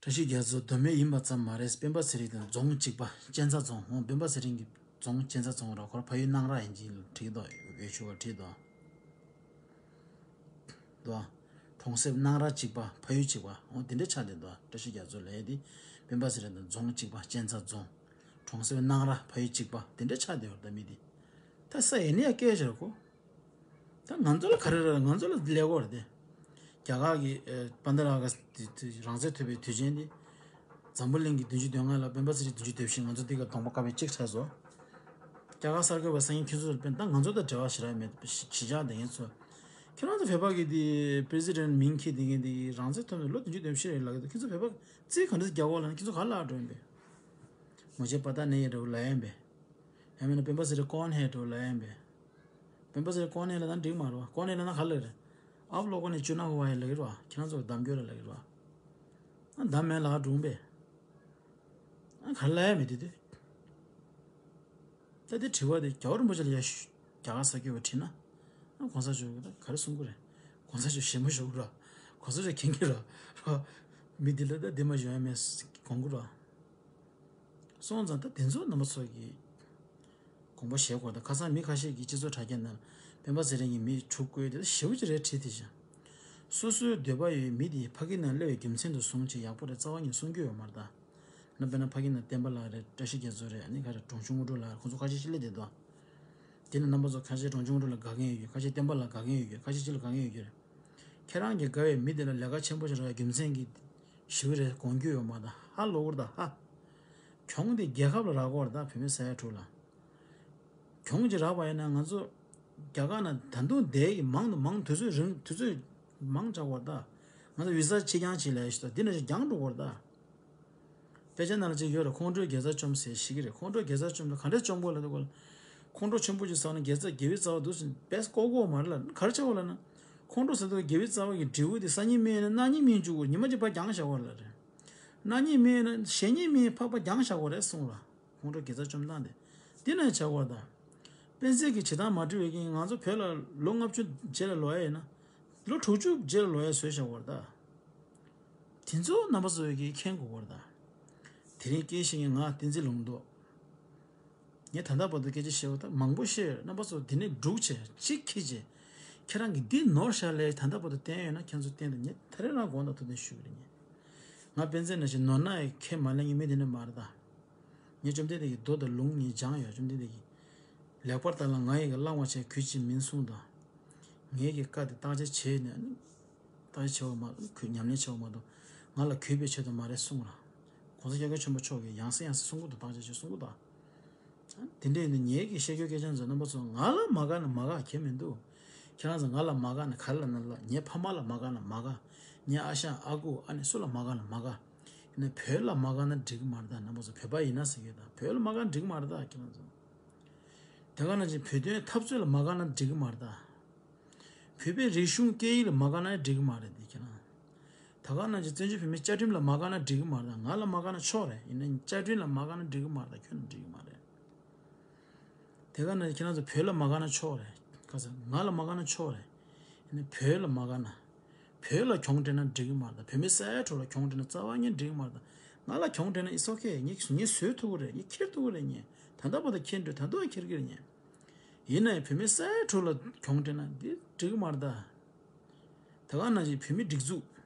བཀྲ་ཤིས་རྒྱ་མཚོ་མདོ་སྨད་ཡིན་པ་ཙམ་མ་རེད། སྤེན་པ་ཚེ་རིང་དང་རྫོང་གཅིག་པ་གཅན་ཚ་རྫོང་། འོ་སྤེན་པ་ཚེ་རིང་གི་རྫོང་གཅན་ཚ་རྫོང་ར། ཁོ་ར་ཕ་ཡུལ་སྣང་ར་ཡིན་གྱི་བྲིས་འདུག་འོས་ཆུ་བ་བྲིས་འདུག་འདུག་གྲོང་གསེབ་སྣང་ར་གཅིག་པ་ཕ་ཡུལ་གཅིག་པ། འོ་དེ་འདྲ་ཆགས་བསྡད་འདུག་བཀྲ་ཤིས་རྒྱ་མཚོ་ལབ་ཡས་དེ་སྤེན་པ་ཚེ་རིང་དང་རྫོང་གཅིག་པ་གཅན་ཚ་རྫོང་། གྲོང་གསེབ་སྣང་ར་ཕ་ཡུལ་གཅིག་པ་དེ་འདྲ་ཆགས་བསྡད་ཡོད་རེད་ད་མི་དེ། ད་ས་ཡེ་ནས་ཡ་སྐད་ཆ་རེད་ཁོ། ད་ང་ཚོ་ལ་ག་རེ་རེད། ང་ཚོ་ལ་ཀླད་ཀོར་རེད་དེ། རྒྱ་གར་གྱི་ཨ་པན་དྷ་ར་ག་ཏི་ཏི་རང་བཙན་ཐོབ་པའི་དུས་ཆེན་འདི། འཛམ་བུ་གླིང་གི་བདུན་ཅུ་དོན་ལྔ་ལ་སྤེན་པ་ཚེ་རིང་བདུན་ཅུ་དོན་བཞི། ང་ཚོ་འདི་ག་གདོང་པ་དཀར་པོ་གཅིག་ཆགས་སོང་། རྒྱ་གར་གསར་འགོད་པ་སང་ཉིན་ཁྱོད་ཚོ་ལ་སྤེན། ད་ང་ཚོ་དང་འབྲེལ་བ་ཞེ་དྲག་མེད། ཞི་ཞི་འཇགས་བསྡད་མཁན་ཚོ། ཁྱེད་རང་ཚོ་བོད་པ་གི་འདི་པི་རེ་སི་ཌེན་ཊི་མིང་འཁྱེར་བསྡད་མཁན་འདི་རང་བཙན་ཐོབ་ནས་ལོ་བདུན་ཅུ་དོན་བཞི་རེད་ལབ་ཀྱི་འདུག་ཁྱེད་ཚོ་བོད་པ་རྩིས་ག་འདྲ་རྒྱག་གོ་ལབ་ན། ཁྱེད་ཚོ་ག་ལ་འགྲོ་ཡིན་པས། मुझे पता नहीं है འདྲ་བོ་ལབ་ཡིན་པས། ཡང་མིན་ན་སྤེན་པ་ཚེ་རིང་कौन है འདྲ་བོ་ལབ་ཡིན་པས། སྤེན་པ་ཚེ་རིང་कौन है ལབ་ན་འགྲིག་མ་རེད་པ། कौन है ལབ་ན་ག་ལ་རེད། आप लोगों ने चुना हुआ है ལབ་ཀྱི་རེད་པ། ཁྱེད་རང་ཚོ་གདམ་རྒྱུ་རེད་ལབ་ཀྱི་རེད་པ། ཨ་གདམ་མེད་ལབ་སྒྲུང་པས། ཨ་ག་ལ་ཡ་མེད་དེ་དུས། ད་དེ་དྲི་བ་དེ་རྒྱལ་བ་རིན་པོ་ཆེ་ལ་ཡ་ཞུ། རྒྱ་གར་གསར་འགོད་པ་དྲིས་ན། ཨ་གོང་ས་མཆོག་གིས་ད་ག་རེ་གསུང་གི་རེད། གོང་ས་མཆོག་ཞེ་མོ་ཞུ་གི་རེད། གོང་ས་མཆོག་མཁྱེན་གྱི་རེད། མི་འདི་ལ་ད་འདི་མ་ཞུ་ཡ་མེད་དགོངས་ཀྱི་རེད། སོང་ཙང་ད་དེ་ཚོ་རྣམ་པ་ཚོ་གིས་དགོངས་པ་བཞེས་དགོས། ད་ཁ་སང་མི་ཁ་ཤས་ཀྱིས་སྤྱི་ཚོགས་དྲ་རྒྱ་ནང་སྤེན་པ་ཚེ་རིང་གིས་མི་དྲུག་བཀོལ་ཏེ་ཞེ་པོ་ཅིག་རེད་བྲིས་དེ་བཞིན། སོ་སོའི་འདོད་པ་ཡོད་མི་དེ་ཕ་གི་ནང་སླེབས་པའི་རྒྱུ་མཚན་དེ་བཟུང་བྱས་ཡག་པོ་རེད། རྩ་བ་ཉིད་གསུང་རྒྱུ་ཡོད་མ་རེད་ད། ན་དཔེར་ན་ཕ་གི་ནང་བསྟན་པ་ལགས་རེད། བཀྲ་ཤིས་རྒྱ་མཚོ་རེད། ཨ་ནི་ག་རེ་འབྲོང་ཆུང་དངོས་གྲུབ་ལགས་རེད། ཁོང་ཚོ་ཁ་ཤས་ཤིག་སླེབས་བསྡད་འདུག་དེ་ནས་རྣམ་པ་ཚོ་ཁ་ཤས་འབྲོང་ཆུང་དངོས་གྲུབ་ལ་དགའ་མཁན་ཡོད་རྒྱུ། ཁ་ཤས་བསྟན་པ་ལ་དགའ་མཁན་ཡོད་རྒྱུ། ཁ་ཤས་སྤྱི་ལ་དགའ་མཁན་ཡོད་རྒྱུ་རེད། ཁྱེད་རང་གི་དགའ་བའི་མི་དེ་ལ་ལས་ཀ་ཆེན་པོ་ཞིག་རག་རྒྱུ་མཚན་གྱི་ཞུ་རེད། དགོངས་རྒྱུ་ཡོད་མ་ད་ཧ་ལོ་བུར་ད་ཧ། གྱོང་དེ་རྒྱལ་ཁབ་ལ་རག་གོ་ར་ད་བུད་མེད་ས་ཡ་དྲུག་ལ། གྱོང་ཅིག་རག་པ་ཡིན་ན་ང་ཚོ་རྒྱ་གར་ན་ད་དུང་བསྡད་ཀྱི་མང་དུ་མང་དུས་ཚོད་རིང་དུས་ཚོད་མང་ཆགས་གོ་ར་ད། ང་ཚོ་བི་ས་ཕྱིར་འགྱངས་བྱེད་ལས་ཞིག་ད་འདི་ན་ཞིག་འགྱངས་འགྲོ་གོ་ར་ད། དཔེ་ཆ་ནང་ལ་ཅིག་ཡོད་རེད། ཁོང་ཁྲོས་དགེ་རྩ་བཅོམ་ཟེར་ཞིག་གི་རེད། ཁོང་ཁྲོས་དགེ་རྩ་བཅོམ་ལ་ག་འདྲས་བཅོམ་དགོས་ལབ་དུས་སྐོར་ལ། ཁོང་ཁྲོ་ཆེན་པོ་ཅིག་ཟ་ན་དགེ་རྩ་དགེ་བའི་རྩ་བ་འདུག་ཟེར་བས་བཀོག་གོ་མ་རེད་ལ། ག་རེ་བྱེད་དགོས་ལབ་ན། ཁོང་ཁྲོ་ཟ་དུས་དགེ་བའི་རྩ་བ་གི་འབྲས་བུ་དེ་སང་ཉིན་སྨིན་ན་གནངས་ཉིན་སྨིན་བཅུག་གོ། ཉི་མ་གཅིག་ཕར་འགྱངས་བཞག་གོ་ལབ་རེད། གནངས་ཉིན་སྨིན་ན་གཞེས་ཉིན་སྨིན་ཕར་ཕར་འགྱངས་བཞག་གོ་རེད་གསུངས་ལ། ཁོང་ཁྲོ་དགེ་རྩ་བཅོམ་སྟངས་དེ། འདི་ནས་བྱ་བ་དང་། སྤེན་ཚེ་གིས་བྱེད་སྟངས་མ་འགྲིག་པའི་རྐྱེན་ང་ཚོ་བོད་ལ་ལོ་ལྔ་བཅུ་རྗེས་ལ་ལོག་ཡ་ཡིན་ན། ལོ་དྲུག་ཅུ་རྗེས་ལ་ལོག་ཡ་བཟོས་བཞག་པ་རེད་ད། དེ་ཚོ་རྣམ་པ་ཚོ་གིས་མཁྱེན་དགོས་པ་རེད་ད། དེ་རིང་སྐད་ཆ་ངས་ང་བསྟན་འཛིན་ལུང་རྟོགས། ངས་ད་ལྟ་བར་དུ་སྐད་ཆ་བཤད་པ་ད་མང་པོ་བཤད་ཡོད། རྣམ་པ་ཚོ་དེ་ནས་སྒྲུག་བྱས་གཅིག་འཁྱེར་བྱས། ཁྱེད་རང་གིས་འདི་ནོར་བཞག་ལས་ད་ལྟ་བར་དུ་བསྟན་ཡོད་ན་ཁྱེད་ཚོ་བསྟན་ཏེ་ངས་ད་རེས་རང་དགོངས་དག་ཐུགས་བདེན་ཞུ་གི་རེད་ངས། ང་སྤེན་ཚེ་ནང་བཞིན་ནོར་ན་ཡང་ཁས་མ་ལེན་མཁན་མི་དེ་འདྲ་མ་རེད་ད། ངས་བཅོམ་ལྡན་འདས་ཀྱི་མདོ་དང་ལུང་ངས་སྦྱངས་ཡོད། བཅོམ་ལྡན་འདས་ཀྱིས་ལེགས་པར་ལྟ་ལ་ང་ཡི་གི་བླང་བར་བྱ་གུས་ཀྱིས་མིན་གསུངས་དང་། ངེད་ཀྱི་བཀའ་དེ་བརྟག་དཔྱད་བྱས་ནས་བརྟག་དཔྱད་བྱས་པ་མ་གུས་ཉམས་ལེན་བྱས་པ་མ་གཏོགས་ང་ལ་གུས་པའི་ཆེད་དུ་མ་རེད་གསུངས་ལ། གོང་ས་སྐྱབས་མགོན་ཆེན་པོ་མཆོག་གིས་ཡང་སེ་ཡང་སེ་གསུང་གི་འདུག་བརྟག་དཔྱད་བྱས་གསུང་གི་འདུག་དེ་འདྲ་ཡིན་ན་ངེད་ཀྱི་བཤད་རྒྱུ་སྐད་ཆ་ཚོ་རྣམ་པ་ཚོ་ང་ལ་མ་དགའ་ན་མ་དགའ་གལ་མི་འདུག་ཁྱེད་རང་ཚོ་ང་ལ་མ་དགའ་ན་ག་རེ་ལབ་ན་ལབ། ངའི་ཕ་མ་ལ་མ་དགའ་ན་མ་དགའ། ངའི་ཨ་ཞང་ཨ་ཁུ་ཨ་ནེ་སུ་ལ་མ་དགའ་ན་མ་དགའ། ཡིན་ན་བོད་ལ་མ་དགའ་ན་འགྲིག་གི་མ་རེད་ད། རྣམ་པ་ཚོ་བོད་པ་ཡིན་ན་ཟེར་གྱི་ད། བོད་ལ་མ་དགའ་ན་འགྲིག་གི་མ་རེད་ད་ཁྱེད་རང་ཚོ། དེ་ག་ནང་བཞིན་བོད་དོན་འཐབ་རྩོད་ལ་མ་དགའ་ན་འགྲིག་གི་མ་རེད་ད། བོད་པའི་རིག་གཞུང་སྐད་ཡིག་ལ་མ་དགའ་ན་འགྲིག་གི་མ་རེད་དེ་ཁྱེད་རང་། ད་ག་ནང་བཞིན་བཙན་བྱོལ་བོད་མིའི་བཅའ་ཁྲིམས་ལ་མ་དགའ་ན་འགྲིག་གི་མ་རེད་ད། ང་ལ་མ་དགའ་ན་ཆོག་རེད། ཡིན་ན་བཅའ་ཁྲིམས་ལ་མ་དགའ་ན་འགྲིག་གི་མ་རེད་ད། ཁྱོན་ནས་འགྲིག་གི་མ་རེད། དེ་ག་ནང་བཞིན་ཁྱེད་རང་ཚོ་བོད་ལ་མ་དགའ་ན་ཆོག་རེད། ག་ཚོད་ང་ལ་མ་དགའ་ན་ཆོག་རེད། ཡིན་ན་བོད་ལ་མ་དགའ་ན། བོད་ལ་གྱོང་སྤྲད་ན་འགྲིག་གི་མ་རེད་ད། བོད་མི་ས་ཡ་དྲུག་ལ་གྱོང་སྤྲད་ན་རྩ་བ་ཉིད་འགྲིག་གི་མ་རེད་ད། ང་ལ་གྱོང་སྤྲད་ན་it's okay། ངས་ངས་བཟོད་ཐུབ་ཀྱི་རེད། ངས་འཁྱེར་ཐུབ་ཀྱི་རེད། ངས་ད་ལྟ་བར་དུ་འཁྱེར་འགྲོ། ད་དུང་ཡང་འཁྱེར་གྱི་རེད། ངས་ཡིན་ན་ཡང་བོད་མི་ས་ཡ་དྲུག་ལ་གྱོང་སྤྲད་ན་འདི་འགྲིག་གི་མ་རེད་ད། ད་ག་ནང་བཞིན་བོད་མི་སྒྲིག་འཛུགས།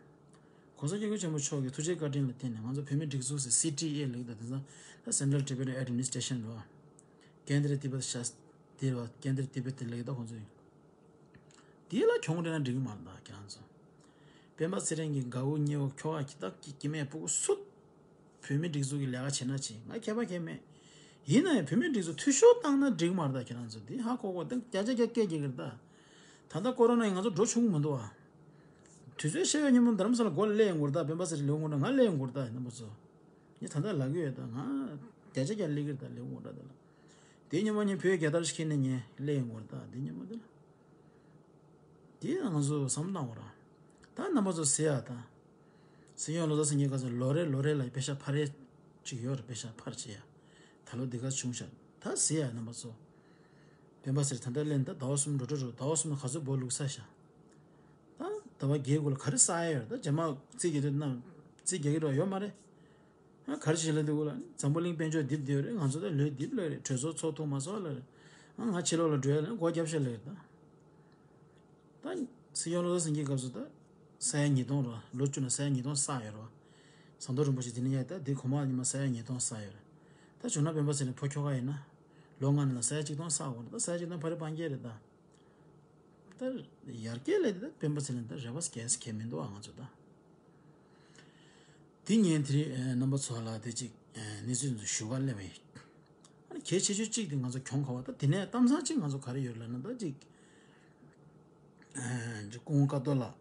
༸གོང་ས་༸སྐྱབས་མགོན་ཆེན་པོ་མཆོག་གི་ཐུགས་རྗེ་བཀའ་དྲིན་ལ་བརྟེན་ནས་ང་ཚོ་བོད་མིའི་སྒྲིག་འཛུགས་ཟེར་སི་ཊི་ཨེ་ལབ་ཀྱི་འདུག་དེ་ཚོ་ད་Central Tibetan Administration རེད་བ། Kendriya Tibet Shas དེ་རེད་བ། Kendriya Tibet དེ་ལབ་ཀྱི་འདུག་ཁོང་ཚོ་ཡིན། དེ་ལ་གྱོང་རེད་ན་འགྲིག་གི་མ་རེད་ད་ཁྱེད་རང་ཚོ། སྤེན་པ་ཚེ་རིང་གི་དགའ་བོ་ཉེ་བོ་ཁྱོ་ག་གི་ད་ཀྱི་ཀྱི་མེད་ཕྲུ་གུ་སུ། བོད་མི་སྒྲིག་འཛུགས་ཀྱི་ལས་ཀ་བྱེད་ན་བྱེད། ང་ཁྱད་པར་གང་མེད། ཡིན་ན་ཡང་བོད་མི་སྒྲིག་འཛུགས་འཐུས་ཤོར་བཏང་ན་འགྲིག་མ་རེད་ད་ཁྱེད་རང་ཚོ། འདི་ཧ་གོ་གོ། ད་བརྒྱ་ཆ་བརྒྱ་སྐད་རྒྱག་གི་རེད་ད། ད་ལྟ་ཀོ་རོ་ན་ཡིས་ང་ཚོ་འགྲོ་ཆོག་གི་མི་འདུག་ཨ། དུས་ཚོད་བཤད་ཡོད་ཉིན་མོ་རྡ་རམ་ས་ལ་སྒོ་ལ་སླེབས་ཡོང་གི་རེད་ད། སྤེན་པ་ཚེ་རིང་ལེའུ་ངོ་འདྲ་ང་སླེབས་ཡོང་གི་རེད་ད་རྣམ་པ་ཚོ། ངས་ད་ལྟ་ལབ་ཀྱི་ཡོད་ད། ང་བརྒྱ་ཆ་བརྒྱ་སླེབས་ཀྱི་རེད་ད་ལེའུ་ངོ་འདྲ་དེ་ལ། དེ་ཉིན་མོ་ངས་བོད་རྒྱལ་དར་ཞིག་འཁྱེར་ནས་ངས་སླེབས་ཡོང་གི་རེད་ད་དེ་ཉིན་མོ་དེ་ལ། དེ་ང་ཚོ་བསམ་བློ་བཏང་བ་ར། ད་རྣམ་པ་ཚོ་ཟེར་ཡ་ད། སྲིད་སྐྱོང་བློ་བཟང་སེང་གེ་སྐབས་སུ་ལོ་རེ་ལོ་རེ་ལ་པེ་ཤ་འཕར་རེ་ཅིག་ཡོད་རེད། པེ་ཤ་འཕར་བྱེད་ཡ། ད་ལོ་འདི་ག་བྱུང་ཤག་ད་ཟེར་ཡ་རྣམ་པ་ཚོ། སྤེན་པ་ཚེ་རིང་ད་ལྟ་ལན་ད་ཟླ་བ་གསུམ་འགྲོ་འགྲོ་འགྲོ། ཟླ་བ་གསུམ་ག་ཚོད་སྦོ་ལུག་ས་ཤག་ད་ཟླ་བ་བརྒྱད་དགུ་ལ་ག་རེ་ས་ཡ་ཡོད་རེད། ད་རྗེས་མ་རྩིས་རྒྱག་དུས་ན་རྩིས་རྒྱག་གི་རོགས་ཡོད་མ་རེད། ཨ་ག་རེ་བྱེད་ལ་འདུག་ལ་འཛམ་བུ་གླིང་དཔལ་འབྱོར་རྡིབ་བསྡད་ཡོད་རེད། ང་ཚོ་ད་ལོས་རྡིབ་ལ་རེད། གྲོས་ཚོགས་ཚོགས་ཐུབ་མ་སོང་ལ་རེད། ཨ་ང་ཕྱི་ལོགས་ལ་འགྲོ་ཡ་ལ་སྒོ་རྒྱབ་ཤ་ལ་རེད་ད། ད་སྲིད་སྐྱོང་བློ་བཟང་སེང་གེའི་སྐབས་སུ་ད་ས་ཡ་ཉིས་སྟོང་རེད་བ། ལོ་བཅུ་ནང་ས་ཡ་ཉིས་སྟོང་བསགས་ཡོད་རེད་བ། ཟམ་གདོང་རིན་པོ་ཆེ་དེ་ནས་ཡ་ད་དེ་གོང་མ་ཉི་མ་ས་ཡ་ཉིས་སྟོང་བསགས་ཡོད་རེད། ད་བྱུང་ན་སྤེན་པ་ཚེ་རིང་ཕོ་ཁྱོ་ག་ཡིན་ན། ལོ་ལྔ་ནང་ལ་ས་ཡ་གཅིག་སྟོང་བསགས་དགོས་རེད། ད་ས་ཡ་གཅིག་སྟོང་ཕ་རི་སྤང་རྒྱལ་རེད་ད། ད་ཡར་རྒྱས་ལས་དེ་ད་སྤེན་པ་ཚེ་རིང་ད་རེ་བ་སྐྱེས་ཁྱད་མི་འདུག་ཨ་ང་ཚོ་ད། དེ་ཉིན་དེ་རིང་རྣམ་པ་ཚོ་ལ་དེ་གཅིག་གནས་ཚུལ་འདི་ཞུ་ག་སླེབས་པ་ཡིན། ཨ་ནི་གལ་ཆེ་ཤོས་གཅིག་དེ་ང་ཚོ་གྱོང་ག་བ་ད་དེ་ནས་གཏམ་བཟང་གཅིག་ང་ཚོ་ག་རེ་ཡོད་ལབ་ན་ད་གཅིག་སྐུ་ངོ་ཀ་ཏོ་ལགས།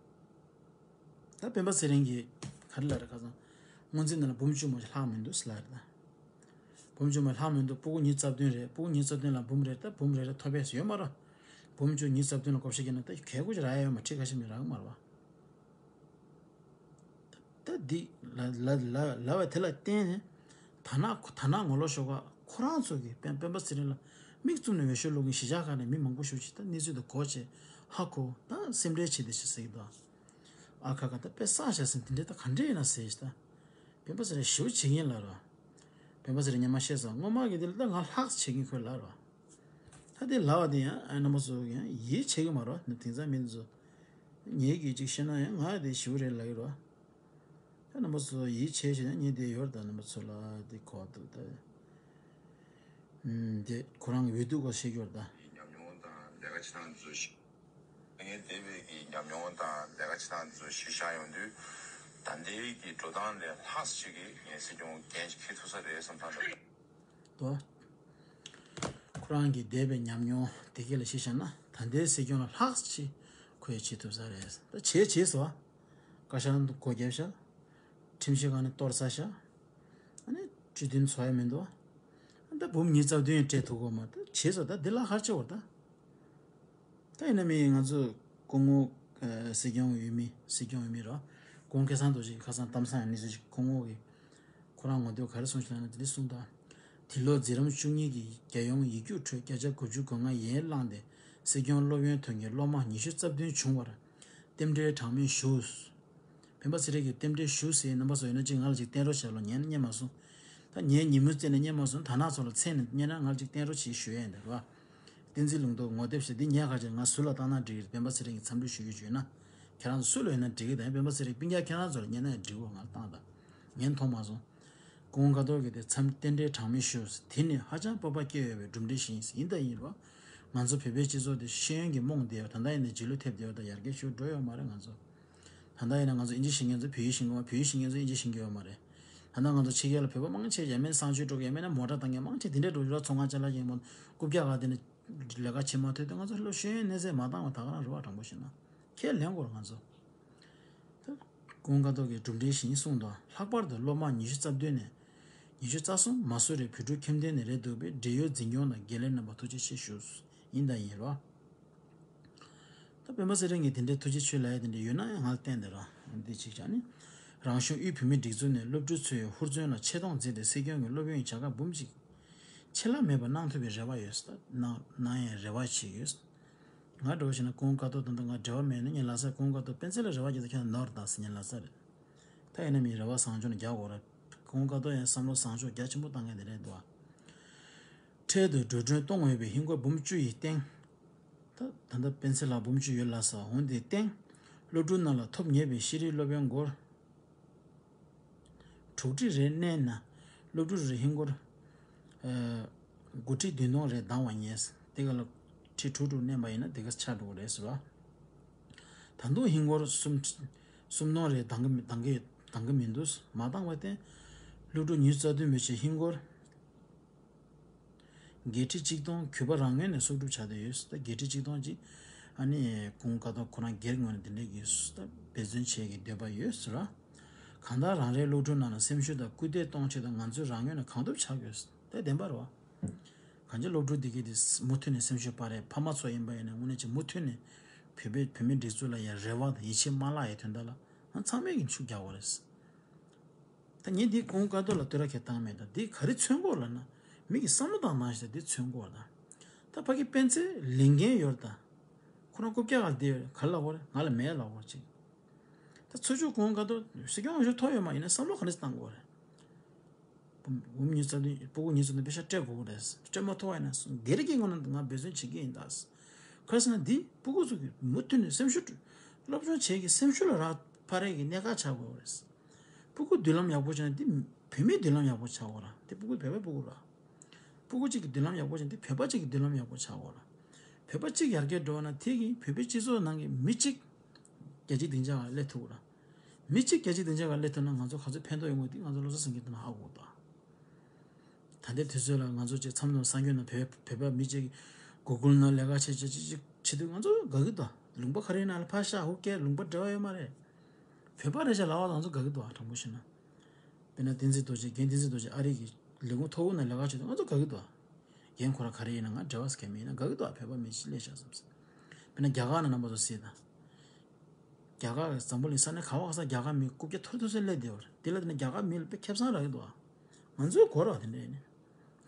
ད་སྤེན་པ་ཚེ་རིང་གིས་ག་རེ་ལབ་རེད་ཁ་སང་། སྔོན་རྩིས་ནང་ལ་འབུམ་བཅུ་མ་ཞིག་ལྷག་མི་འདུག་ཟེར་ལབ་རེད་ད། འབུམ་བཅུ་མ་ལྷག་མི་འདུག་སྤུ་གུ་ཉི་ཤུ་རྩ་བདུན་རེད། སྤུ་གུ་ཉི་ཤུ་རྩ་བདུན་ལ་འབུམ་རེ་ད་འབུམ་རེ་རེ་ཐོབ་པས་ཡོད་མ་རེད། འབུམ་བཅུ་ཉི་ཤུ་རྩ་བདུན་ལ་བགོ་བཤའ་བརྒྱབ་ན་ད་གལ་དགོས་ཅིག་རག་ཡ་ཡོད་མ་རེད། ཁྲི་ཁ་ཤས་མི་རག་གི་མ་རེད་བ། ད་འདི་ལ་ལ་ལ་ལ་བ་དེ་ལ་བརྟེན་ནས་ད་ན་ད་ན་ངོ་ལོག་ཤོག་ཁ་ཁོ་རང་ཚོ་གི་སྤེན་སྤེན་པ་ཚེ་རིང་ལ་མིག་བཙུམ་ནས་འོས་ཤོག་བླུག་མཁན་གཞིས་ཆགས་ཁག་ནས་མི་མང་པོ་ཞེ་པོ་ཅིག་ད་གནས་ཚུལ་དེ་གོ་བྱས་ཧ་གོ་ད་སེམས་ཁྲལ་བྱེད་དེ་ཞེས་ཟེར་གི་འདུག་ཨ་ཁ་ཁ་ད་དཔེ་བསགས་བཞག་ཟིན་དེ་འདྲའི་ད་ག་འདྲས་ཡིན་ན་ཟེར་ཞིག་ད། སྤེན་པ་ཚེ་རིང་ཞེ་པོ་བྱེད་མཁན་ལ་ར། སྤེན་པ་ཚེ་རིང་སྔོན་མ་བཤད་ཙང་སྔོན་མ་གི་དེ་ལ་ད་ང་ལྷག་བྱེད་མཁན་ཁོས་ལ་ར། ད་དེ་ལབ་པ་དེ་ཡང་ཨ་རྣམ་པ་ཚོ་ཡང་ཡིད་ཆེས་ཀྱི་མ་རེད་བ། དེང་སང་མི་ཚོ་ངེད་ཀྱིས་ཅིག་བཤད་ན་ཡང་ང་དེ་ཞེ་པོ་རེད་ལབ་ཀྱི་རེད་བ། ད་རྣམ་པ་ཚོ་ཡིད་ཆེས་བྱས་ན་ངས་དེ་ཡོད་རེད་ད། རྣམ་པ་ཚོ་ལ་དེ་གོ་འདུག་ད། ཨུམ། དེ་ཁོ་རང་གི་འོས་བསྡུ་སྐོར་བཤད་ཀྱི་ཡོད་རེད་ད། ཉམས་མྱོང་དང་ལས་ཀ་བྱེད་སྟངས་ཚོ་ཞིག་ངས་འདས་པའི་གི་ཉམས་མྱོང་དང་ལས་ཀ་བྱེད་སྟངས་ཚོ་གཞི་བཞག་ཡོང་དུས། ད་ལྟའི་གི་འགྲོ་སྟངས་ལས་ལྷག་ཅིག་གི་ངས་སྲིད་སྐྱོང་འགན་ཞིག་འཁྱེར་ཐུབ་ས་རེད་བསམ་སྟངས་འདུག་དོ། ཁོ་རང་གི་འདས་པའི་ཉམས་མྱོང་དེ་ག་ལ་གཞི་བཞག་ན་ད་ལྟའི་སྲིད་སྐྱོང་ལ་ལྷག་ཅིག་ཁོས་བྱེད་ཐུབ་ས་རེད། ད་བྱས་བྱས་སོ། བཀའ་ཤག་ཏུ་སྒོ་བརྒྱབ་ཤག་ཁྲིམས་ཞིབ་ཁང་ནས་གཏོར་ཚར་ཤག་ཨ་ནི་གྲོས་མཐུན་བཟོ་ཡ་མི་འདུག་ད་འབུམ་ཉི་ཤུ་རྩ་བདུན་སྤྲད་ཐུབ་གོ་མ། ད་བྱས་སོ། ད་འདི་ལ་ཧར་ཆེ་བར་ད། ད་ཡིན་ན་མི་ང་ཚོ་སྐུ་ངོ་ཨ་སྲིད་སྐྱོང་འོས་མི་སྲིད་སྐྱོང་འོས་མི་ར། སྐུ་ངོ་སྐལ་བཟང་རྡོ་རྗེ་ཁ་སང་གཏམ་བཟང་ཡང་གནས་ཚུལ་ཞིག་སྐུ་ངོ་གིས་ཁོ་རང་ངོ་དེབ་ག་རེ་གསུངས་ཤག་ལབ་ན་དེ་འདྲ་གསུངས་ད། འདི་ལོ་འཛིན་རིམ་བཅུ་གཉིས་ཀྱི་རྒྱལ་ཡོངས་ཡིག་རྒྱུགས་ཁྲོད་བརྒྱ་ཆ་དགུ་བཅུ་གོ་ལྔ་ཡན་བླངས་ཏེ་སྲིད་སྐྱོང་སློབ་ཡོན་ཐོན་མཁན་སློབ་མ་ཉི་ཤུ་རྩ་བདུན་བྱུང་བར་རྟེན་འབྲེལ་གྲངས་མེད་ཞུ། སྤེན་པ་ཚེ་རིང་གིས་རྟེན་འབྲེལ་ཞུ་ཟེར་རྣམ་པ་ཚོ་ཡོད་ན་ཅིག་ང་ལ་ཅིག་བསྟན་རོགས་བྱས་ལོ། ངས་རྙེད་མ་སོང་། ད་ངས་ཉིན་མོའི་རྩེ་ནས་རྙེད་མ་སོང་། ད་ནག་ཚོ་ལ་མཚན་ནས་རྙེད་ན་ང་ལ་ཅིག་བསྟན་རོགས་བྱེད་ཞུ་ཡས་ཡིན་ད་རེད་བ། བསྟན་འཛིན་ལུང་རྟོགས་ངོ་དེབ་ཞེས་འདི་ངས་ག་ཅིག་ང་སུ་ལ་བཏང་ན་འགྲིག་གི་རེད། སྤེན་པ་ཚེ་རིང་གིས་འཚམས་འདྲི་ཞུ་རྒྱུ་བརྗོད་ན། ཁྱེད་རང་ཚོ་སུ་ལ་ཡོད་ན་འགྲིག་གི་ད། སྤེན་པ་ཚེ་རིང་སྤུན་ཀྱག་ཁྱེད་རང་ཚོ་ལ་རྙེད་ན་ཡང་འགྲིག་གོ། ང་ལ་བཏང་ད། ངས་མཐོང་མ་སོང་། སྐུ་ངོ་ཀ་ཏོ་གིས་དེ་མཚམས་རྟེན་འབྲེལ་གྲངས་མེད་ཞུ། དེ་ནི་ཧ་ཅང་སྤོབས་པ་སྐྱེ་འོས་པའི་གྲུབ་འབྲས་ཤིག་ཡིན། ཡིན་དང་ཡིན་རོགས། ང་ཚོ་བོད་པའི་སྤྱི་ཚོགས་དེ་ཤེས་ཡོན་གྱིས་རྨོངས་བསྡད་ཡོད། ད་ལྟ་ཡིན་ན་རྗེས་ལུས་ཐེབས་བསྡད་ཡོད། ད་ཡར་རྒྱས་ཞུ་འགྲོ་ཡོད་མ་རེད་ང་ཚོ། ད་ལྟ་ཡིན་ན་ང་ཚོ་ཨིན་ཇི་ཤེས་མཁན་ཚོ་བོད་ཡིག་ཤེས་མཁན་མ། བོད་ཡིག་ཤེས་མཁན་ཚོ་ཨིན་ཇི་ཤེས་མཁན་ཡོད་མ་རེད། ད་ལྟ་ང་ཚོ་ཕྱི་རྒྱལ་ལ་བོད་པ་མང་ཆེ་ཡང་མིན་གསང་སྤྱོད་འགྲོ་མཁན་ཡང་མིན་ན་མོ་ཊ་བཏང་མཁན་མང་ཆེ་དེ་འདྲས་འགྲོ་རྒྱུ་ར། ཚོང་ཁང་ཅ་ལག་ཡིན་མོ་རྐུབ་བཀྱག་ག་དེ་ནས་ལས་ཀ་བྱེད་མ་ཐུབ་དུས་ང་ཚོ་ལོ་ཤེས་ཡོན་གནས་ཚད་མ་བཏང་བ་ད་ག་རང་རེད་བ། དྲང་པོ་བཤད་ན་ཁས་ལེན་དགོས་རེད་ང་ཚོ། ད་སྐུ་ངོ་ཀ་ཏོ་གིས་གྲུབ་འབྲས་བཞིན་གསུངས་དོན། ལྷག་པར་དུ་སློབ་མ་ཉི་ཤུ་རྩ་བདུན་ནས་ཉི་ཤུ་རྩ་གསུམ་མ་སུ་རི་བོད་ཕྲུག་ཁྱིམ་སྡེ་ནས་རེད་འདུག་པས། འབྲེལ་ཡོད་འཛིན་སྐྱོང་དང་དགེ་ལས་རྣམ་པ་ཐུགས་རྗེ་ཆེ་ཞུ། ཡིན་དང་ཡིན་རོགས། ད་སྤེན་པ་ཚེ་རིང་གིས་དེ་འདྲའི་ཐུགས་རྗེ་ཆེ་ལབ་ཡ་དེ་འདྲ་ཡོད་ན་ཡང་ང་ལ་བསྟན་དེ་ར། འདི་གཅིག་བྱས་ནི། རང་གཞུང་དབུས་བོད་མིའི་སྒྲིག་འཛུགས་ནས་སློབ་ཕྲུག་ཚོའི་ཧུར་བརྩོན་ལ་ཆེ་མཐོང་མཛད་དེ་སྲིད་སྐྱོང་གི་སློབ་ཡོན་བྱ་དགའ་འབུམ་གཅིག་ཆད་ལྷག་མེད་པར་གནང་ཐུབ་པའི་རེ་བ་ཡོད། གནང་གནང་ཡའི་རེ་བ་བྱེད་ཡོད། ང་འདྲ་བོ་བྱས་ན་སྐུ་ངོ་ཀ་ཏོ་དང་ད་ང་འབྲེལ་བ་མེད་ན་ངས་ལབ་ས། སྐུ་ངོ་ཀ་ཏོ་སྤེན་ཚེ་ལ་རེ་བ་རྒྱག་ས་ཁྱོད་ནོར་དང་ཟེར་ངས་ལབ་ས་རེད། ད་ཡིན་ན་མིན་རེ་བ་བཟང་ཕྱོགས་ནས་རྒྱག་དགོས་ར། སྐུ་ངོ་ཀ་ཏོ་ཡང་བསམ་བློ་བཟང་ཕྱོགས་རྒྱ་ཆེན་པོ་བཏང་མཁན་དེ་རེད་འདུག་ཨ། འཕྲལ་དུ་འགྲོ་གྲོན་གཏོང་འོས་པའི་ཧིན་སྒོར་འབུམ་བཅུ་ཡི་སྟེང་། ད་ད་ལྟ་སྤེན་ཚེ་ལགས་འབུམ་བཅུ་ཡོད་ལབ་ས། འོན་ཏེ་སྟེང་། སློབ་ཕྲུག་རྣམས་ལ་ཐོབ་ངེས་པའི་ཤེས་རིག་སློབ་ཡོན་སྒོར། དྲུག་ཁྲི་རེ་གནས་ན་སློབ་ཕྲུག་རེ་ཧིན་སྒོར་དགུ་ཁྲི་བདུན་སྟོང་རེ་འདང་བ་ཉེས། དེ་ག་ལ་ཁྲི་དྲུག་དྲུག་གནས་པ་ཡིན་ན་དེ་ག་ཆགས་འགྲོ་གི་རེད་ཟེར་བ། ད་དུང་ཧིན་སྒོར་གསུམ་གསུམ་སྟོང་རེ་འདང་གི་མི་འདང་གི་འདང་གི་མི་འདུག་མ་འདང་བ་བརྟེན་སློབ་ཕྲུག་ཉི་ཤུ་རྩ་བདུན་མི་བྱེད་ཧིན་སྒོར་བརྒྱད་ཁྲི་གཅིག་སྟོང་གུས་པ་རང་ངོས་ནས་གསོག་སྒྲུབ་བྱ་འདོད་ཡོད། ད་བརྒྱད་ཁྲི་གཅིག་སྟོང་ཅིག་ཨ་ནི་གུང་དཀའ་ཐོག་ཁོ་རང་སྒེར་ངོས་ནས་དེ་འདྲས་ཀྱི་ད་འབད་བརྩོན་བྱེད་ཀྱི་འདོད་པ་ཡོད་ཟེར་བ། གང་ལྟར་རང་རེའི་སློབ་ཕྲུག་རྣམས་ལ་སེམས་ཤུགས་དང་སྐུལ་འདེད་གཏོང་ཆེད་དུ་ང་ཚོས་རང་ངོས་ནས་གང་ཐུབ་བྱ་དགོས། དེ་བདེན་པ་རེད་བ། གང་ཅི་སློབ་ཕྲུག་འདི་གའི་དེ་མུ་མཐུད་ནས་སེམས་ཤུགས་སྤར་རེད། ཕ་མ་ཚོ་ཡིན་པ་ཡིན་ན་དངོས་གནས་ཀྱི་མུ་མཐུད་ནས་བོད་པའི་བོད་མིའི་སྒྲིག་འཛུགས་ལ་ཡང་རེ་བ་དང་ཡིད་ཆེས་མ་བརླག་ཡའི་དོན་དག་ལ་ང་ཚང་མས་ཀྱི་ཤུགས་རྒྱག་དགོས་རེད། ད་ངས་འདི་གུང་དཀའ་ཐོག་ལ་བསྟོད་ར་ཁས་བཏང་མེད། ད་འདི་ག་རེ་མཚོན་གྱི་ཡོད་ལབ་ན་མི་གི་བསམ་བློ་བཏང་ནང་བཞིན་འདི་མཚོན་གྱི་ཡོད། ད་ད་ཕ་གི་སྤེན་ཚེ་ལས་འགན་ཡོད་རེད། ད་ཁོ་རང་རྐུབ་བཀྱག་ག་བསྡད་ཡོད་རེད། ག་རེ་ལབ་དགོས་རེད། ང་ལ་མེད་ལབ་དགོས་རེད་ཅིག་ད་ཚུར་ཕྱོགས་གུང་དཀའ་ཐོག་སྲིད་སྐྱོང་འོས་ཤོག་ཐོབ་ཡོད་མ་ཡིན་ན་བསམ་བློ་ག་འདྲ་བཏང་དགོས་རེད། འབུམ་ཉི་ཤུ་རྩ་བདུན་སྤུ་གུ་ཉི་ཤུ་རྩ་བདུན་པེ་ཤག་སྤྲད་དགོས་རེད། སྤྲད་མ་ཐུབ་པ་ཡིན་ན་སྒེར་གྱི་ངོས་ནས་ང་འབད་བརྩོན་བྱེད་ཀྱི་ཡིན་ད། ག་རེ་ཟེར་ན་འདི་སྤུ་གུ་ཚོ་གི་མུ་མཐུད་ནས་སེམས་ཤུགས་སློབ་སྦྱོང་བྱེད་ཀྱི་སེམས་ཤུགས་ལ་རག་ཕ་རེ་གི་གནད་འགག་ཆགས་དགོས་རེད། སྤུ་གུ་མདུན་ལམ་ཡག་པོ་བྱུང་ན་འདི་བོད་མིའི་མདུན་ལམ་ཡག་པོ་ཆགས་དགོས་ར། འདི་སྤུ་གུ་བོད་པའི་སྤུ་གུ་ར། སྤུ་གུ་གཅིག་གི་མདུན་ལམ་ཡག་པོ་བྱུང་འདི་བོད་པ་གཅིག་གི་མདུན་ལམ་ཡག་པོ་ཆགས་དགོས་ར། བོད་པ་གཅིག་ཡར་རྒྱས་འགྲོ་བ་ན་དེ་གིས་བོད་པའི་སྤྱི་ཚོགས་ནང་གི་མི་གཅིག་རྒྱལ་སྤྱིའི་སྡིངས་ཆ་ལ་སླེབས་ཐུབ་ར། མི་གཅིག་རྒྱལ་སྤྱིའི་སྡིངས་ཆ་ལ་སླེབས་ཐུབ་ན་ང་ཚོ་ག་ཚོད་ཕན་ཐོགས་ཡོང་གི་འདི་ང་ཚོ་བློ་བཟང་སེང་གེ་དེ་ན་ཧ་གོ་ད། ད་ལྟའི་དུས་ཚོད་ལ་ང་ཚོ་ཅིག་མཚམས་མཚམས་གསར་འགྱུར་ནང་བོད་བོད་པ་མི་གཅིག་གུ་གུལ་ནང་ལས་ཀ་བྱེད་བྱེད་བྱེད་བྱེད་བྱེད་དུས་ང་ཚོ་དགའ་གི་འདུག་ལུང་པ་ག་རེ་ཡིན་ན་ལ་ཕར་ཤ་ཧུ་ཀེ་ལུང་པ་འབྲེལ་བ་ཡོད་མ་རེད། བོད་པ་རེད་ཤག་ལབ་པ་ང་ཚོ་དགའ་གི་འདུག་དྲང་པོ་བཤད་ན། དཔེར་ན་བསྟན་འཛིན་རྡོ་རྗེ་རྒན་བསྟན་འཛིན་རྡོ་རྗེ་ཨ་རི་གི་ལས་ཁུངས་མཐོ་པོ་ནང་ལས་ཀ་བྱེད་དུས་ང་ཚོ་དགའ་གི་འདུག་རྒན་ཁོ་རང་ག་རེ་ཡིན་ན་ང་འབྲེལ་བ་ཟེར་མཁན་མེད་ན་དགའ་གི་འདུག་བོད་པ་མི་གཅིག་སླེབས་ཤག་བསམ་སོང་། དཔེར་ན་རྒྱ་གར་ནང་རྣམ་པ་ཚོ་གཟིགས་དང་། རྒྱ་གར་འཛམ་བུ་གླིང་ས་གནས་ག་བ་ག་ས་རྒྱ་གར་མི་རྐུབ་བཀྱག་ཐོར་ཐོར་ཚོ་སླེབས་བསྡད་པ་རེད། དེ་ལ་དེ་ནས་རྒྱ་གར་མི་ལ་དཔེ་ཁེ་བཟང་རག་གི་འདུག་ང་ཚོའི་གོ་ར་དེ་འདྲ་ཡིན་ནས།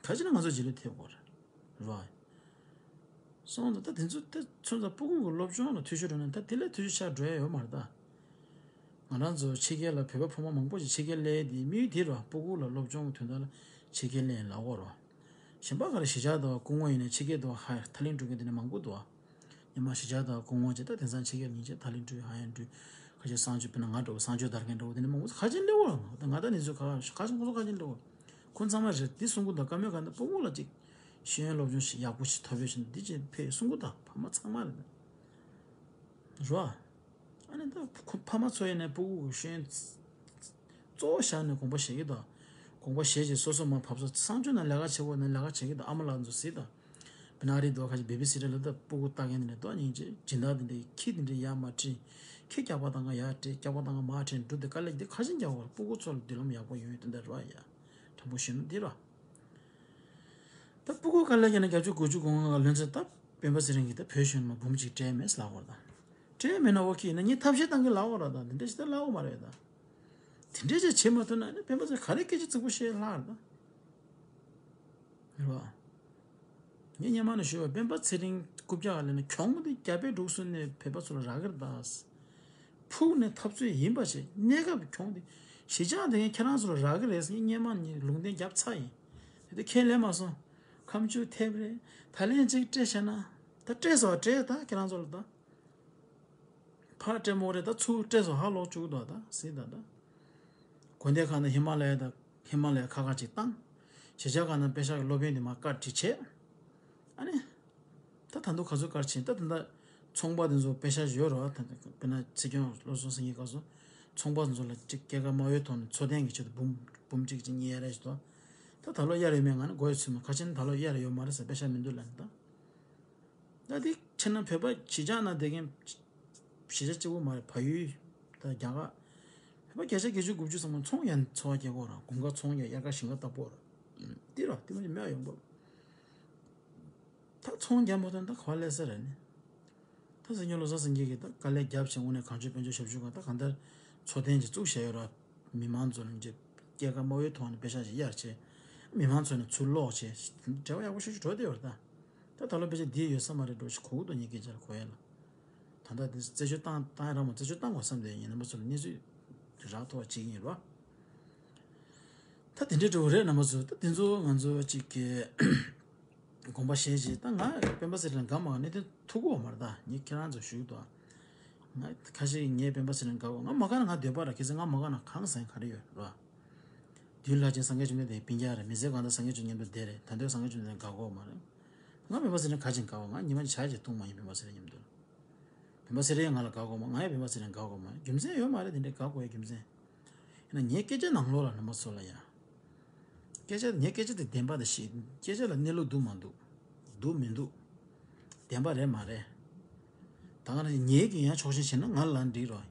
ག་ཅི་ན་ང་ཚོ་རྗེས་ལུས་ཐེབས་དགོས་རེད། རེད་བ། སོང་ཙང་ད་དེ་ཚོ་དེ་ཚོ་ད་སྤུ་གུ་གི་སློབ་སྦྱོང་ལ་འཐུས་ཤོར་འགྲོ་ན་ད་དེ་ལས་འཐུས་ཤོར་ཆགས་འགྲོ་ཡ་ཡོད་མ་རེད་ད། ང་རང་ཚོ་ཕྱི་རྒྱལ་ལ་བོད་པ་ཕོ་མོ་མང་པོ་ཞིག་ཕྱི་རྒྱལ་སླེབས་དེ་དམིགས་ཡུལ་དེ་རེད་བ། སྤུ་གུ་ལ་སློབ་སྦྱོང་གི་དོན་དག་ལ་ཕྱི་རྒྱལ་སླེབས་ཡིན་ལབ་ཀྱི་ཡོད་རེད་བ། གཞན་པ་ག་རེ་གཞིས་ཆགས་དང་སྐུ་ངོ་ཡིན་ན་ཕྱི་རྒྱལ་དུ་ཧ་ཐ་ལན་འགྲོ་མཁན་དེ་འདྲ་མང་པོ་འདུག་བ། ཉི་མ་གཞིས་ཆགས་དང་སྐུ་ངོ་བྱས་ད་དེང་སང་ཕྱི་རྒྱལ་ཉིན་བྱས་ཐ་ལན་འགྲོ་ཧ་ཡང་འགྲོ། ཁ་ཤས་གསང་སྤྱོད་དཔེར་ན་ང་འདྲ་བོ་གསང་སྤྱོད་དར་མཁན་འདྲ་བོ་དེ་འདྲ་མང་པོ་ཁ་ཆེ་སླེབས་འོ། ད་ང་ད་ནི་ཚོ་ཁ་ཁ་ཆེ་ཁོང་ཚོ་ཁ་ཆེ་འདྲ་བོ། ཁོང་ཚང་མ་རེད་འདི་གསུང་གི་འདུག་བཀའ་མོལ་ག་འདི་སྤུ་གུ་ལ་ཅིག་ཤེས་ཡོན་སློབ་སྦྱོང་ཞིག་ཡག་པོ་ཞིག་ཐོབ་ཡོད་ཕྱིན་འདི་ཅིག་ཕེ་གསུང་གི་འདུག་ཕ་མ་ཚང་མ་རེད། རོ། ཨ་ནི་ད་ཁོ་ཕ་མ་ཚོ་ཡིན་ནའི་སྤུ་གུ་གི་ཤེས་ཡོན་གཙོ་བོ་བཞག་ནས་དགོངས་པ་བཞེས་ཀྱི་འདུག་དགོངས་པ་བཞེས་རྗེས་སོ་སོ་མར་བབས་སོ་གསང་སྤྱོད་ནང་ལས་ཀ་བྱེད་དགོས་ན་ལས་ཀ་བྱེད་ཀྱི་འདུག་ཨ་མ་ལགས་ཚོ་གཟིགས་དང་། བི་ན་རི་འདུག་ཁ་ཅིག་བེ་སི་ཊི་སི་ཊར་ལ་ད་སྤུ་གུ་ལྟ་མཁན་དེ་འདྲ་འདུག་སྙིང་རྗེ་སྦྱིན་བདག་དེ་འདྲའི་ཁྱི་དེ་འདྲའི་ཡར་མར་ཁྲིད། ཁྱི་སྐྱག་པ་བཏང་ག་ཡར་ཁྲིད་སྐྱག་པ་བཏང་ག་མར་ཁྲིད་འབྲུ་དེ་དཀའ་ལས་དེ་ཁ་ཆེན་རྒྱག་དགོས་རེད། སྤུ་གུ་ཚོ་ལ་མདུན་ལམ་ཡག་པོ་ཡོང་ཡོད་དེ་འདྲ་རོ་ཡ། དྲང་པོ་བཤད་ན་འདི་རོ། ད་སྤུ་གུ་དཀའ་ལས་བརྒྱབ་ན་བརྒྱད་ཅུ་དགུ་བཅུ་གོ་ལྔ་ལོན་ཚེ་ད་སྤེན་པ་ཚེ་རིང་གིས་ད་བོད་གཞུང་ལ་འབུམ་གཅིག་སྤྲད་མེད་ཟེར་ལབ་དགོས་རེད་ད། སྤྲད་མེད་ན་ཨོ་ཁེ་ཡིན་ན་ངས་ཐབས་ཤེས་བཏང་གི་ལབ་དགོས་རེད་ད། འདི་འདྲ་ཞིག་ད་ལབ་དགོས་མ་རེད་ད། དེ་འདྲ་ཅིག་བྱེད་མ་ཐུབ་ན་ཨ་ནི་སྤེན་པ་ཚེ་ག་རེ་སྐད་ཆ་རྫིག་པོ་བཤད་ལབ་རེད་ད། རེད་བ། ངས་སྔོན་མ་ནས་ཞུས་པ་སྤེན་པ་ཚེ་རིང་རྐུབ་བཀྱག་ལ་ནི་གྱོང་དེ་རྒྱ་བལ་འབྲུག་གསུམ་ནས་བོད་པ་ཚོ་ལ་རག་གི་རེད་ད། ཕུགས་ནས་འཐབ་རྩོད་ཡིན་པ་བྱས་གནས་སྐབས་གྱོང་དེ་གཞིས་ཆགས་དེ་ངས་ཁྱེད་རང་ཚོ་ལ་རག་གི་རེད་ཟེར་ངས་སྔོན་མ་ནས་ལུང་བསྟན་བརྒྱབ་ཚར་ཡིན། དེ་དུས་ཁས་ལེན་མ་སོང་། ཁ་མཆུ་ཐེབས་རེད། ད་ལན་གཅིག་སྤྲད་བྱས་ན། ད་སྤྲད་སོང་སྤྲད་ད་ཁྱེད་རང་ཚོ་ལ་ད། ཕར་སྤྲད་མོ་རེད་ད་ཚུར་སྤྲད་སོང་ཧ་ལོག་བཅུག་འདུག་ད་ཟེར་ད་ད། དགོན་སྡེ་ཁག་ནང་ཧི་མ་ལ་ཡ་དང་ཧི་མ་ལ་ཡ་ཁག་ཁག་ཅིག་བཏང་། གཞིས་ཆགས་ཁག་ནང་པེ་ཤག་གི་སློབ་ཡོན་དེ་མར་བཀག་སྒྲིག་བྱས། ཨ་ནི། ད་ད་དུང་ག་ཚོད་བཀག་ཕྱིན་ད་ད་ད་ཚོང་པ་དེ་ཚོ་པེ་ཤག་ཡོད་རེད་བ། ད་དཔེར་ན་སྲིད་སྐྱོང་བློ་བཟང་སེང་གེ་སྐབས་སུ་ཚོང་པ་དེ་ཚོ་ལ་ཅིག་སྐྱེད་ཀ་དམའ་བའི་ཐོག་ནས་འཚོ་རྟེན་གྱི་ཆེད་དུ་འབུམ་འབུམ་གཅིག་ཅིག་གཉིས་གཡར་ཡ་ཞིག་འདུག་ད་ད་ལོ་གཡར་ཡོད་མེད་ང་ནི་མགོ་ཡོད་ཚོད་མ་ཁ་ཆེ་ནི་ད་ལོ་གཡར་ཡོད་མ་རེད་ཟེར་པེ་ཤག་མི་འདུག་ལབ་ནི་ད། ད་དེ་ཕྱིར་ན་བོད་པ་གཞིས་ཆགས་ན་བསྡད་མཁན་གཞིས་ཆགས་གཅིག་པོ་མ་རེད་བལ་ཡུལ་དང་རྒྱ་གར། བོད་པ་བརྒྱ་ཆ་བརྒྱད་ཅུ་དགུ་བཅུ་ཙམ་པོ་ཚོང་ཡང་འཚོ་བ་སྐྱེལ་གོ་ར་དགུན་ཁ་ཚོང་ཡང་དབྱར་ཁ་ཞིང་ཁ་བཏབ་གོ་ར། འདི་ར་དེ་མ་ཡིན་མེད་ཡོང་གོ། ད་ཚོང་རྒྱག་མ་ཐུབ་ན་ད་ག་པར་སླེབས་ས་རེད་ནི། ད་སྲིད་སྐྱོང་བློ་བཟང་སེང་གེ་གིས་ད་དཀའ་ལས་རྒྱབ་བྱས་དངོས་གནས་གང་བྱུང་དཔལ་འབྱོར་ཞབས་ཞུ་གང་ད་གང་ལྟར་འཚོ་རྟེན་ཅིག་བཙུགས་བཞག་ཡོད་ར། མི་མང་ཚོ་ལ་ཅིག་སྐྱེད་ཀ་དམའ་བོའི་ཐོག་ནས་པེ་ཤག་ཅིག་གཡར་བྱས། མི་མང་ཚོ་ནས་ཚུར་སློག་བྱས། འབྲེལ་བ་ཡག་པོ་ཞེ་ཅིག་འགྲོ་བསྡད་ཡོད་རེད་ད། ད་ད་ལོ་པེ་ཤག་འདི་ཡོད་ས་མ་རེད་འགྲོ་ཞིག་གོ་གི་འདུག་ངའི་སྐད་ཆ་ལ་གོ་ཡ་ལ། ད་ལྟ་འདི་རྩད་གཅོད་བཏང་བཏང་ཡ་ར་མ་རྩད་གཅོད་བཏང་དགོས་བསམ་བསྡད་ཡིན་རྣམ་པ་ཚོ་ལ་གནས་ཚུལ་རག་ཐུབ་པ་བྱེད་ཀྱི་ཡིན་ར། ད་དེ་འདྲའི་འགྲོ་གི་རེད་རྣམ་པ་ཚོ། ད་དེ་ཚོ་ང་ཚོ་ཅིག་གི་དགོངས་པ་བཞེས་རྗེས་ད་ང་སྤེན་པ་ཚེ་རིང་དགའ་མ་གནས་དོན་ཐུག་གོ་མ་རེད། ད་ངས་ཁྱེད་རང་ཚོ་ཞུ་གི་འདུག་ང་ཁ་ཤས་ངས་སྤེན་པ་ཚེ་རིང་དགའ་གོ། ང་མ་དགའ་ན་ང་འདོད་པ་ར་ཁྱེད་ཚོ་ང་མ་དགའ་ན་གང་ཟེར་ག་རེ་ཡོད་ར། བདུད་ལྷ་ཆེན་སངས་རྒྱས་བཅོམ་ལྡན་འདས་སྤུན་ཀྱག་རེད། མི་ཚེ་གང་ལྟར་སངས་རྒྱས་བཅོམ་མཉམ་དུ་བསྡད་རེད། ད་དུང་སངས་རྒྱས་བཅོམ་ལྡན་འདས་དགའ་གོ་མ་རེད། ང་སྤེན་པ་ཚེ་རིང་ག་ཅིག་དགའ་གོ། ང་ཉི་མ་ཆ་ཅིག་བཏུང་མ་ཡིན་སྤེན་པ་ཚེ་རིང་མཉམ་དུ། སྤེན་པ་ཚེ་རིང་ང་ལ་དགའ་གོ་མ། ང་ཡང་སྤེན་པ་ཚེ་རིང་དགའ་གོ་མ། རྒྱུ་མཚན་ཡོད་མ་རེད་དེ་འདྲའི་དགའ་གོ་ཡ་རྒྱུ་མཚན། ཡིན་ན་ངའི་སྐད་ཆ་ནང་ལོགས་ལ་རྣམ་པ་ཚོ་ལ་ཡ། སྐད་ཆ་ངའི་སྐད་ཆ་དེ་བདེན་པ་དེ་ཤེས། སྐད་ཆ་ལ་གནས་ལུགས་འདུག་མ་འདུག་འདུག་མི་འདུག་བདེན་པ་རེད་མ་རེད། ད་ག་ནང་ངེད་ཀྱིས་ཡང་ཕྱོགས་ཞེན་བྱས་ན་ང་ལ་འགྲིག་རོགས།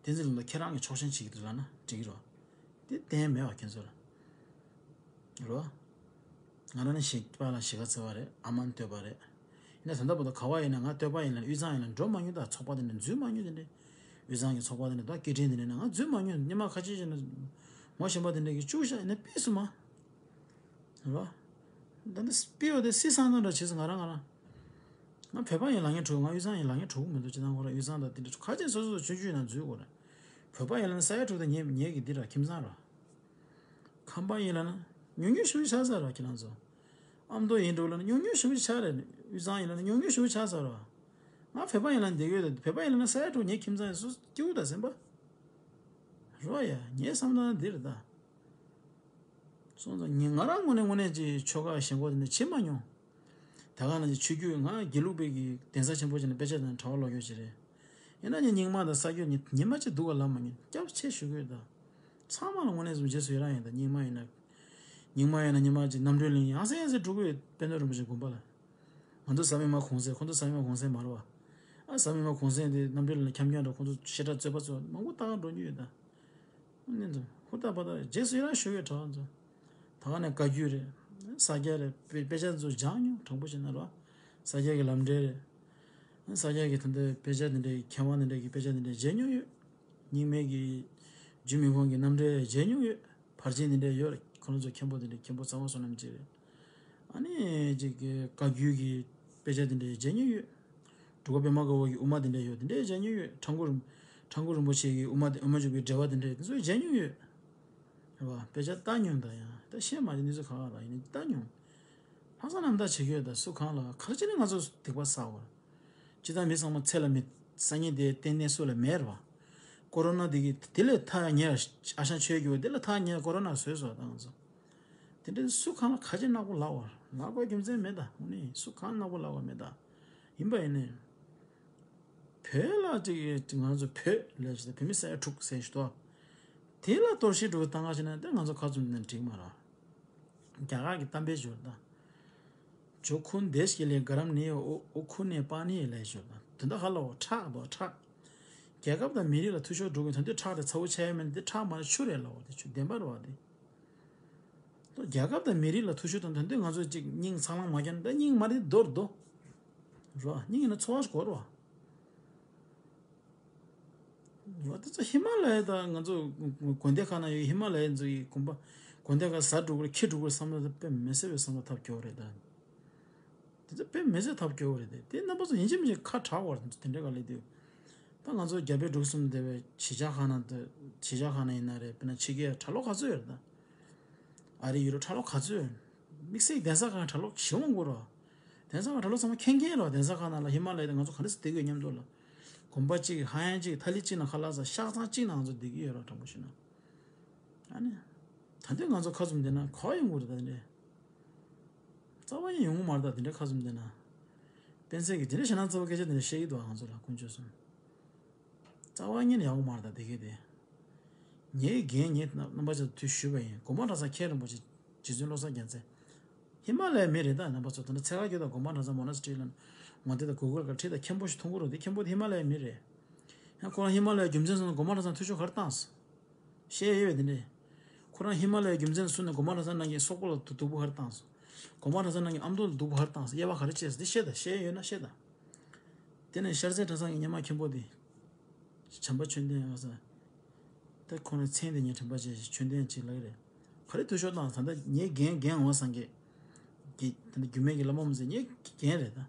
བསྟན་འཛིན་ལགས་ཁྱེད་རང་གིས་ཕྱོགས་ཞེན་བྱེད་ཀྱི་འདུག་ལབ་ན་འགྲིག་རོགས། དེ་བདེན་མེད་པ་ཁྱེད་ཚོ་ལ། རོ། ང་རང་ནི་གཞིས་པ་ལ་གཞིས་ཀ་རྩེ་བ་རེད། ཨ་མ་ནི་སྟོད་པ་རེད། ཡིན་ན་ད་ལྟ་བར་དུ་ག་བ་ཡིན་ན་ང་སྟོད་པ་ཡིན་ལ་དབུས་གཙང་ཡིན་ལ་འགྲོ་མ་མྱོང་། ད་ཚོགས་པ་དེ་འདྲ་འཛུལ་མ་མྱོང་། དེ་འདྲ་དབུས་གཙང་གི་ཚོགས་པ་དེ་འདྲ་ད་སྐད་འཕྲིན་དེ་འདྲ་ནས་ང་འཛུལ་མ་མྱོང་། ཉི་མ་ཁ་ཤས་ཤིག་ནས་མོ་གཞན་པ་དེ་འདྲ་གིས་བཅུག་བཞག་ཡིན་ན་ཕུད་སོང་མ། རོ། ད་འདི་སྤི་བོ་དེ་སི་སང་ནང་འདྲ་བྱས་སོང་ང་རང་ང་རང་། ང་བོད་པ་ཡིན་ལབ་མཁན་འགྲོ། ང་དབུས་གཙང་ཡིན་ལབ་མཁན་འགྲོ་གི་མི་འདུག་སྤྱིར་བཏང་ཁོ་རང་དབུས་གཙང་དང་དེ་འདྲ་ཁ་ཆེ་སོ་སོ་ཆུང་ཆུང་ནང་འཛུལ་དགོས་རེད། བོད་པ་ཡིན་ལབ་ན་ས་ཡ་དྲུག་དང་ཉེ་ཉེ་གི་འདི་ར་ཁྱིམ་ཚང་ར། ཁམས་པ་ཡིན་ལབ་ན་ཉུང་ཉུང་ཞེ་པོ་ཆགས་ས་ར་ཁྱེད་རང་ཚོ། ཨ་མདོ་ཡིན་འགྲོ་ལབ་ན་ཉུང་ཉུང་ཞེ་པོ་ཆགས་རེད། དབུས་གཙང་ཡིན་ལབ་ན་ཉུང་ཉུང་ཞེ་པོ་ཆགས་ས་ར། ང་བོད་པ་ཡིན་ལབ་ན་འདི་གོ་ད་བོད་པ་ཡིན་ལབ་ན་ས་ཡ་དྲུག་ཉེ་ཁྱིམ་ཚང་སུ་སྐྱིད་པོ་ད་ཟིན་པ། རོ་ཡ་ངའི་བསམ་སྟངས་འདི་རེད་ད། སོང་ཙང་ངས་ང་རང་ངོས་ནས་དངོས་གནས་ཀྱི་ཆོལ་ཁ་ཞེན་ཁོག་དེ་འདྲ་བྱེད་མ་མྱོང་། ད་ག་ནང་བཞིན་ཆོས་བརྒྱུད་ང་དགེ་ལུགས་པའི་གི་གདན་ས་ཆེན་པོ་ཅིག་ནས་དཔེ་ཆ་དང་གྲྭ་པ་ལོག་ཡོད་ཅིག་རེད། ཡིན་ན་ངས་རྙིང་མ་དང་ས་སྐྱོད་ཉི་ཉི་མ་གཅིག་སྡུག་ག་ལབ་མ་མྱོང་། སྐྱབས་ཆེ་ཞུ་གི་ཡོད་ད། ཚང་མ་ལ་དངོས་གནས་སུ་རྗེས་སུ་ཡི་རང་ཡིན་ད། རྙིང་མ་ཡིན་ན། རྙིང་མ་ཡིན་ན་རྙིང་མ་གཅིག་རྣམ་གྲོལ་གླིང་ཡང་སེ་ཡང་སེ་འགྲོ་གི་ཡོད། དཔལ་ལྡན་རིན་པོ་ཆེ་དགོན་པ་ལ། ང་ཚོ་ས་མིག་དམར་གུང་སེང་། ཁོང་ཚོ་ས་མིག་དམར་གུང་སེང་མ་རེད་བ། ཨ་ས་མིག་དམར་གུང་སེང་དེ་རྣམ་གྲོལ་གླིང་ལ་འཁྱམ་མཁན་འགྲོ། ཁོང་ཚོ་བཤད་གྲྭ་རྩོད་པ་ཚོ་མང་པོ་ལྟ་ག་འགྲོ་མྱོང་ཡོད་ད། ཨ་ནི་ཚོ་ཧུར་ཐག་པ་ཐག་རྗེས་སུ་ཡི་རང་ཞུ་གི་ཡོད་གྲྭ་པ་ཚོ། ད་ག་ནས་བཀའ་བརྒྱུད་རེད། ས་སྐྱ་རེད། དཔེ་དཔེ་ཆ་ཚོ་སྦྱངས་མྱོང་། དྲང་པོ་བཤད་ན་རོ། ས་སྐྱ་གི་ལམ་འབྲས་རེད། ས་སྐྱ་གི་ད་ལྟ་དཔེ་ཆ་དེ་འདྲའི་མཁས་དབང་དེ་འདྲའི་གི་དཔེ་ཆ་དེ་འདྲའི་མཇལ་མྱོང་ཡོད། རྙིང་མའི་གི་རྒྱུད་སྨད་ཁང་གི་རྣམ་འགྲེལ་མཇལ་མྱོང་ཡོད། ཕར་ཕྱིན་དེ་འདྲ་ཡོད་རེད། ཁོ་རང་ཚོ་མཁན་པོ་དེ་འདྲ་མཁན་པོ་གཙང་པ་བསོད་ནམས་ཅིག་རེད། ཨ་ནི་ཅིག་གི་བཀའ་བརྒྱུད་ཀྱི་དཔེ་ཆ་དེ་འདྲ་མཇལ་མྱོང་ཡོད། འབྲུག་པ་པད་མ་དཀར་པོ་གི་དབུ་མ་དེ་འདྲ་ཡོད། དེ་འདྲ་མཇལ་མྱོང་ཡོད། ཁྲ་འགུ་རིན་ཁྲ་འགུ་རིན་པོ་ཆེ་གི་དབུ་མ་དེ་དབུ་མ་འཇུག་པའི་འགྲེལ་པ་དེ་འདྲ་དེ་ཚོ་མཇལ་མྱོང་ཡོད། རེད་བ། དཔེ་ཆ་ལྟ་མྱོང་། ད་ཡང་ད་ཤེས་མ་རེད། གནས་ཚུལ་ཁག་ཁག་ལ་ཡིན་ནའི་ལྟ་མྱོང་། ལྷག་བསམ་རྣམ་དག་བྱེད་ཀྱི་ཡོད། ད་སུ་གང་ལ་ག་རེ་བྱས་ནས་ང་ཚོ་སྡིག་པ་བསགས་པ་རེད། སྤྱིར་བཏང་མི་ཚང་མ་ཚེ་ལ་མི་སང་ཉིན་དེ་གཏན་གཏན་སུ་ལ་མེད་རེད་བ། ཀོ་རོ་ན་འདི་གི་དེ་ལས་ཐར་ཉེ་ཨ་ཞང་ཆོས་རྒྱུ་དེ་ལས་ཐར་ཉེ་ཀོ་རོ་ན་བཟོས་སོང་ད་ང་ཚོ། དེ་འདྲའི་སུ་གང་ལ་ག་ཅི་ནག་པོ་ལབ་པ་ལབ་དགོས་རྒྱུ་མཚན་མེད་ད། དངོས་གནས་སུ་གང་ནག་པོ་ལབ་པ་མེད་ད། ཡིན་པ་ཡིན་ནའི། བོད་ལ་ཅིག་ང་ཚོ་བོད་ལ་ཅིག་བོད་མི་ས་ཡ་དྲུག་ཟེར་ཞུ་དོ། དེ་ལ་གཏོར་བཤིག་འགྲོ་གི་བཏང་ག་བྱས་ན་དེ་ང་ཚོ་ཁ་བཙུམ་ནས་འགྲིག་མ་རེད། རྒྱ་གར་གྱི་གཏམ་དཔེ་ཞུ་ད། जो खून देश के लिए गर्म नहीं हो, वो खून पानी है ལབ་ཞུ་ད། དོན་དག་ཧ་ལོ་ཁྲག་དོ་ཁྲག་རྒྱལ་ཁབ་དང་མི་རིགས་ལ་འཐུས་ཤོར་འགྲོ་གི་དོན་དུ་ཁྲག་དེ་ཚ་བོ་ཆགས་ཡ་མེད་ན་དེ་ཁྲག་མ་རེད་ཆུ་རེད་ལབ་པ་དེ་ཆུ་བདེན་པ་རེད་བ་དེ། ལོ་རྒྱལ་ཁབ་དང་མི་རིགས་ལ་འཐུས་ཤོར་དང་དོན་དུ་ང་ཚོ་ཅིག་སྙིང་སང་ལང་མ་རྒྱག་ན་ད་སྙིང་མ་རེད་རྡོ་རེད་རྡོ། རོ། སྙིང་ཡིན་ན་ཚོར་བ་ཞིག་དགོས་རོ། རོ། དེ་ཚོ་ཧི་མ་ལ་ཡ་དང་ང་ཚོ་དགོན་སྡེ་ཁག་ན་ཡོད་ཧི་མ་ལ་ཡ་ཚོ་ཡི་དགོན་པ་དགོན་སྡེ་ཁག་ཟ་འགྲོ་དགོས་ཁྱི་འགྲོ་དགོས་བསམ་བློ་དེ་དཔེ་མི་སྲིད་པའི་བསམ་བློ་ཐབས་སྐྱོ་བོ་རེད་ད། དེ་ཚོ་དཔེ་མི་སྲིད་ཐབས་སྐྱོ་བོ་རེད་དེ། དེ་རྣམ་པ་ཚོ་ཡིན་གཅིག་མིན་གཅིག་ཁ་གྲག་བར་དེ་འདྲ་ག་ལས་དུས། ད་ང་ཚོ་རྒྱ་བལ་འབྲུག་གསུམ་སྡེ་བའི་གཞིས་ཆགས་ཁག་ནང་དུ་གཞིས་ཆགས་ཁག་ནང་ཡིན་ན་རེད། དཔེར་ན་ཕྱི་རྒྱལ་གྲྭ་ལོག་ག་ཚོད་ཡོད་རེད་ད། ཨ་རི་ཡུ་རོབ་གྲྭ་ལོག་ག་ཚོད་ཡོད། དམིགས་བསལ་གདན་ས་ཁག་གྲྭ་ལོག་ཞེ་མང་དགོས་རོ། གདན་ས་ཁག་གྲྭ་ལོག་ཚང་མ་མཁྱེན་མཁན་རོ། གདན་ས་ཁག་ནང་ལ་ཧི་མ་ལ་ཡ་དེ་ང་ཚོ་ག་འདྲ་སེ་བསྡད་དགོས་མཉམ་དུ་ལ། དགོན་པ་གཅིག་ཧ་ཡང་གཅིག་ཐ་ལི་གཅིག་ནང་ཁ་ལག་ཟ་ཤག་ཚང་གཅིག་ནང་ང་ཚོ་བསྡད་ཀྱི་ཡོད་རོ། དྲང་པོ་བཤད་ན། ཨ་ནི། ད་འདི་ང་ཚོ་ཁ་བཙུམ་བསྡད་ན་ག་ཡོང་གི་རེད་ད་དེ་འདྲས། རྩ་བ་ཉིད་ཡོང་གི་མ་རེད་ད་དེ་འདྲ་ཁ་བཙུམ་བསྡད་ན། སྤེན་ཚེ་གིས་དེ་འདྲ་བྱས་ན་རྩ་བ་སྐད་ཆ་དེ་འདྲ་བཤད་ཀྱི་འདུག་ང་ཚོ་ལ་དཀོན་མཆོག་གསུམ། རྩ་བ་ཉིད་ཡོང་གི་མ་རེད་ད་དེ་གས་དེ། ངའི་འགན་ངས་རྣམ་པ་ཚོ་དུས་ཞུས་པ་ཡིན། གོང་མ་ཁྲ་ཚང་མཁན་རིན་པོ་ཆེ་རྗེ་བཙུན་བློ་བཟང་རྒྱལ་མཚན། ཧི་མ་ལ་ཡའི་མི་རེད་ད་རྣམ་པ་ཚོ། ད་ནི་ཚེ་དཀར་གྱི་དང་གོང་མ་ཁྲ་ཚང་མོ་ན་སི་ཊི་ལ་ངོ་དེབ་དང་གུ་གལ་ག་ཁྲིད་དང་མཁན་པོ་ཞིག་མཐོང་གི་རེད་དེ། མཁན་པོ་དེ་ཧི་མ་ལ་ཡའི་མི་རེད། ཡང་ཁོ་རང་ཧི་མ་ལ་ཡའི་རྒྱུ་མཚན་སོང་ན་གོང་མ་ཁྲ་ཚང་འཐུས་ཤོར་ག་རེ་བཏང་སོང་། བཤད་ཡོད་པས་དེ་འདྲས། ཁོ་རང་ཧི་མ་ལ་ཡའི་རྒྱུ་མཚན་གསུངས་ནས་གོང་མ་ཁྲ་ཚང་ནང་གི་སོག་པོ་ལ་སྡུག་པོ་ག་རེ་བཏང་སོང་། གོང་མ་ཁྲ་ཚང་ནང་གི་ཨ་མདོ་ལ་སྡུག་པོ་ག་རེ་བཏང་སོང་། དབྱེ་བ་ག་རེ་བྱས་སོང་དེ་བཤད་དང་། བཤད་ཡོད་ན་བཤད་དང་། དེ་ནས་ཤར་རྩེ་གྲྭ་ཚང་གི་སྔོན་མ་མཁན་པོ་དེ། བྱམས་པ་ཆོས་ལྡན་ཡང་ས། ད་ཁོ་རང་མཚན་དེ་ངས་དྲན་པ་བྱས་ཤིང་ཆོས་ལྡན་ཅིག་ལབ་ཀྱི་རེད། ག་རེ་འཐུས་ཤོར་བཏང་ད་ལྟ་ངའི་འགན་འགན་འོང་སངས་རྒྱས། ཀྱི་ད་ལྟ་རྒྱུད་སྨད་ཀྱི་བླ་མ་མི་ཟེར་ངའི་འགན་རེད་ད།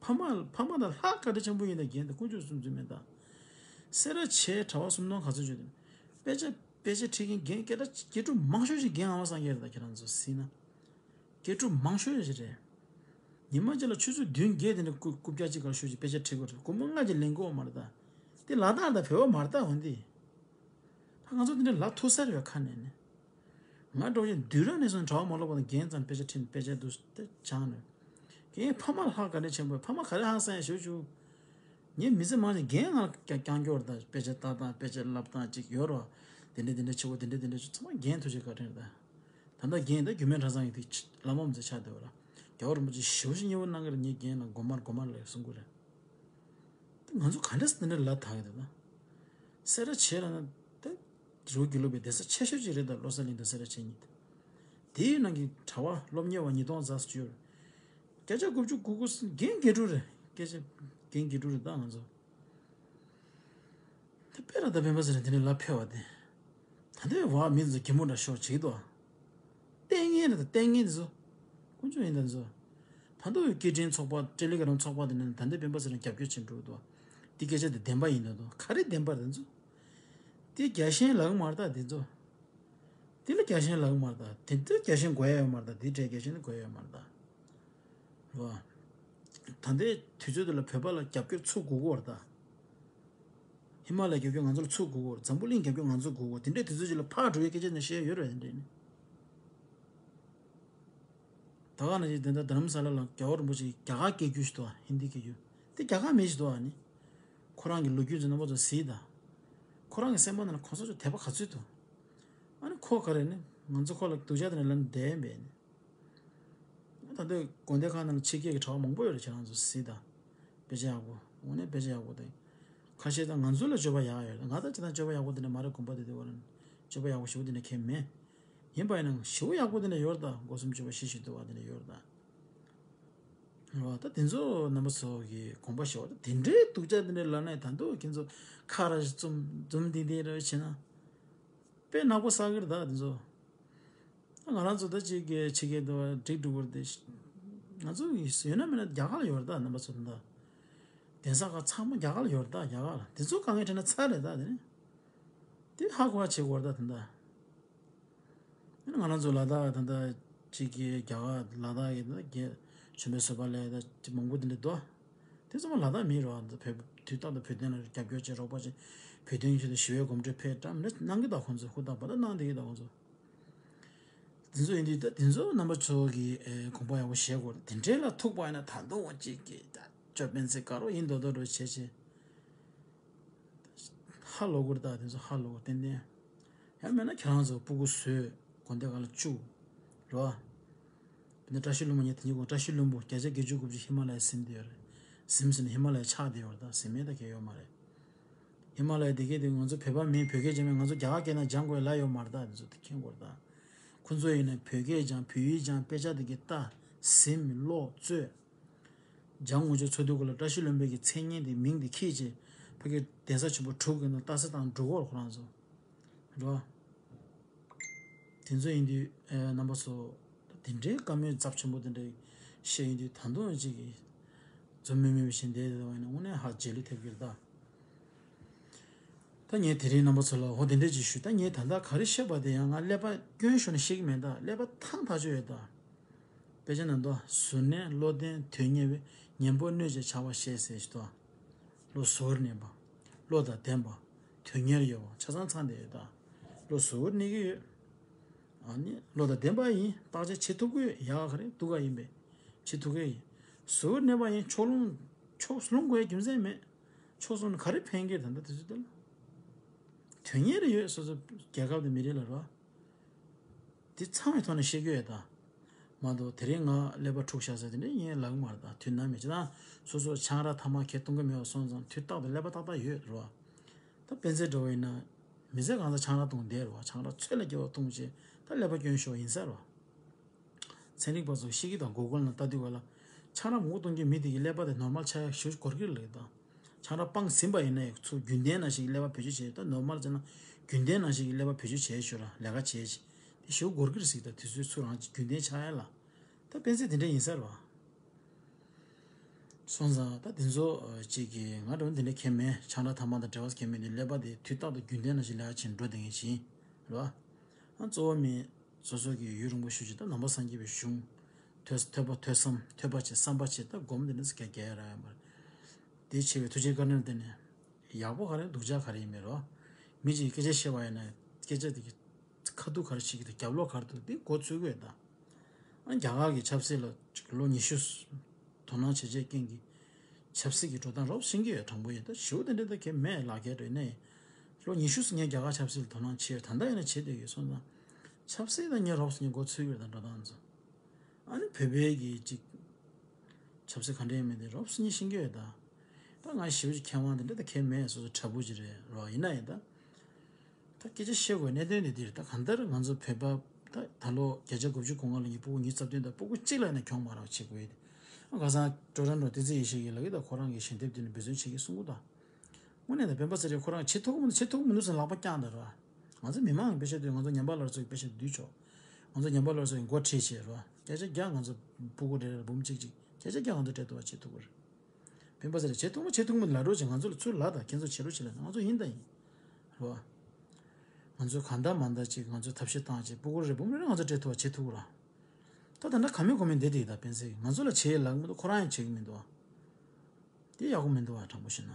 ཕ་མ་ཕ་མ་དང་ལྷག་བཀའ་དྲིན་ཆེན་པོ་ཡིན་ད་འགན་དེ་དཀོན་མཆོག་གསུམ་འཛུལ་མེད་ད། སེ་ར་བྱེས་གྲྭ་པ་སུམ་སྟོང་ག་ཚོད་བྱོས་དེ། དཔེ་ཆ་དཔེ་ཆ་ཁྲིད་མཁན་འགན་སྐད་གྲགས་སྐད་སྒྲུབ་མང་ཤོས་ཤིག་འགན་འོང་སངས་རྒྱས་རེད་ད་ཁྱེད་རང་ཚོ་སྲིད་ན། སྐད་སྒྲུབ་མང་ཤོས་ཤིག་རེད། ཉི་མ་གཅིག་ལ་ཆུ་ཚོད་བདུན་བརྒྱད་དེ་འདྲ་རྐུབ་རྐུབ་བཀྱག་གཅིག་ག་ཤོད་ཅིག་དཔེ་ཆ་ཁྲིད་དགོས་རེད། སྒོར་མོ་ལྔ་གཅིག་ལེན་དགོས་མ་རེད་ད། དེ་ལ་དྭགས་དང་བོད་པ་མ་རེད་ད་འོན་ཏེ། ད་ང་ཚོ་དེ་འདྲ་ལ་ཐུག་ས་རེད་བ་ཁ་ནས་ནས། ང་འགྲོ་བཞིན་དུས་རབས་ནས་བཟུང་གྲྭ་བ་མ་ལོག་པ་དང་རྒན་ཙམ་དཔེ་ཆ་ཁྲིད་དཔེ་ཆ་འདུག་སྟེ་སྦྱངས་ནས། ངའི་ཕ་མ་ལ་ཧ་ག་ནས་ཆེན་པོ་ཕ་མ་ག་རེ་ཧང་སང་ཡ་ཞུ་ཞུ། ངའི་མི་ཚེ་མང་ཆེ་རྒན་ང་ལ་ཀྱང་ཀྱང་སྐྱོར་དང་དཔེ་ཆ་ལྟ་སྟངས་དཔེ་ཆ་ལབ་སྟངས་ཅིག་ཡོད་རོ། དེ་འདྲ་དེ་འདྲ་ཆེ་བོ་དེ་འདྲ་དེ་འདྲ་ཆུ་ཚང་མ་རྒན་ཐུགས་རྗེ་བཀའ་དྲིན་རེད། ད་ལྟ་རྒན་ད་རྒྱུད་སྨད་གྲྭ་ཚང་གི་དེ་བླ་མ་མི་ཚེ་ཆགས་བསྡད་པ་ར། རྒྱལ་བ་རིན་པོ་ཆེ་ཞེ་པོ་ཞིག་མཉེས་པོ་གནང་གི་རེད། ངའི་རྒན་ལ་མགོ་དམར་མགོ་དམར་ལ་གསུང་གི་རེད། ད་ང་ཚོ་ག་འདྲ་སེ་དེ་འདྲ་ལབ་ཐག་གི་འདུག་ད། སེ་ར་བྱེས་ལ་ན་ད་རི་བོ་དགེ་ལུགས་པའི་གདན་ས་ཆེ་ཤོས་ཅིག་རེད། ད་བློ་གསལ་གླིང་དང་སེ་ར་བྱེས་གཉིས་ད། དེའི་ནང་གི་གྲྭ་བ་སློབ་གཉེར་བ་ཉིས་སྟོང་ཙམ་ཅིག་ཡོད་རེད། བརྒྱ་ཆ་དགུ་བཅུ་གོ་དགུ་རྒན་དགེ་ཕྲུག་རེད། སྐད་ཆ་རྒན་དགེ་ཕྲུག་རེད། ད་ང་ཚོ་ད་དཔེ་ར་ད་སྤེན་པ་ཚེ་རིང་དེ་འདྲ་ལབ་ཕེབས་པ་དེ། ད་ལྟའི་བ་མི་ཚོ་གད་མོ་འདྲ་ཤོར་བྱེད་ཀྱི་འདུག་ཨ། ལྟས་ངན་རེད། ད་ལྟས་ངན་དེ་ཚོ། དཀོན་མཆོག་ཡིན་ད་ཚོ། ད་ལྟ་བའི་སྐད་འཕྲིན་ཚོགས་པ་ཀྲེ་ལི་ག་རམ་ཚོགས་པ་དེ་ནས་ད་ལྟའི་སྤེན་པ་ཚེ་རིང་རྒྱབ་སྐྱོར་བྱེད་འགྲོ་གི་འདུག་ཨ། དེ་སྐད་ཆ་དེ་བདེན་པ་ཡིན་ད་འདུག་ག་རེ་བདེན་པ་རེད་ད་ཚོ། དེ་རྒྱལ་ཞེན་ལག་མ་རེད་ད་དེ་ཚོ། དེ་ལ་རྒྱལ་ཞེན་ལག་མ་རེད་ད། དེ་འདྲ་རྒྱལ་ཞེན་དགོས་ཡ་ཡོད་མ་རེད་ད། དེ་འདྲའི་རྒྱལ་ཞེན་དེ་དགོས་ཡ་ཡོད་མ་རེད་ད། རེད་བ། ད་ལྟའི་དུས་ཚོད་འདི་ལ་བོད་པ་ལ་རྒྱབ་སྐྱོར་ཚུར་དགོས་ཀྱི་ཡོད་རེད་ད། ཧི་མ་ལ་ཡའི་རྒྱབ་སྐྱོར་ང་ཚོ་ལ་ཚུར་དགོས་ཀྱི་ཡོད་རེད། འཛམ་བུ་གླིང་རྒྱབ་སྐྱོར་ང་ཚོ་དགོས་ཀྱི་ཡོད་རེད། དེ་འདྲའི་དུས་ཚོད་ཅིག་ལ་ཕར་འགྲོ་ཡའི་སྐད་ཆ་ནི་བཤད་ཡ་ཡོད་རེད། དེ་འདྲའི་ནི། ད་ག་ནང་བཞིན་དེ་འདྲ་རྡ་རམ་ས་ལ་ལ་རྒྱལ་བ་རིན་པོ་ཆེ་རྒྱ་གར་སྐད་སྒྱུར་ཞིག་འདུག་ཨ། ཧིན་དི་སྐད་སྒྱུར། དེ་རྒྱ་གར་མི་ཞིག་འདུག་ཨ་ནི། ཁོ་རང་གི་ལོ་རྒྱུས་ཚོ་རྣམ་པ་ཚོ་གཟིགས་དང་། ཁོ་རང་གི་སེམས་པ་ནང་ལ་གོང་ས་མཆོག་དད་པ་ག་ཚོད་འདུག་ཨ་ནི་ཁོ་ག་རེ་ནི་ང་ཚོ་ཁོ་ལ་སྡུག་ཅག་དེ་འདྲ་ལབ་ནས་བསྡད་ཡིན་པས་ནི། ད་ལྟ་དགོན་སྡེ་ཁག་ནང་ལ་ཕྱི་རྒྱལ་གྱི་གྲྭ་པ་མང་པོ་ཡོད་རེད། ཁྱེད་རང་ཚོ་གཟིགས་དང་། དཔེ་ཆ་ཡག་པོ། དངོས་གནས་དཔེ་ཆ་ཡག་པོ་དང་། ཁ་ཤས་ད་ང་ཚོ་ལ་སྤྱོད་པ་ཡག་ཡོད་རེད། ང་ད་ཅི་ད་སྤྱོད་པ་ཡག་པོ་དེ་འདྲ་མ་རེད། དགོན་པ་དེ་དེ་བ་ལ་སྤྱོད་པ་ཡག་པོ་ཞེ་པོ་དེ་འདྲ་གང་ཡང་མེད། ཡིན་པ་ཡིན་ན་ཞེ་པོ་ཡག་པོ་དེ་འདྲ་ཡོད་རེད་ད། སྒོ་གསུམ་སྤྱོད་པ་བཞི་བཞི་འདུལ་བ་དེ་འདྲ་ཡོད་རེད་ད། རེད་བ། ད་དེ་ཚོ་རྣམ་པ་ཚོ་གི་དགོངས་པ་ཞུ་བ་ད། དེ་འདྲའི་སྡུག་ཅག་དེ་འདྲ་ལབ་ན་ད་དུང་ཁྱེད་ཚོ་ཁ་ར་ཞིག་བཙུམ་བཙུམ་ཏིང་ཏིང་རེ་བྱེད་ན། དཔེ་ནག་པོ་བསགས་ཀྱི་རེད་ད་དེ་ཚོ། ད་ང་རང་ཚོ་ད་ཅིག་གི་ཕྱི་རྒྱལ་དུ་འགྲིག་འགྲོ་གི་རེད་དེ། ང་ཚོ་ཡོད་ན་མེད་ན་རྒྱ་གར་ལ་ཡོད་རེད་ད། རྣམ་པ་ཚོ་ད་ལྟ་གདན་ས་ཁག་ཚང་མ་རྒྱ་གར་ལ་ཡོད་རེད་ད། རྒྱ་གར་ལ་དེ་ཚོ་དཀའ་ངལ་འཕྲད་ན་ཚར་རེད་ད། དེ་ནི་དེ་ཧ་གོ་བ་བྱེད་དགོས་རེད་ད་ད་ལྟ། ང་རང་ཚོ་ལ་དྭགས་ད་ལྟ་ཅིག་གི་རྒྱ་གར་ལ་དྭགས་ཀྱི་ད་རྒྱལ་ཆོས་འཕེལ་བཟོད་པ་ལས་ད་ཅིག་མང་པོ་དེ་འདྲ་འདུག་དེ་ཚང་མ་ལ་དྭགས་མི་རེད་བ། ད་བོད་དུས་རྟག་ཏུ་བོད་དོན་ལ་རྒྱབ་སྐྱོར་བྱེད་རོགས་པ་བྱེད། བོད་དོན་ཆེད་དུ་ཞི་བའི་གོམ་བགྲོད་ཕེབས་བཀྲམ་ལས་གནང་གི་ད་ཁོང་ཚོ་ཧུར་ཐག་པ་ད་གནང་བསྡད་ཀྱི་ད་ཁོང་ཚོ། དེ་ཚོ་ཡིན་དུས་ད་དེ་ཚོ་རྣམ་པ་ཚོ་གི་ཨེ་དགོངས་པ་ཡག་པོ་བཞེས་དགོས་རེད། དེ་འདྲའི་ལ་ཐུག་པ་ཡིན་ན་ད་དུང་འོ་ཅིག་གི་ད་ཅོ་སྤེན་ཚེ་དགའ་རོགས་ཡིན་མདོག་མདོག་འགྲོ་བྱེད་བྱེད། ཧ་ལོ་གུར་དང་དེ་ཚོ་ཧ་ལོ་གུར་ཏན་ཏན། ཡང་མེད་ན་ཁྱེད་རང་ཚོ་སྤུ་གུ་བཟོས་དགོན་སྡེ་ཁག་ལ་བཅུག་རེད་བ། དེ་ནས་བཀྲ་ཤིས་ལྷུན་པོ་ཉིད་དེ་ཉིད་གོ་བཀྲ་ཤིས་ལྷུན་པོ་བརྒྱ་ཆ་བརྒྱད་ཅུ་དགུ་བཅུ་ཧི་མ་ལ་ཡ་ཟིན་བསྡད་ཡོད་རེད། ཟིན་ཟིན་ཧི་མ་ལ་ཡ་ཆགས་བསྡད་ཡོད་རེད། ད་ཟིན་མེད་ད་གལ་ཡོད་མ་རེད། ཧི་མ་ལ་ཡ་དེ་གས་དེ་ང་ཚོ་བོད་པ་མིན་བོད་སྐད་སྦྱང་མེད་ང་ཚོ་རྒྱ་གར་སྐད་ནང་སྦྱང་དགོས་ལ་ཡོད་མ་རེད། ད་དེ་ཚོ་དེ་མཁྱེན་དགོས་རེད་ད། ཁོ་ཚོ་ཡིན་ན་བོད་སྐད་སྦྱང་བོད་ཡིག་སྦྱང་དཔེ་ཆ་དེ་གས་ལྟ་ཟིན་ཀློག་རྩོད། འཇང་དངུལ་ཆུ་ཚོགས་འདུ་སྐོར་ལ་བཀྲ་ཤིས་ལྷུན་པོའི་གི་མཚན་སྙན་དེ་མིང་དེ་ཁྱེད་ཀྱིས་ཕ་གི་གདན་ས་ཆེན་པོ་དྲུག་གི་ནང་ལྟ་ས་དང་འགྲོ་གོ་ཁོ་རང་ཚོ་རེད་བ། དེ་ཚོ་ཡིན་དུས་ཨེ་རྣམ་པ་ཚོ་དེ་འདྲའི་བཀའ་མོལ་ཚབས་ཆེན་པོ་དེ་འདྲ་བཤད་ཡིན་དུས་ད་དུང་ཅིག་གིས་འཛུམ་དམུལ་དམུལ་བཞིན་བསྡད་བསྡད་པ་ཡིན་ན་དངོས་གནས་ཧ་རྗེས་ལུས་ཐེབས་ཀྱི་རེད་ད། ད་ངས་དེ་རིང་རྣམ་པ་ཚོ་ལ་འོ་དེ་འདྲས་ཅིག་ཞུ། ད་ངས་ད་ལྟ་ག་རེ་བཤད་པ་དེ་ཡང་ང་ཀླད་པ་སྐྱོན་ཤོར་ནས་བཤད་ཀྱི་མེད་ད། ཀླད་པ་ཐང་ཐག་ཆོད་ཡོད་ད། དཔེ་ཆ་ནང་དུ་གཟུར་གནས་བློ་ལྡན་དོན་གཉེར་བའི་གཉེན་པོ་གནོད་བྱེད་བྱ་བ་ཞེས་ཟེར་ཞིག་ཏུ། བློ་གཟུར་གནས་པ། བློ་དང་ལྡན་པ། དོན་གཉེར་ཡོད་པ་ཆ་ཚང་ཚང་བསྡད་ཡོད་ད། བློ་གཟུར་གནས་ཀྱི་ཡོད། ཨ་ནི་བློ་དང་ལྡན་པ་ཡིན་བརྟག་དཔྱད་བྱེད་ཐུབ་ཀྱི་ཡོད། ཡག་ག་རེ་སྡུག་ག་ཡིན་པས་བྱེད་ཐུབ་ཀྱི་ཡིན། གཟུར་གནས་པ་ཡིན་ཕྱོགས་ལྷུང་ཕྱོགས་ལྷུང་དགོས་རྒྱུ་མཚན་མེད། ཕྱོགས་ལྷུང་ནས་ག་རེ་ཕན་གྱི་རེད་ད་ལྟ་དུས་ཚོད་འདི་ལ། དོན་གཉེར་ཡོད་སོ་སོ་རྒྱལ་ཁབ་དང་མི་རིགས་ལ་རོ། འདི་ཚང་བའི་ཐོག་ནས་བཤད་རྒྱུ་ཡོད་ད། མ་གཏོགས་དེ་རིང་ང་ཀླད་པ་འཁྲུག་བཞག་ཟེར་དེ་འདྲ་ཡིན་ལབ་ཀྱི་མ་རེད་ད། དུས་ནམ་ཡིན་ཅི་ད་སོ་སོ་ཆང་རག་ཐ་མག་གས་བཏུང་གི་མེད་པ་སོང་ཙང་དུས་རྟག་ཏུ་ཀླད་པ་ཏག་ཏག་ཡོད་རེད་བ། ད་སྤེན་ཚེ་འདྲ་བོ་ཡིན་ན་མི་ཚེ་གང་ས་ཆང་རག་བཏུང་བསྡད་རེད་བ། ཆང་རག་ཚོད་ལས་བརྒལ་བ་བཏུང་བྱས་ད་ཀླད་པ་སྐྱོན་ཤོར་ཡིན་ས་རེད་བ། ཚན་རིག་པ་ཚོ་ཤེས་ཀྱི་དང་གུ་གལ་ནང་ལྟ་དུས་ག་ལ་ཆང་རག་མང་པོ་བཏུང་རྒྱུ་མི་དེ་གི་ཀླད་པ་དེ་ནོར་མལ་ཆགས་ཡ་ཞེ་པོ་འགོར་གྱི་རེད་ད། ཆང་རག་སྤངས་ཟིན་པ་ཡིན་ན་ཡང་ཚུར་རྒྱུན་ལྡན་ནང་བཞིན་གྱི་ཀླད་པ་བེད་སྤྱོད་བྱས་ད་ནོར་མལ་བྱས་ན་རྒྱུན་ལྡན་ནང་བཞིན་གྱི་ཀླད་པ་བེད་སྤྱོད་བྱས་ཞུ་ར་ལས་ཀ་བྱས་ཅི་དེ་ཞེ་པོ་འགོར་གྱི་རེད་ཟིག་ད་དུས་ཚོད་ཚུར་རང་རྒྱུན་ལྡན་ཆགས་ཡ་ལ་ད་སྤེན་ཚེ་དེ་འདྲ་ཡིན་ས་རེད་བ། སོང་ཙང་ད་དེ་ཚོ་ཅིག་གི་ང་འདྲ་བོ་འདི་འདྲ་མཁན་མེད། ཆང་རག་ཐ་མག་དང་འབྲེལ་བ་མཁན་མེད་དུས་ཀླད་པ་དེ་དུས་རྟག་ཏུ་རྒྱུན་ལྡན་ནང་བཞིན་ལས་ཀ་བྱེད་འགྲོ་བསྡད་མཁན་ཞིག་ཡིན་རེད་བ། ཨ་གཙོ་བོ་མི་སོ་སོ་གི་ཡུན་རིང་པོ་ཞུ་ཅིག་ད་ནང་པ་སངས་རྒྱས་པའི་གཞུང་ཐོས་ཐོས་པ་ཐོས་བསམ་ཐོས་པ་བྱེད་བསམ་པ་བྱེད་ད་སྒོམ་དེ་ནི་སྐད་རྒྱག་ཡ་རག་ཡ་མ་རེད། དེ་ཆེ་བའི་ཐུགས་རྗེ་བཀའ་དྲིན་དེ་ནི་ཡག་པོ་ག་རེ་སྡུག་ཅག་ག་རེ་ཡིན་མེད་རོ། མི་གཅིག་སྐད་ཆ་བཤད་པ་ཡིན་ན་སྐད་ཆ་དེ་གི་ ཁ་ཐུག་ག་རེ་བྱེད་ཀྱི་འདུག་རྒྱབ་ལོགས་ག་རེ་འདུག་འདི་མགོ་འཚོས་དགོས་ད། ཨ་རྒྱ་གར་གྱི་ཆབ་སྲིད་ལ་ཅིག་ལོ་ཉི་ཤུ་དོ་སྣང་བྱེད་བྱེད་རྐྱེན་གྱིས་ཆབ་སྲིད་ཀྱི་འགྲོ་སྟངས་རོབ་ཤེས་ཀྱི་ཡོད། དྲང་པོ་ཡོད། ད་ཞེ་པོ་དེ་འདྲ་ད་གལ་མེད་ལག་ཁྱེར་རེད་ནས། ལོ་ཉི་ཤུ་ཙམ་ངས་རྒྱ་གར་ཆབ་སྲིད་ལ་དོ་སྣང་བྱས་ཡོད། ད་ལྟ་ཡིན་ན་བྱེད་བསྡད་ཡོད་སོང་ཙང་། ཆབ་སྲིད་ད་ངས་རོབ་ཙམ་ངས་མགོ་འཚོས་ཡོད་ད་འགྲོ་སྟངས་ཚོ། ཨ་ནི་བོད་པའི་གི་ཅིག་ཆབ་སྲིད་ག་འདྲ་ཡིན་མིན་དེ་རོབ་ཙམ་ངས་ཤེས་ཀྱི་ཡོད་ད། ད་ང་ཞེ་པོ་ཅིག་མཁས་དབང་དེ་འདྲ་ད་གལ་མེད། སོ་སོ་དྲ་འབུ་ཅིག་རེད་རོ། ཡིན་ན་ཡིན་ད། ད་སྐད་ཆ་བཤད་དགོས་གནད་དོན་དེ་འདི་རེད། ད་གང་ལྟར་ང་ཚོ་བོད་པ་ད་ད་ལོ་བརྒྱ་ཆ་དགུ་བཅུ་གོ་ལྔ་ལ་ངའི་སྤུ་གུ་ཉི་ཤུ་རྩ་བདུན་དང་སྤུ་གུ་གཅིག་ལ་ཡིན་ན་གྱོང་མ་རག་བྱེད་དགོས་ཡོད། ཁ་སང་ཀྲོ་རོན་ཀྲོ་བསྟན་འཛིན་ཡེ་ཤེས་ཀྱིས་ལབ་ཀྱི་ད། ཁོ་རང་གི་ཞལ་འདེབས་དེ་ནས་འབད་བརྩོན་བྱེད་ཀྱི་གསུང་གི་ད། དངོས་གནས་ད་སྤེན་པ་ཚེ་རིང་ཁོ་རང་བྱེད་ཐུབ་ཀྱི་མི་འདུག་བྱེད་ཐུབ་ཀྱི་མི་འདུག་ཟེར་ལག་པ་བརྐྱངས་ད་རོ། ང་ཚོ་མི་མང་གི་དཔེ་ཆ་བསྡུས། ང་ཚོ་ཉམས་པ་སླར་གསོ་གི་དཔེ་ཆ་བསྡུས་ཆོག་ང་ཚོ་ཉམས་པ་སླར་གསོ་གི་འགོ་ཁྲིད་བྱས་རོ། སྐད་ཆ་རྒྱག་ང་ཚོ་སྤུ་གུ་རེ་རེ་འབུམ་གཅིག་གཅིག་སྐད་ཆ་རྒྱག་ང་ཚོ་སྤྲད་ཐུབ་པ་བྱེད་ཐུབ་ཀྱི་རེད། སྤེན་པ་ཚེ་རིང་བྱེད་ཐུབ་མ་བྱེད་ཐུབ་མ་ལབ་རོགས་བྱེད། ང་ཚོ་ལ་ཚུར་ལབ་དང་། ཁྱེད་ཚོ་བྱེད་རོགས་བྱེད་ལབ་ན་ང་ཚོ་ཡིན་དང་ཡིན། རོ། ང་ཚོས་གང་ལྟར་མ་ལྟར་ཅིག་ང་ཚོས་ཐབས་ཤེས་བཏང་བྱས་སྤུ་གུ་རེ་འབུམ་རེ་ང་ཚོ་སྤྲད་ཐུབ་པ་བྱེད་ཐུབ་ཀྱི་ར། ད་ད་ལྟ་ག་མེད་གོ་མེད་བསྡད་དེ་ད་སྤེན་ཚེ་ང་ཚོ་ལ་བྱེད་ལབ་ཀྱི་མི་འདུག་ཁོ་རང་ཡང་བྱེད་ཀྱི་མི་འདུག་དེ་ཡག་པོ་མི་འདུག་བ། དྲང་པོ་བཤད་ན།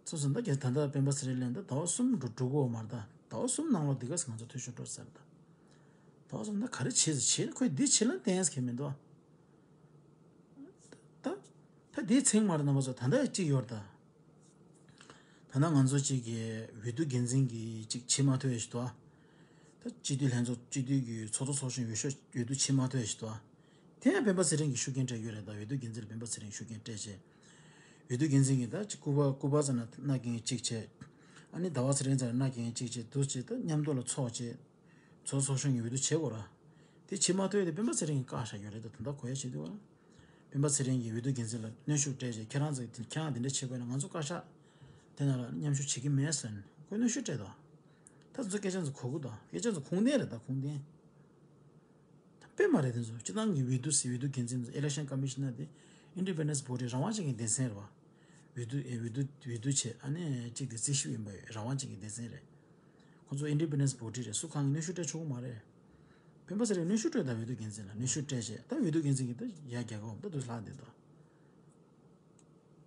སོ་སོ་ད་གས་ད་ལྟ་སྤེན་པ་ཚེ་རིང་ལན་ད་ཟླ་བ་གསུམ་འགྲོ་འགྲོ་གོ་མ་རེད་ད། ཟླ་བ་གསུམ་ནང་ལོགས་འདི་ག་ས་ང་ཚོ་འཐུས་ཤོར་འགྲོ་ཟེར་ད། ཟླ་བ་གསུམ་ད་ག་རེ་བྱེད་ཟེར་བྱེད་ན་ཁོས་འདི་བྱེད་ལ་བསྟན་ཟེར་མཁན་མི་འདུག་བ། ད་ད་འདི་ཚིག་མ་རེད་རྣམ་པ་ཚོ། ད་ལྟ་གཅིག་ཡོད་རེད་ད། ད་ལྟ་ང་ཚོ་གཅིག་གི་འོས་བསྡུ་འགན་འཛིན་གྱིས་གཅིག་བྱེད་མ་ཐུབ་ཡ་ཞིག་འདུག་བ། ད་སྤྱི་འཐུས་ལྷན་ཚོགས་སྤྱི་འཐུས་ཀྱི་ཚོགས་གཙོ་ཚོགས་གཞོན་འོས་ཤོག་འོས་བསྡུ་བྱེད་མ་ཐུབ་ཡ་ཞིག་འདུག་བ། དེ་ཡང་སྤེན་པ་ཚེ་རིང་གིས་ཤུགས་རྐྱེན་སྤྲད་ཡོད་རེད་ད། འོས་བསྡུ་འགན་འཛིན་ལ་སྤེན་པ་ཚེ་རིང་ཤུགས་རྐྱེན་སྤྲད་བྱས། འོས་བསྡུ་འགན་འཛིན་གྱིས་ད་ཅིག་སྐུ་པར་སྐུ་པར་ཙམ་ན་མནའ་གན་གཅིག་བྱས། ཨ་ནི་ཟླ་བ་ཚེ་རིང་ཙམ་ན་མནའ་གན་གཅིག་བྱས། འདུག་བྱས་ད་མཉམ་དུ་ལ་ཚོགས་བྱས། ཚོགས་ཚོགས་གཞོན་གྱི་འོས་བསྡུ་བྱེད་དགོས་ར། དེ་བྱེད་མ་ཐུབ་ཡ་དེ་སྤེན་པ་ཚེ་རིང་གི་བཀག་བཞག་ཡོད་རེད་ད། ད་ལྟ་གོ་ཡ་བྱེད་དུས་བ། སྤེན་པ་ཚེ་རིང་གིས་འོས་བསྡུ་འགན་འཛིན་ལ་གནོན་ཤུགས་སྤྲད་རྗེས་ཁྱེད་རང་ཚོ་ཁྱེད་རང་དེ་འདྲ་བྱེད་དགོས་ན་ང་ཚོ་བཀའ་ཤག་དེ་ནང་ལ་མཉམ་ཞུགས་བྱེད་ཀྱི་མེད་ཟེར་ནས་ཁོས་གནོན་ཤུགས་སྤྲད་དོ། ད་ཚོ་སྐད་ཆ་ཚོ་གོ་གི་དོ། སྐད་ཆ་ཚོ་ཁུངས་ལྡན་རེད་ད། ཁུངས་ལྡན། ད་དཔེ་མ་རེད་དེ་ཚོ། སྤྱི་བཏང་གི་འོས་བསྡུ་ཟེར་འོས་བསྡུ་འགན་འཛིན་ཚོ་election commissioner་དེ་independence body་རང་དབང་ཅན་གྱི་སྡེ་ཚན་རེད་བ། འོས་བསྡུ་ཨེ་འོས་བསྡུ་འོས་བསྡུ་བྱས་ཨ་ནི་གཅིག་དེ་རྩིས་ཞིབ་ཡིན་པ་རང་དབང་ཅན་གྱི་སྡེ་ཚན་རེད། ཁོ་ཚོ་independence body་རེད། སུ་གང་གི་གནོན་ཤུགས་སྤྲད་ཆོག་གི་མ་རེད། སྤེན་པ་ཚེ་རིང་གནོན་ཤུགས་སྤྲོད་དང་འོས་བསྡུ་འགན་འཛིན་ལ་གནོན་ཤུགས་སྤྲད་བྱས་ད་འོས་བསྡུ་འགན་འཛིན་གྱིས་ད་ཡ་རྒྱལ་ཁབ་ད་དུ་ལྷག་བསྡད་དོ།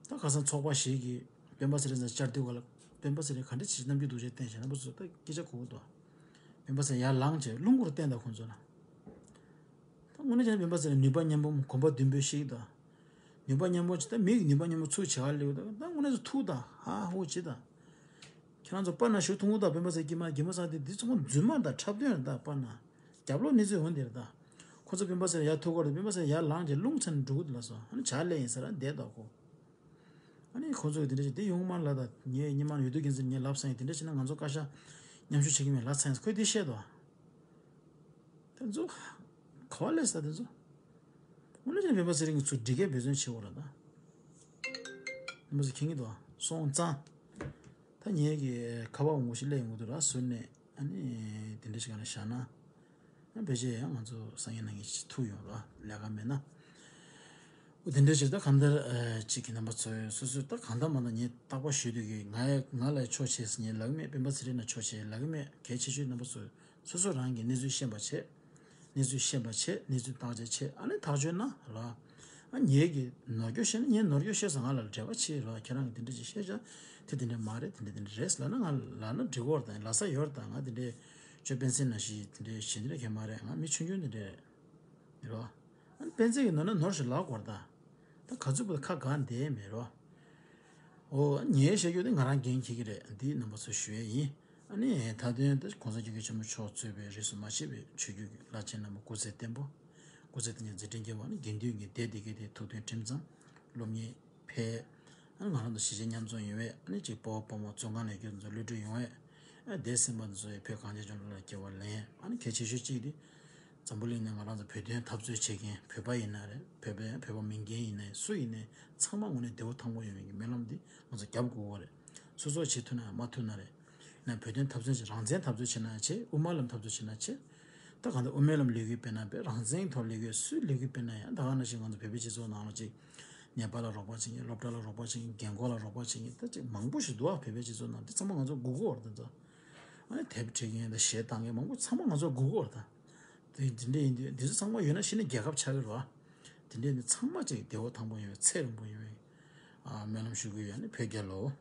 ད་ཁ་སང་ཚོགས་པ་ཞིག་གིས་སྤེན་པ་ཚེ་རིང་ཚོ་བཅར་དུས་ག་ལ་སྤེན་པ་ཚེ་རིང་ག་འདྲ་ཞིག་རྣམ་འགྱུར་སྡུག་ཅག་བསྟན་བྱས་རྣམ་པ་ཚོ་ད་སྐད་ཆ་གོ་གི་འདུག་སྤེན་པ་ཚེ་རིང་ཡར་ལངས་བྱས་རླུང་སྐུར་བསྟན་དང་ཁོང་ཚོ་ལ། ད་དངོས་གནས་བྱས་ན་སྤེན་པ་ཚེ་རིང་ནུས་པ་མཉམ་སྤུངས་གོམ་པ་མདུན་སྤོས་ཤིག་དང་། ནུས་པ་མཉམ་སྤུངས་ཅིག་ད་མི་གི་ནུས་པ་མཉམ་སྤུངས་ཚུགས་བྱ་བ་ལེགས་དང་ད་དངོས་གནས་ཚོ་ཐུག་དང་ཧ་ཧུ་བྱེད་དང་། ཁྱེད་རང་ཚོ་པ་ན་ཞུ་ཐུང་ངུ་དང་སྤེན་པ་ཚེ་རིང་དཀྱིལ་མ་དཀྱིལ་མ་ས་དེ་འདི་ཚོ་ཁོ་རྫུན་མ་དང་འཁྲབ་སྟོན་རེད་ད། པ་ན་རྒྱབ་ལོགས་གནས་ཚུལ་འོན་དེ་རེད་ད། ཁོ་ཚོ་སྤེན་པ་ཚེ་རིང་ཡར་ཐུག་གོ་རེད། སྤེན་པ་ཚེ་རིང་ཡར་ལངས་རྗེས་རླུང་ཚ་ནས་འགྲོ་གི་འདུག་ལབ་སོང་། ཨ་ནི་ཇ་སླེབས་ཡིན་ཟེར་ར་བསྡད་འདུག་ཁོ། ཨ་ནི་ཁོ་ཚོ་གིས་དེ་འདྲ་བྱས་དེ་ཡོང་མ་ལབ་ད། ངས་སྔོན་མ་འོས་བསྡུ་འགན་འཛིན་ངས་ལབ་སོང་ཡིན། དེ་འདྲ་བྱས་ན་ང་ཚོ་བཀའ་ཤག་མཉམ་ཞུགས་བྱེད་ཀྱི་མེད་ལབ་ཚར་ཡིན་ཟེར། ཁོས་དེ་བཤད་འདུག་དེ་ཚོ་ག་བ་སླེབས་ས་དེ་ཚོ། དངོས་གནས་བྱས་ན་སྤེན་པ་ཚེ་རིང་གིས་ཚུར་སྒྲིག་གས་འབད་བརྩོན་བྱེད་དགོས་རེད་ད། སྤེན་པ་ཚེ་རིང་མཁྱེན་གྱི་འདུག་སོང་ཙང་། ད་ངེད་ཀྱི་ཁ་པར་འོང་ཞིག་སླེབས་ཡོང་གི་འདུག་ར། ཟུར་ནས་ཨ་ནི་དེ་འདྲ་ཞིག་ག་ལ་བཞག་ན། ཨ་ཕལ་ཆེར་ཡང་ང་ཚོ་སང་ཉིན་གནངས་ཉིན་ཞིག་ཐུག་ཡོང་ར་ལས་ཀ་མེད་ན། འོ་དེ་འདྲ་ཞིག་ད་གང་ལྟར་ཨ་གཅིག་གི་རྣམ་པ་ཚོ་སོ་སོས་ད་གང་ལྟར་མ་ལྟར་ངས་རྟག་པར་ཞུ་དུས་ཀྱི་ང་ཡ་ང་ལ་ཆོག་བྱེད་ཟེར་ངས་ལབ་ཀྱི་མེད། སྤེན་པ་ཚེ་རིང་ལ་ཆོག་བྱེད་ལབ་ཀྱི་མེད། གལ་ཆེ་ཤོས་རྣམ་པ་ཚོས་སོ་སོ་རང་གི་གནས་ཚུལ་ཤེས་པ་བྱེད། གནས་ཚུལ་ཤེས་པ་བྱེད། གནས་ཚུལ་བརྟག་དཔྱད་བྱེད། ཨ་ནི་ཐག་གཅོད་གནང་ར། ཨ་ངེད་ཀྱིས་ནོར་འཁྱོག་བཤད་ན་ངས་ནོར་འཁྱོག་བཤད་སོང་། ང་ལ་འབྲེལ་བ་བྱེད་ར། ཁྱེད་རང་གིས་དེ་འདྲ་ཅིག་བཤད་བྱ་དེ་དེ་འདྲ་མ་རེད། དེ་འདྲ་དེ་འདྲ་རེད་ལབ་ན་ང་ལབ་ན་འགྲིག་གོ་ར། ད་ལབ་ས་ཡོད་ར། ད་ང་དེ་འདྲའི་ཅོ་པན་སེ་ནང་བཞིན་དེ་འདྲའི་བྱེད་འདི་འདྲ་གས་མ་རེད། ང་མི་ཆུང་ཆུང་དེ་འདྲ་རེད་ར། ཨ་ནི་སྤེན་ཚེ་གིས་ནོར་ན་ནོར་ཞིག་ལབ་དགོས་ར་ད། ད་ག་ཚོད་བར་ཁ་གང་བསྡད་མེད་རོ། ཨོ་ངས་བཤད་རྒྱུ་དེ་ང་རང་འགན་འཁྱེར་གྱི་རེད། འདི་རྣམ་པ་ཚོ་ཞུ་ཡས་ཡིན། ཨ་ནི་མཐའ་དོན་དེ་༸གོང་ས་༸སྐྱབས་མགོན་ཆེན་པོ་མཆོག་གཙོས་པའི་རིས་སུ་མ་ཆད་པའི་ཆོས་བརྒྱུད་ཀྱི་བླ་ཆེན་རྣམ་པ་སྐུ་ཚེ་བརྟན་པོ། སྐུ་ཚེ་བརྟན་ཅིང་མཛད་འཕྲིན་རྒྱས་པ། ཨ་ནི་དགེ་འདུན་གྱི་སྡེ་དེ་གའི་དེ་ཐུགས་མཐུན་ཁྲིམས་གཙང་། སློབ་གཉེར་འཕེལ། ཨ་ནི་ང་རང་ཚོ་གཞིས་བྱེས་མཉམ་འཛོམས་ཡོང་བས། ཨ་ནི་གཅིག་སྤོ་བོ་སྤོ་མོ་བཙོན་ཁང་ནས་སྐྱོབ་ཚོ་གློད་གྲོལ་ཡོང་བས། ཨ་འདས་ཟིན་པ་ཚོ་ཡི་བོད་གངས་ཅན་ལྗོངས་ལ་སྐྱེ་བ་ལེན། ཨ་ནི་གལ་ཆེ་ཤོས་གཅིག་དེ། འཛམ་བུ་གླིང་ནས་ང་རང་ཚོ་བོད་དོན་འཐབ་རྩོད་བྱེད་མཁན་བོད་པ་ཡིན་ན་རེད། བོད་པ་བོད་པ་མིན་མཁན་ཡིན་ན་སུ་ཡིན་ནའི་ཚང་མ་དངོས་གནས་བདེ་པོ་ཐང་པོ་ཡོང་བའི་སྨོན་ལམ་འདི་ང་ཚོ་རྒྱབ་དགོས་པ་རེད། སོ་སོ་བྱེད་ཐུབ་ན་མ་ཐུབ་ན་རེད། ཡིན་ན་བོད་དོན་འཐབ་རྩོད་བྱེད། རང་བཙན་འཐབ་རྩོད་བྱེད་ན་བྱེད། དབུ་མའི་ལམ་འཐབ་རྩོད་བྱེད་ན་བྱེད། ད་གང་ལྟར་དབུ་མའི་ལམ་ལས་འགུལ་སྤེལ་ན་སྤེལ། རང་བཙན་ཐོག་ལས་འགུལ་སུས་ལས་འགུལ་སྤེལ་ན་ཡང་ད་ག་ནང་བཞིན་ང་ཚོ་བོད་པའི་སྤྱི་ཚོགས་ནང་ལ་ཅིག་ནད་པ་ལ་རོགས་པ་བྱེད་མཁན། སློབ་གྲྭ་ལ་རོགས་པ་བྱེད་མཁན། རྒན་འཁོགས་ལ་རོགས་པ་བྱེད་མཁན། ད་ཅིག་མང་པོ་ཞིག་འདུག་ཨ། བོད་པའི་སྤྱི་ཚོགས་ནང་འདི་ཚང་མ་ང་ཚོ་སྒུག་གི་ཡོད་རེད། ད་ཚོ་ཨ་ནི་དེབ་ཁྲིད་མཁན་དང་གཞས་བཏང་མཁན་མང་པོ་ཚང་མ་ང་ཚོ་སྒུག་གི་ཡོད་རེད། ད་དེ་འདི་འདྲ་ཡིན་དུས་འདི་ཚོ་ཚང་མ་ཡོད་ན་གཞི་ནས་རྒྱལ་ཁབ་ཆགས་ཀྱི་རེད་བ། དེ་འདྲ་ཡིན་དུས་ཚང་མ་ཅིག་བདེ་པོ་ཐང་པོ་ཡོང་བའི་ཚེ་རིང་པོ་ཡོང་བའི་ཨ་སྨོན་ལམ་ཞུ་གི་ཡོད། ཨ་ནི་བོད་རྒྱལ་ལོ།